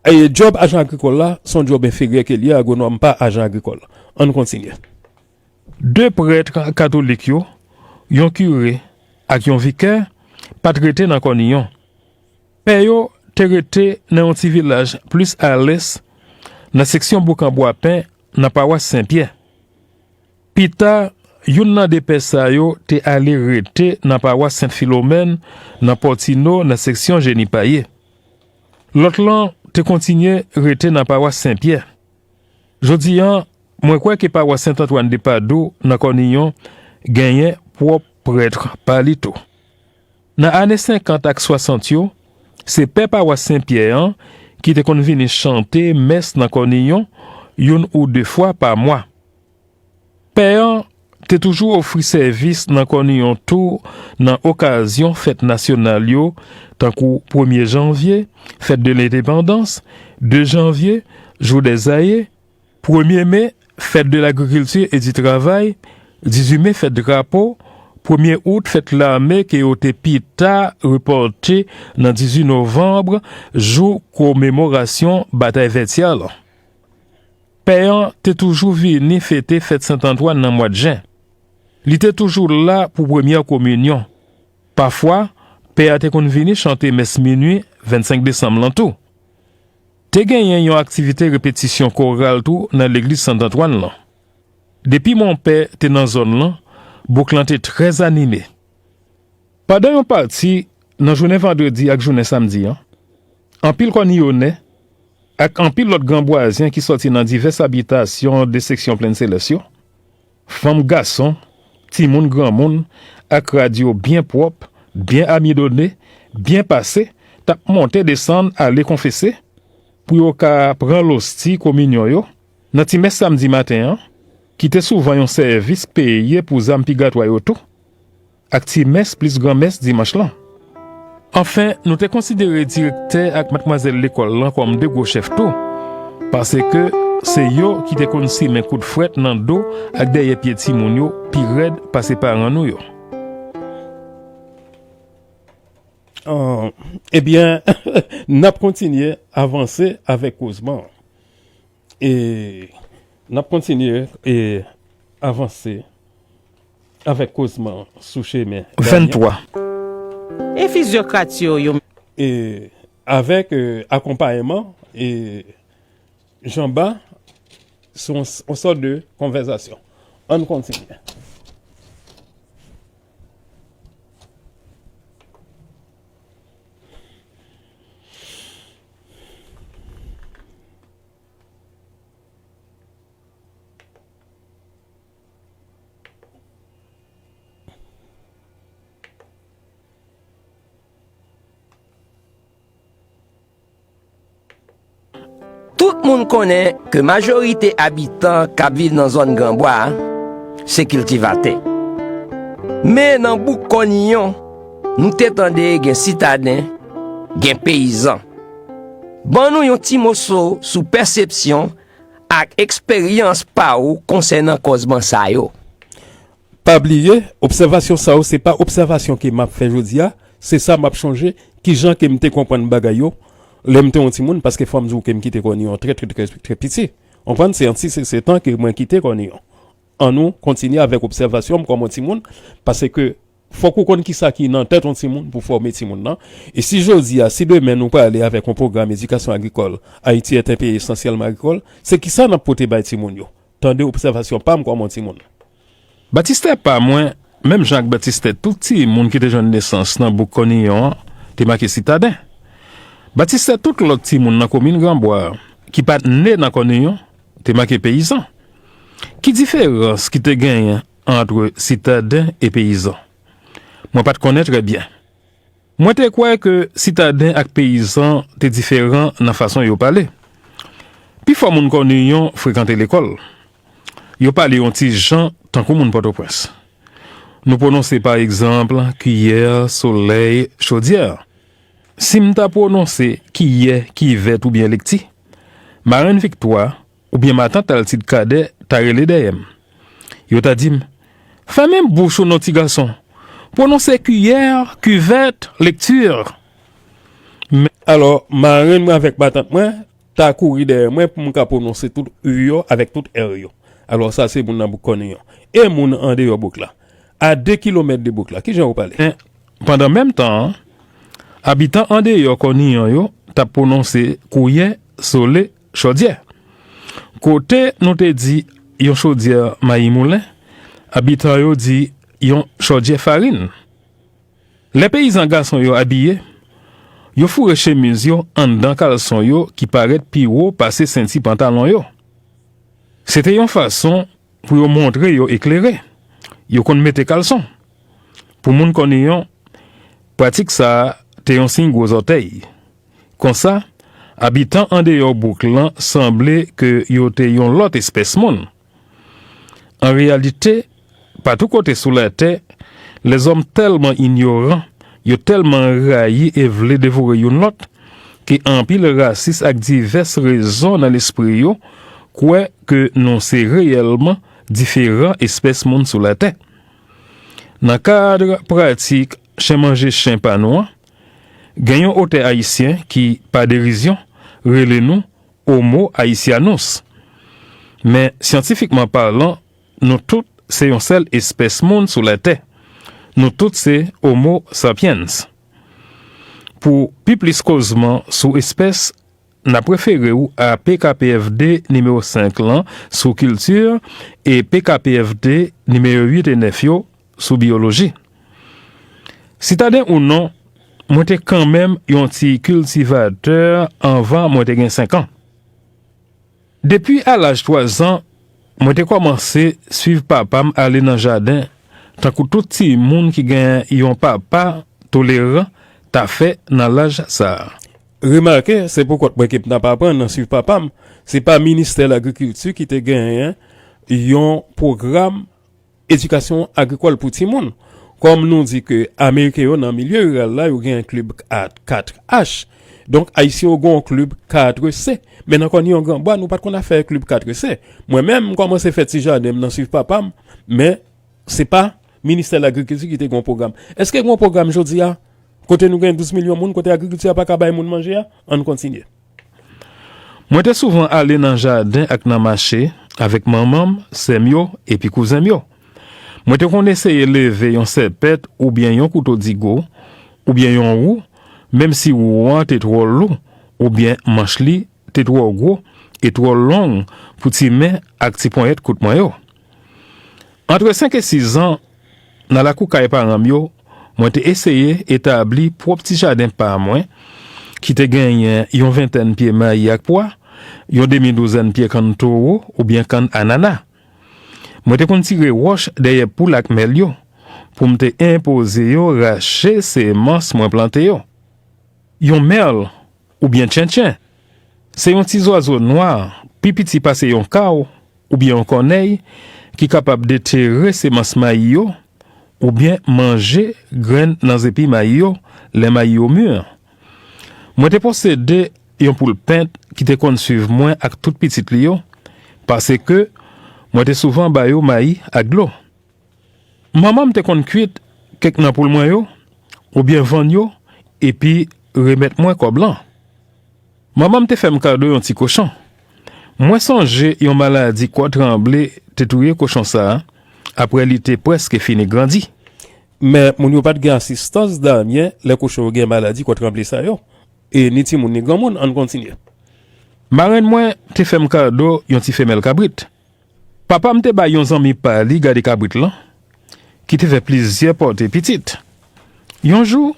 e djòb ajan agrikòl la, se yon djòb enferyè ke l ye, agwonòm pa ajan agrikòl. Ann kontinye. De prèt katolik yo, yon kire ak yon vikè, pa t rete nan Kòniyon. Pè yo te rete nan yon ti vilaj plis alès, nan seksyon Boukan Bwapen, nan pawas Sen Pyè. Pita, youn nan de pè sa yo te ale rete nan pawas Sent Filomèn, nan Pòtino, nan seksyon Jenipaye. Lòt lan te kontinye rete nan pawas Sen Pyè. Jodi a, mwen kwè ke pawas Sent Antwàn de Padou nan Kòniyon genyen pwòp prèt pa li tou. Nan ane senkant ak swasant yo, se pè pawas Sen Pyè an ki te konn vini chante mès nan Kòniyon youn ou de fwa pa mwa. Pè an te toujou ofri sèvis nan Kòniyon tou nan okazyon fèt nasyonal yo, tankou premye janvye, fèt de lendepandans, de janvye, jou dè zaye, premye me, fèt de lagrikilti e di travay, dizuit me, fèt drapo, premye out, fèt lame ke yo te pita repòte nan dizuit novanm, jou komemorasyon batay Vètyè lan. Pè an te toujou vini fete fèt Sent Antwàn nan mwa jen. Li te toujou la pou premyè kominyon. Pafwa, pè a te konn vini chante mès minui vennsenk desanm lan tou. Te genyen yon aktivite repetisyon koral tou nan legliz Sent Antwàn lan. Depi monpè te nan zòn lan, bouk lan te trè anime. Pandan yon pati nan jounen vandredi ak jounen samdi an, anpil Kòniyonè ak anpil lòt Granbwazyen ki sòti nan divès abitasyon de seksyon Plenn Selès yo, fanm, gason, timoun, granmoun, ak rad yo byen pwòp, byen amidone, byen pase, t ap monte desann ale konfese pou yo ka pran losti kominyon yo nan ti mès samdi maten an, ki te souvan yon sèvis peye pou zam pigatwa yo tou, ak ti mès plis granmès dimanch lan. Anfen, nou te konsidere direktè ak madmwazèl lekòl lan kòm de gwo chèf tou, paske se yo ki te konn simen kout frèt nan do ak dèyè pye timoun yo pi rèd pase paran nou yo. Ah, ebyen, n ap kontinye avanse avèk kozman. E n ap kontinye e avanse avèk kozman sou chemen Damyen. Venntwa. E fizyokrat yo, yo. E avèk, e, akonpayman e Janba, se yon, yon sòt de konvèsasyon. Ann kontinye. Tout moun konnen ke majorite abitan k ap viv nan zòn Granbwa a se kiltivatè. Men nan bouk Kòniyon, nou te tande gen sitaden, gen peyizan. Ban nou yon ti moso sou pèsepsyon ak eksperyans pa w konsènan kòzman sa yo. Pa bliye, obsèvasyon sa yo se pa obsèvasyon ke m ap fè jodi a, se sa m ap chonje, kijan ke m te konprann bagay yo lè m te yon timoun, paske fò m di w ke m kite Kòniyon trè, trè, trè, trè piti. Konprann, se an ti se tan ke mwen kite Kòniyon. Annou kontinye avèk obsèvasyon m kòm yon timoun, paske fòk ou konn kisa ki nan tèt yon timoun pou fòme timoun nan. E si jodi a, si demen nou prale avèk yon pwogram edikasyon agrikòl, Haïti est un pays essentiellement agricole, se kisa n ap pote bay timoun yo? Tande obsèvasyon pa m kòm yon timoun. Batistè pa mwen, menm jan ak batistè tout timoun ki te jwenn nesans nan bouk Kòniyon an, te make sitaden. Batistè tout lòt timoun nan komin Granbwa ki pa t ne nan Kòniyon te make peyizan. Ki diferans ki te genyen ant sitaden e peyizan? Mwen pa t konnen trè byen. Mwen te kwè ke sitaden ak peyizan te diferan nan fason yo pale. Pifò moun Kòniyon frekante lekòl. Yo pale yon ti jan tankou moun Pòtoprens. Nou pwononse, pa egzanp, kiyè, solèy, chodyè. Si m ta pwononse kiyè, kivèt oubyen lekti, marenn Viktwa oubyen matant Altid Kadè ta rele dèyè m. Yo ta di m, fèmen bouch ou non ti gason, pwononse kiyè, kivèt, lekti. Men, alò, marenn mwen avèk matant mwen ta kouri dèyè mwen pou m ka pwononse tout u yo avèk tout r yo. Alò, sa se moun nan bouk Kòniyon. E moun andeyò bouk la, a de kilomèt de bouk la, kijan yo pale? Men, pandan menm tan an, abitan andeyò Kòniyon yo t ap pwononse kouyè, sole, chodyè. Kote nou te di yon chodyè mayi moulen, abitan yo di yon chodyè farin. Lè peyizan gason yo abiye, yo foure chemiz yo anndan kalson yo ki parèt pi wo pase senti pantalon yo. Se te yon fason pou yo montre yo eklere. Yo konn mete kalson. Pou moun Kòniyon, pratik sa a te yon siy gwo zòtèy. Konsa, abitan andeyò bouk lan sanble ke yo te yon lòt espès moun. An reyalite, patou kote sou latè, lèzòm tèlman inyoran, yo tèlman rayi e vle devore youn lòt, ke anpil rasis ak divès rezon nan lespri yo kwè ke nou se reyèlman diferan espès moun sou latè. Nan kad pratik chen manje chen pa nou an, gen yon otè ayisyen ki, pa derizyon, rele nou Homo haitianus. Men, syantifikman palan, nou tout se yon sèl espès moun sou latè. Nou tout se Homo sapiens. Pou pi plis kozman sou espès, n ap refere w a P K P F D nimewo senk lan sou kilti e P K P F D nimewo uit e nèf yo sou biyoloji. Sitaden ou non, mwen te kanmenm yon ti kiltivatè anvan mwen te gen senk an. Depi a laj twazan, mwen te kòmanse swiv papa m ale nan jaden, tankou tout timoun ki gen yon papa toleran ta fè nan laj sa a. Remake, se pou kont mwen ke m t ap aprann nan swiv papa m. Se pa ministè lagrikilti ki te genyen yon pwogram edikasyon agrikòl pou timoun. Kòm nou di ke Ameriken yo nan milye riral la, yo gen klib kat H. Donk, Ayisyen yo gen yon klib kat C. Men nan Kòniyon Granbwa, nou pa t konn afè klib kat C. Mwen menm, m kòmanse fè ti jaden m nan swiv papa m, men se pa ministè lagrikilti ki te gen yon pwogram. Èske gen yon pwogram jodi a, kote nou gen douz milyon moun, kote agrikilti a pa ka bay moun manje a? Ann kontinye. Mwen te souvan ale nan jaden ak nan mache avèk manman m, sè m yo, epi kouzen m yo. Mwen te konn eseye leve yon sèpèt oubyen yon kouto digo, oubyen yon wou, menm si wou an te twò lou, oubyen manch li te twò gwo e twò long pou ti men ak ti ponyèt kout mwen yo. Antre senk e sis an, nan lakou kay paran m yo, mwen te eseye etabli pwòp ti jaden pa mwen, ki te genyen yon ventèn pye mayi ak pwa, yon demi douzèn pye kann towo oubyen kann anana. Mwen te konn tire wòch dèyè poul ak mèl yo, pou m te enpoze yo rache semans mwen plante yo. Yon mèl, oubyen tchentchen, se yon ti zwazo nwa, pi piti pase yon kaw oubyen yon kònèy, ki kapab detere semans mayi yo, oubyen manje grenn nan zepi mayi yo lè mayi yo mi. Mwen te posede yon poul pent ki te konn swiv mwen ak tout pitit li yo, paske mwen te souvan ba yo mayi ak dlo. Manman m te konn kwit kèk nan poul mwen yo, oubyen vann yo, epi remèt mwen kòb lan. Manman m te fè m kado yon ti kochon. Mwen sonje yon maladi kò tranble te touye kochon sa a, apre li te prèske fini grandi. Men, moun yo pa t gen asistans Damyen lè kochon yo gen maladi kò tranble sa yo. E ni timoun ni granmoun, ann kontinye. Marenn mwen te fè m kado yon ti femèl kabrit. Papa m te bay yon zanmi pa li gade kabrit lan, ki te fè plizyè pòte pitit. Yon jou,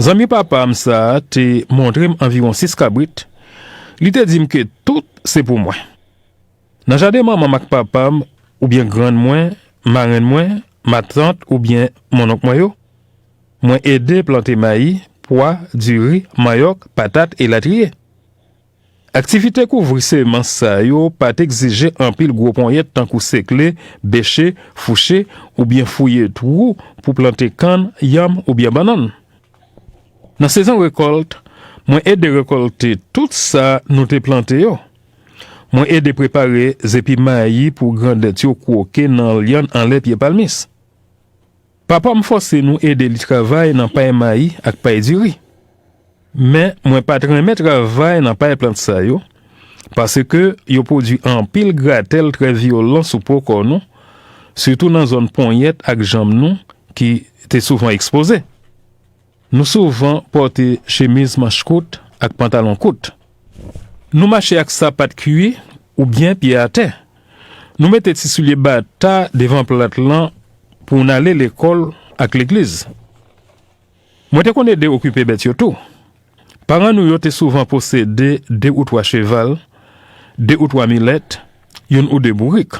zanmi papa m sa a te montre m anviwon sis kabrit. Li te di m ke tout se pou mwen. Nan jaden manman m ak papa m, oubyen grann mwen, marenn mwen, matant oubyen monnonk mwen yo, mwen ede plante mayi, pwa, diri, manyòk, patat, elatriye. Aktivite kouvri semans sa yo pa t egzije anpil gwo ponyèt tankou sekle, beche, fouche, oubyen fouye twou pou plante kann, yanm oubyen bannann. Nan sezon rekòlt, mwen ede rekòlte tout sa nou te plante yo. Mwen ede prepare zepi mayi pou grandèt yo kwoke nan lyann anlè pye palmis. Papa m fòse nou ede li travay nan pay mayi ak pay diri. Men, mwen pa t renmen travay nan pay plant sa yo, paske yo pwodui anpil gratèl trè vyolan sou po kò nou, sitou nan zòn ponyèt ak janm nou ki te souvan ekspoze. Nou souvan pòte chemiz manch kout ak pantalon kout. Nou mache ak sapat kwi oubyen pye atè. Nou mete ti soulye bata devan plat lan pou n ale lekòl ak legliz. Mwen te konn ede okipe bèt yo tou. Paran nou yo te souvan posede de ou twa cheval, de ou twa milèt, youn ou de bourik.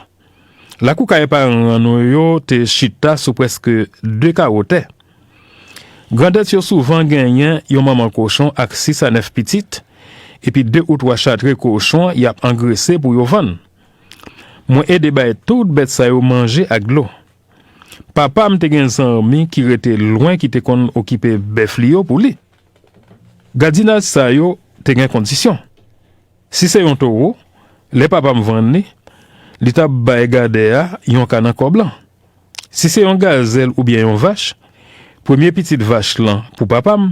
Lakou kay paran nou yo te chita sou prèske de kawo tè. Grandèt yo souvan genyen yon manman kochon ak sis a nèf pitit, epi de ou twa chatre kochon y ap angrese pou yo vann. Mwen ede bay tout bèt sa yo manje ak dlo. Papa m te gen zanmi ki rete lwen ki te konn okipe bèf li yo pou li. Gadinaj sa yo te gen kondisyon. Si se yon towo, lè papa m vann li, li t ap bay gadè a yon ka nan kòb lan. Si se yon gazèl oubyen yon vach, premye pitit vach lan pou papa m,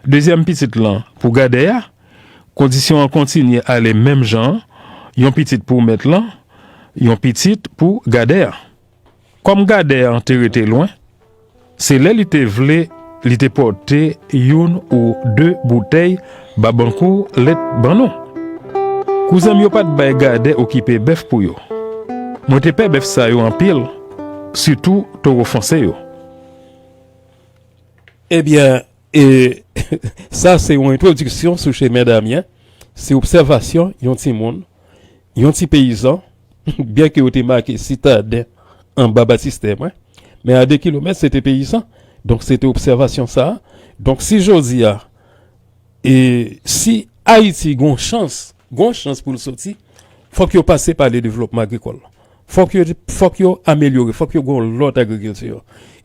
dezyèm pitit lan pou gadè a, kondisyon an kontinye ale menm jan an, yon pitit pou mèt lan, yon pitit pou gadè a. Kòm gadè an te rete lwen, se lè li te vle, li te pòte youn ou de boutèy babankou lèt ban nou. Kouzen m yo pa t bay gadè okipe bèf pou yo. Mwen te pè bèf sa yo anpil, sitou towo fonse yo. Ebyen, e, sa se yon entwodiksyon sou chemen Damyen, se obsèvasyon yon timoun, yon ti peyizan, byenke yo te make Sitaden anba batistè mwen, men a de kilomèt se te peyizan. Donk, se te obsèvasyon sa a. Donk, si jodi a, e si Ayiti gon chans, gon chans pou l soti, fòk yo pase pa de devlopman agrikòl. Fòk yo, fòk yo amelyore, fòk yo gon lòt agrikilti.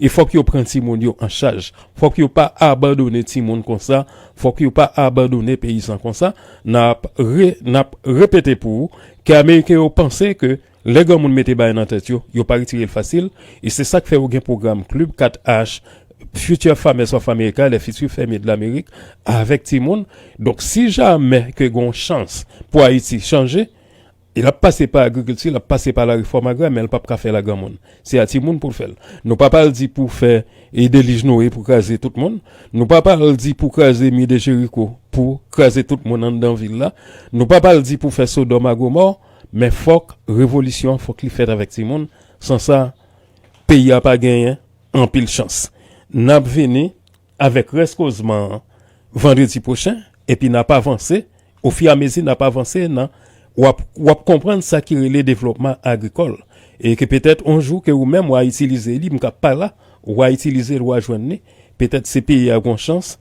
E fòk yo pran timoun yo an chaj. Fòk yo pa abandone timoun konsa, fòk yo pa abandone peyizan konsa. N ap re, n ap repete pou ou ke Ameriken yo panse ke lè granmoun mete bagay nan tèt yo, yo pa retire l fasil. E se sa k fè yo gen pwogram Club kat H, Future Farmers of America, les Futurs Fermiers de l'Amérique, avèk timoun. Donk, si jamè ke gon chans pou Ayiti chanje, e l ap pase pa agrikilti, l ap pase pa larefòm agrè, men l p ap ka fè l a granmoun. Se a timoun pou l fè l. Nou pa pral di pou fè e delij Noye pou kraze tout moun. Nou pa pral di pou kraze mi de Jeriko, pou kraze tout moun anndan vil la. Nou pa pral di pou fè Sodòm a Gomò, men fòk revolisyon an, fòk li fèt avèk timoun. San sa, peyi a pa genyen anpil chans. N ap vini avèk rès kozman an vandredi pwochen, epi n ap avanse, ofiramezi n ap avanse nan, w ap, w ap konprann sa ki rele devlopman agrikòl. E ke petèt on jou ke ou menm w a itilize li, m k ap pale la, w a itilize l, w a jwenn li, petèt se peyi a gon chans,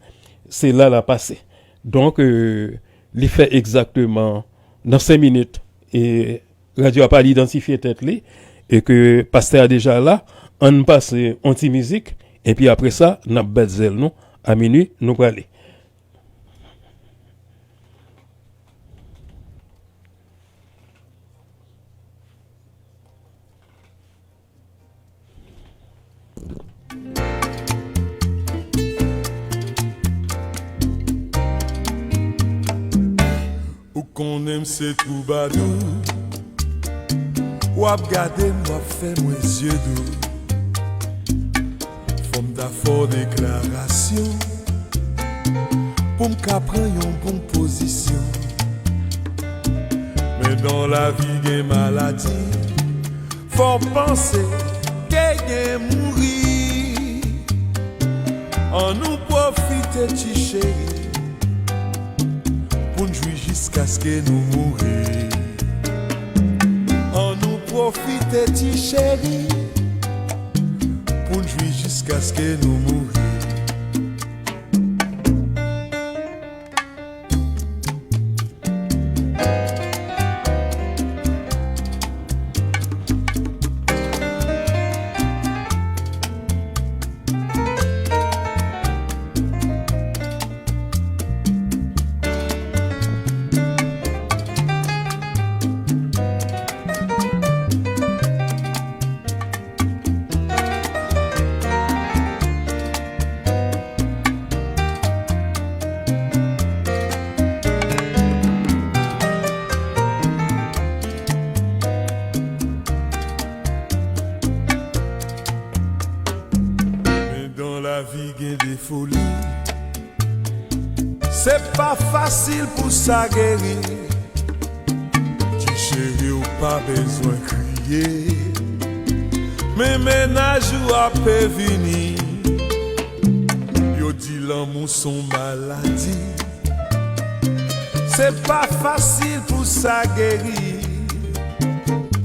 se la l a pase. Donk, e, li fè egzakteman nan senk minit, e, radyo a pral idantifye tèt li, e ke pastè a deja la, ann pase on ti mizik, epi apre sa, n ap bat zèl nou, a minui, nou prale. Ou konnen m se twoubadou. W ap gade m, w ap fè mwen zye dou. Fò m ta fè w deklarasyon pou m ka pran yon bon pozisyon. Men dan lavi gen maladi, fò w panse ke gen mouri. Ann nou pwofite ti cheri, pou n jwi jiskaske nou mouri. Ann nou pwofite ti cheri, pou n jwi jiskaske nou mouri. Men dan lavi gen de foli. Se pa fasil pou sa geri. Ti cheri, w pa bezwen kriye. Men mennaj ou ape vini. Yo di lanmou s on maladi. Se pa fasil pou sa geri.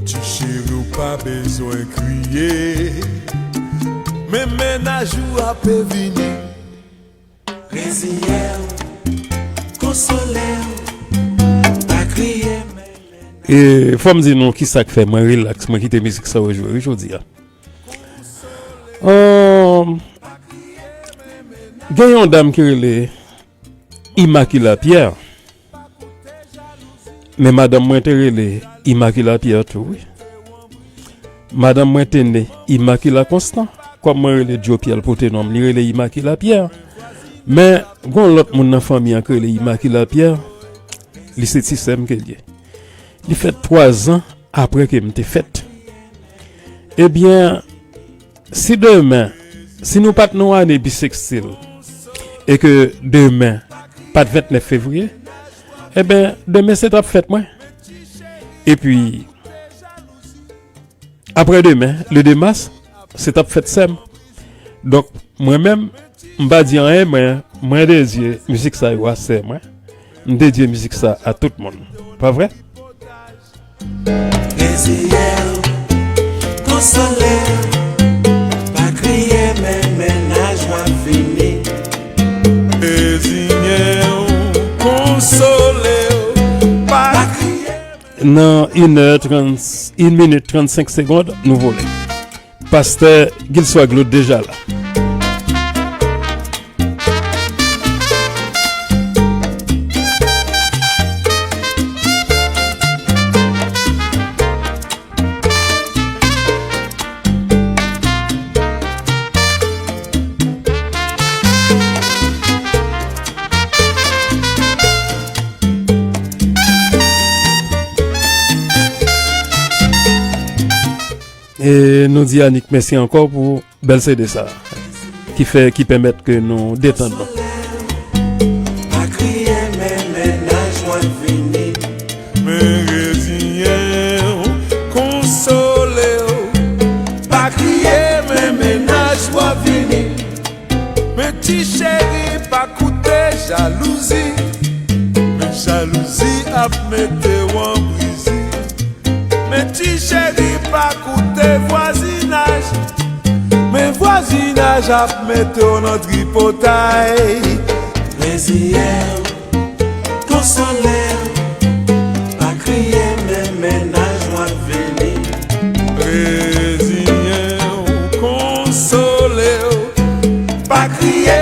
Ti cheri, w pa bezwen kriye. Men mennaj ou ape vini. Reziye w, konsole w, pa kriye, men... E fò m di nou kisa k fè mwen rilaks, mwen kite mizik sa yo jwe, wi, jodi a. Ahn, gen yon dam ki rele Immaculée Pierre. Men madanm mwen te rele Immaculée Pierre tou, wi. Madanm mwen te ne Immaculée Constant, kòm mwen rele Djo Pyè l pote non m, li rele Immaculée Pierre. Men, gon lòt moun nan fanmi an ki rele Immaculée Pierre, li se ti sè m ke l ye. Li fèt twa zan apre ke m te fèt. Ebyen, si demen, si nou pa t nan yon ane bisekstil, e ke demen pa t ventnèf fevriye, ebyen, demen se t ap fèt mwen. Epi, apre demen, le de mas, se t ap fèt sè m. Donk, mwen menm, m pa di anyen, mwen, mwen dedye mizik sa yo a sè mwen. M dedye mizik sa a tout moun. Pa vre? Reziye w, konsole w, pa kriye, men mennaj w ap vini. Reziye w, konsole w, pa kriye. Nan inè trant, in minit trannsenk segonn, nou vole. Pastè Gilswa Claude deja la. E nou di Annick mèsi ankò pou bèl C D sa a, ki fè, ki pèmèt ke nou detann nou. Pa kriye, men mennaj w ap vini. Men reziye w, konsole w. Pa kriye, men mennaj w ap vini. Men ti cheri, pa koute jalouzi. Men jalouzi ap mete w an brizi. Men ti cheri, pa koute vwazinaj. Men vwazinaj ap mete w nan tripotay. Reziye w, konsole w, pa kriye, men mennaj w ap vini. Reziye w, konsole w, pa kriye,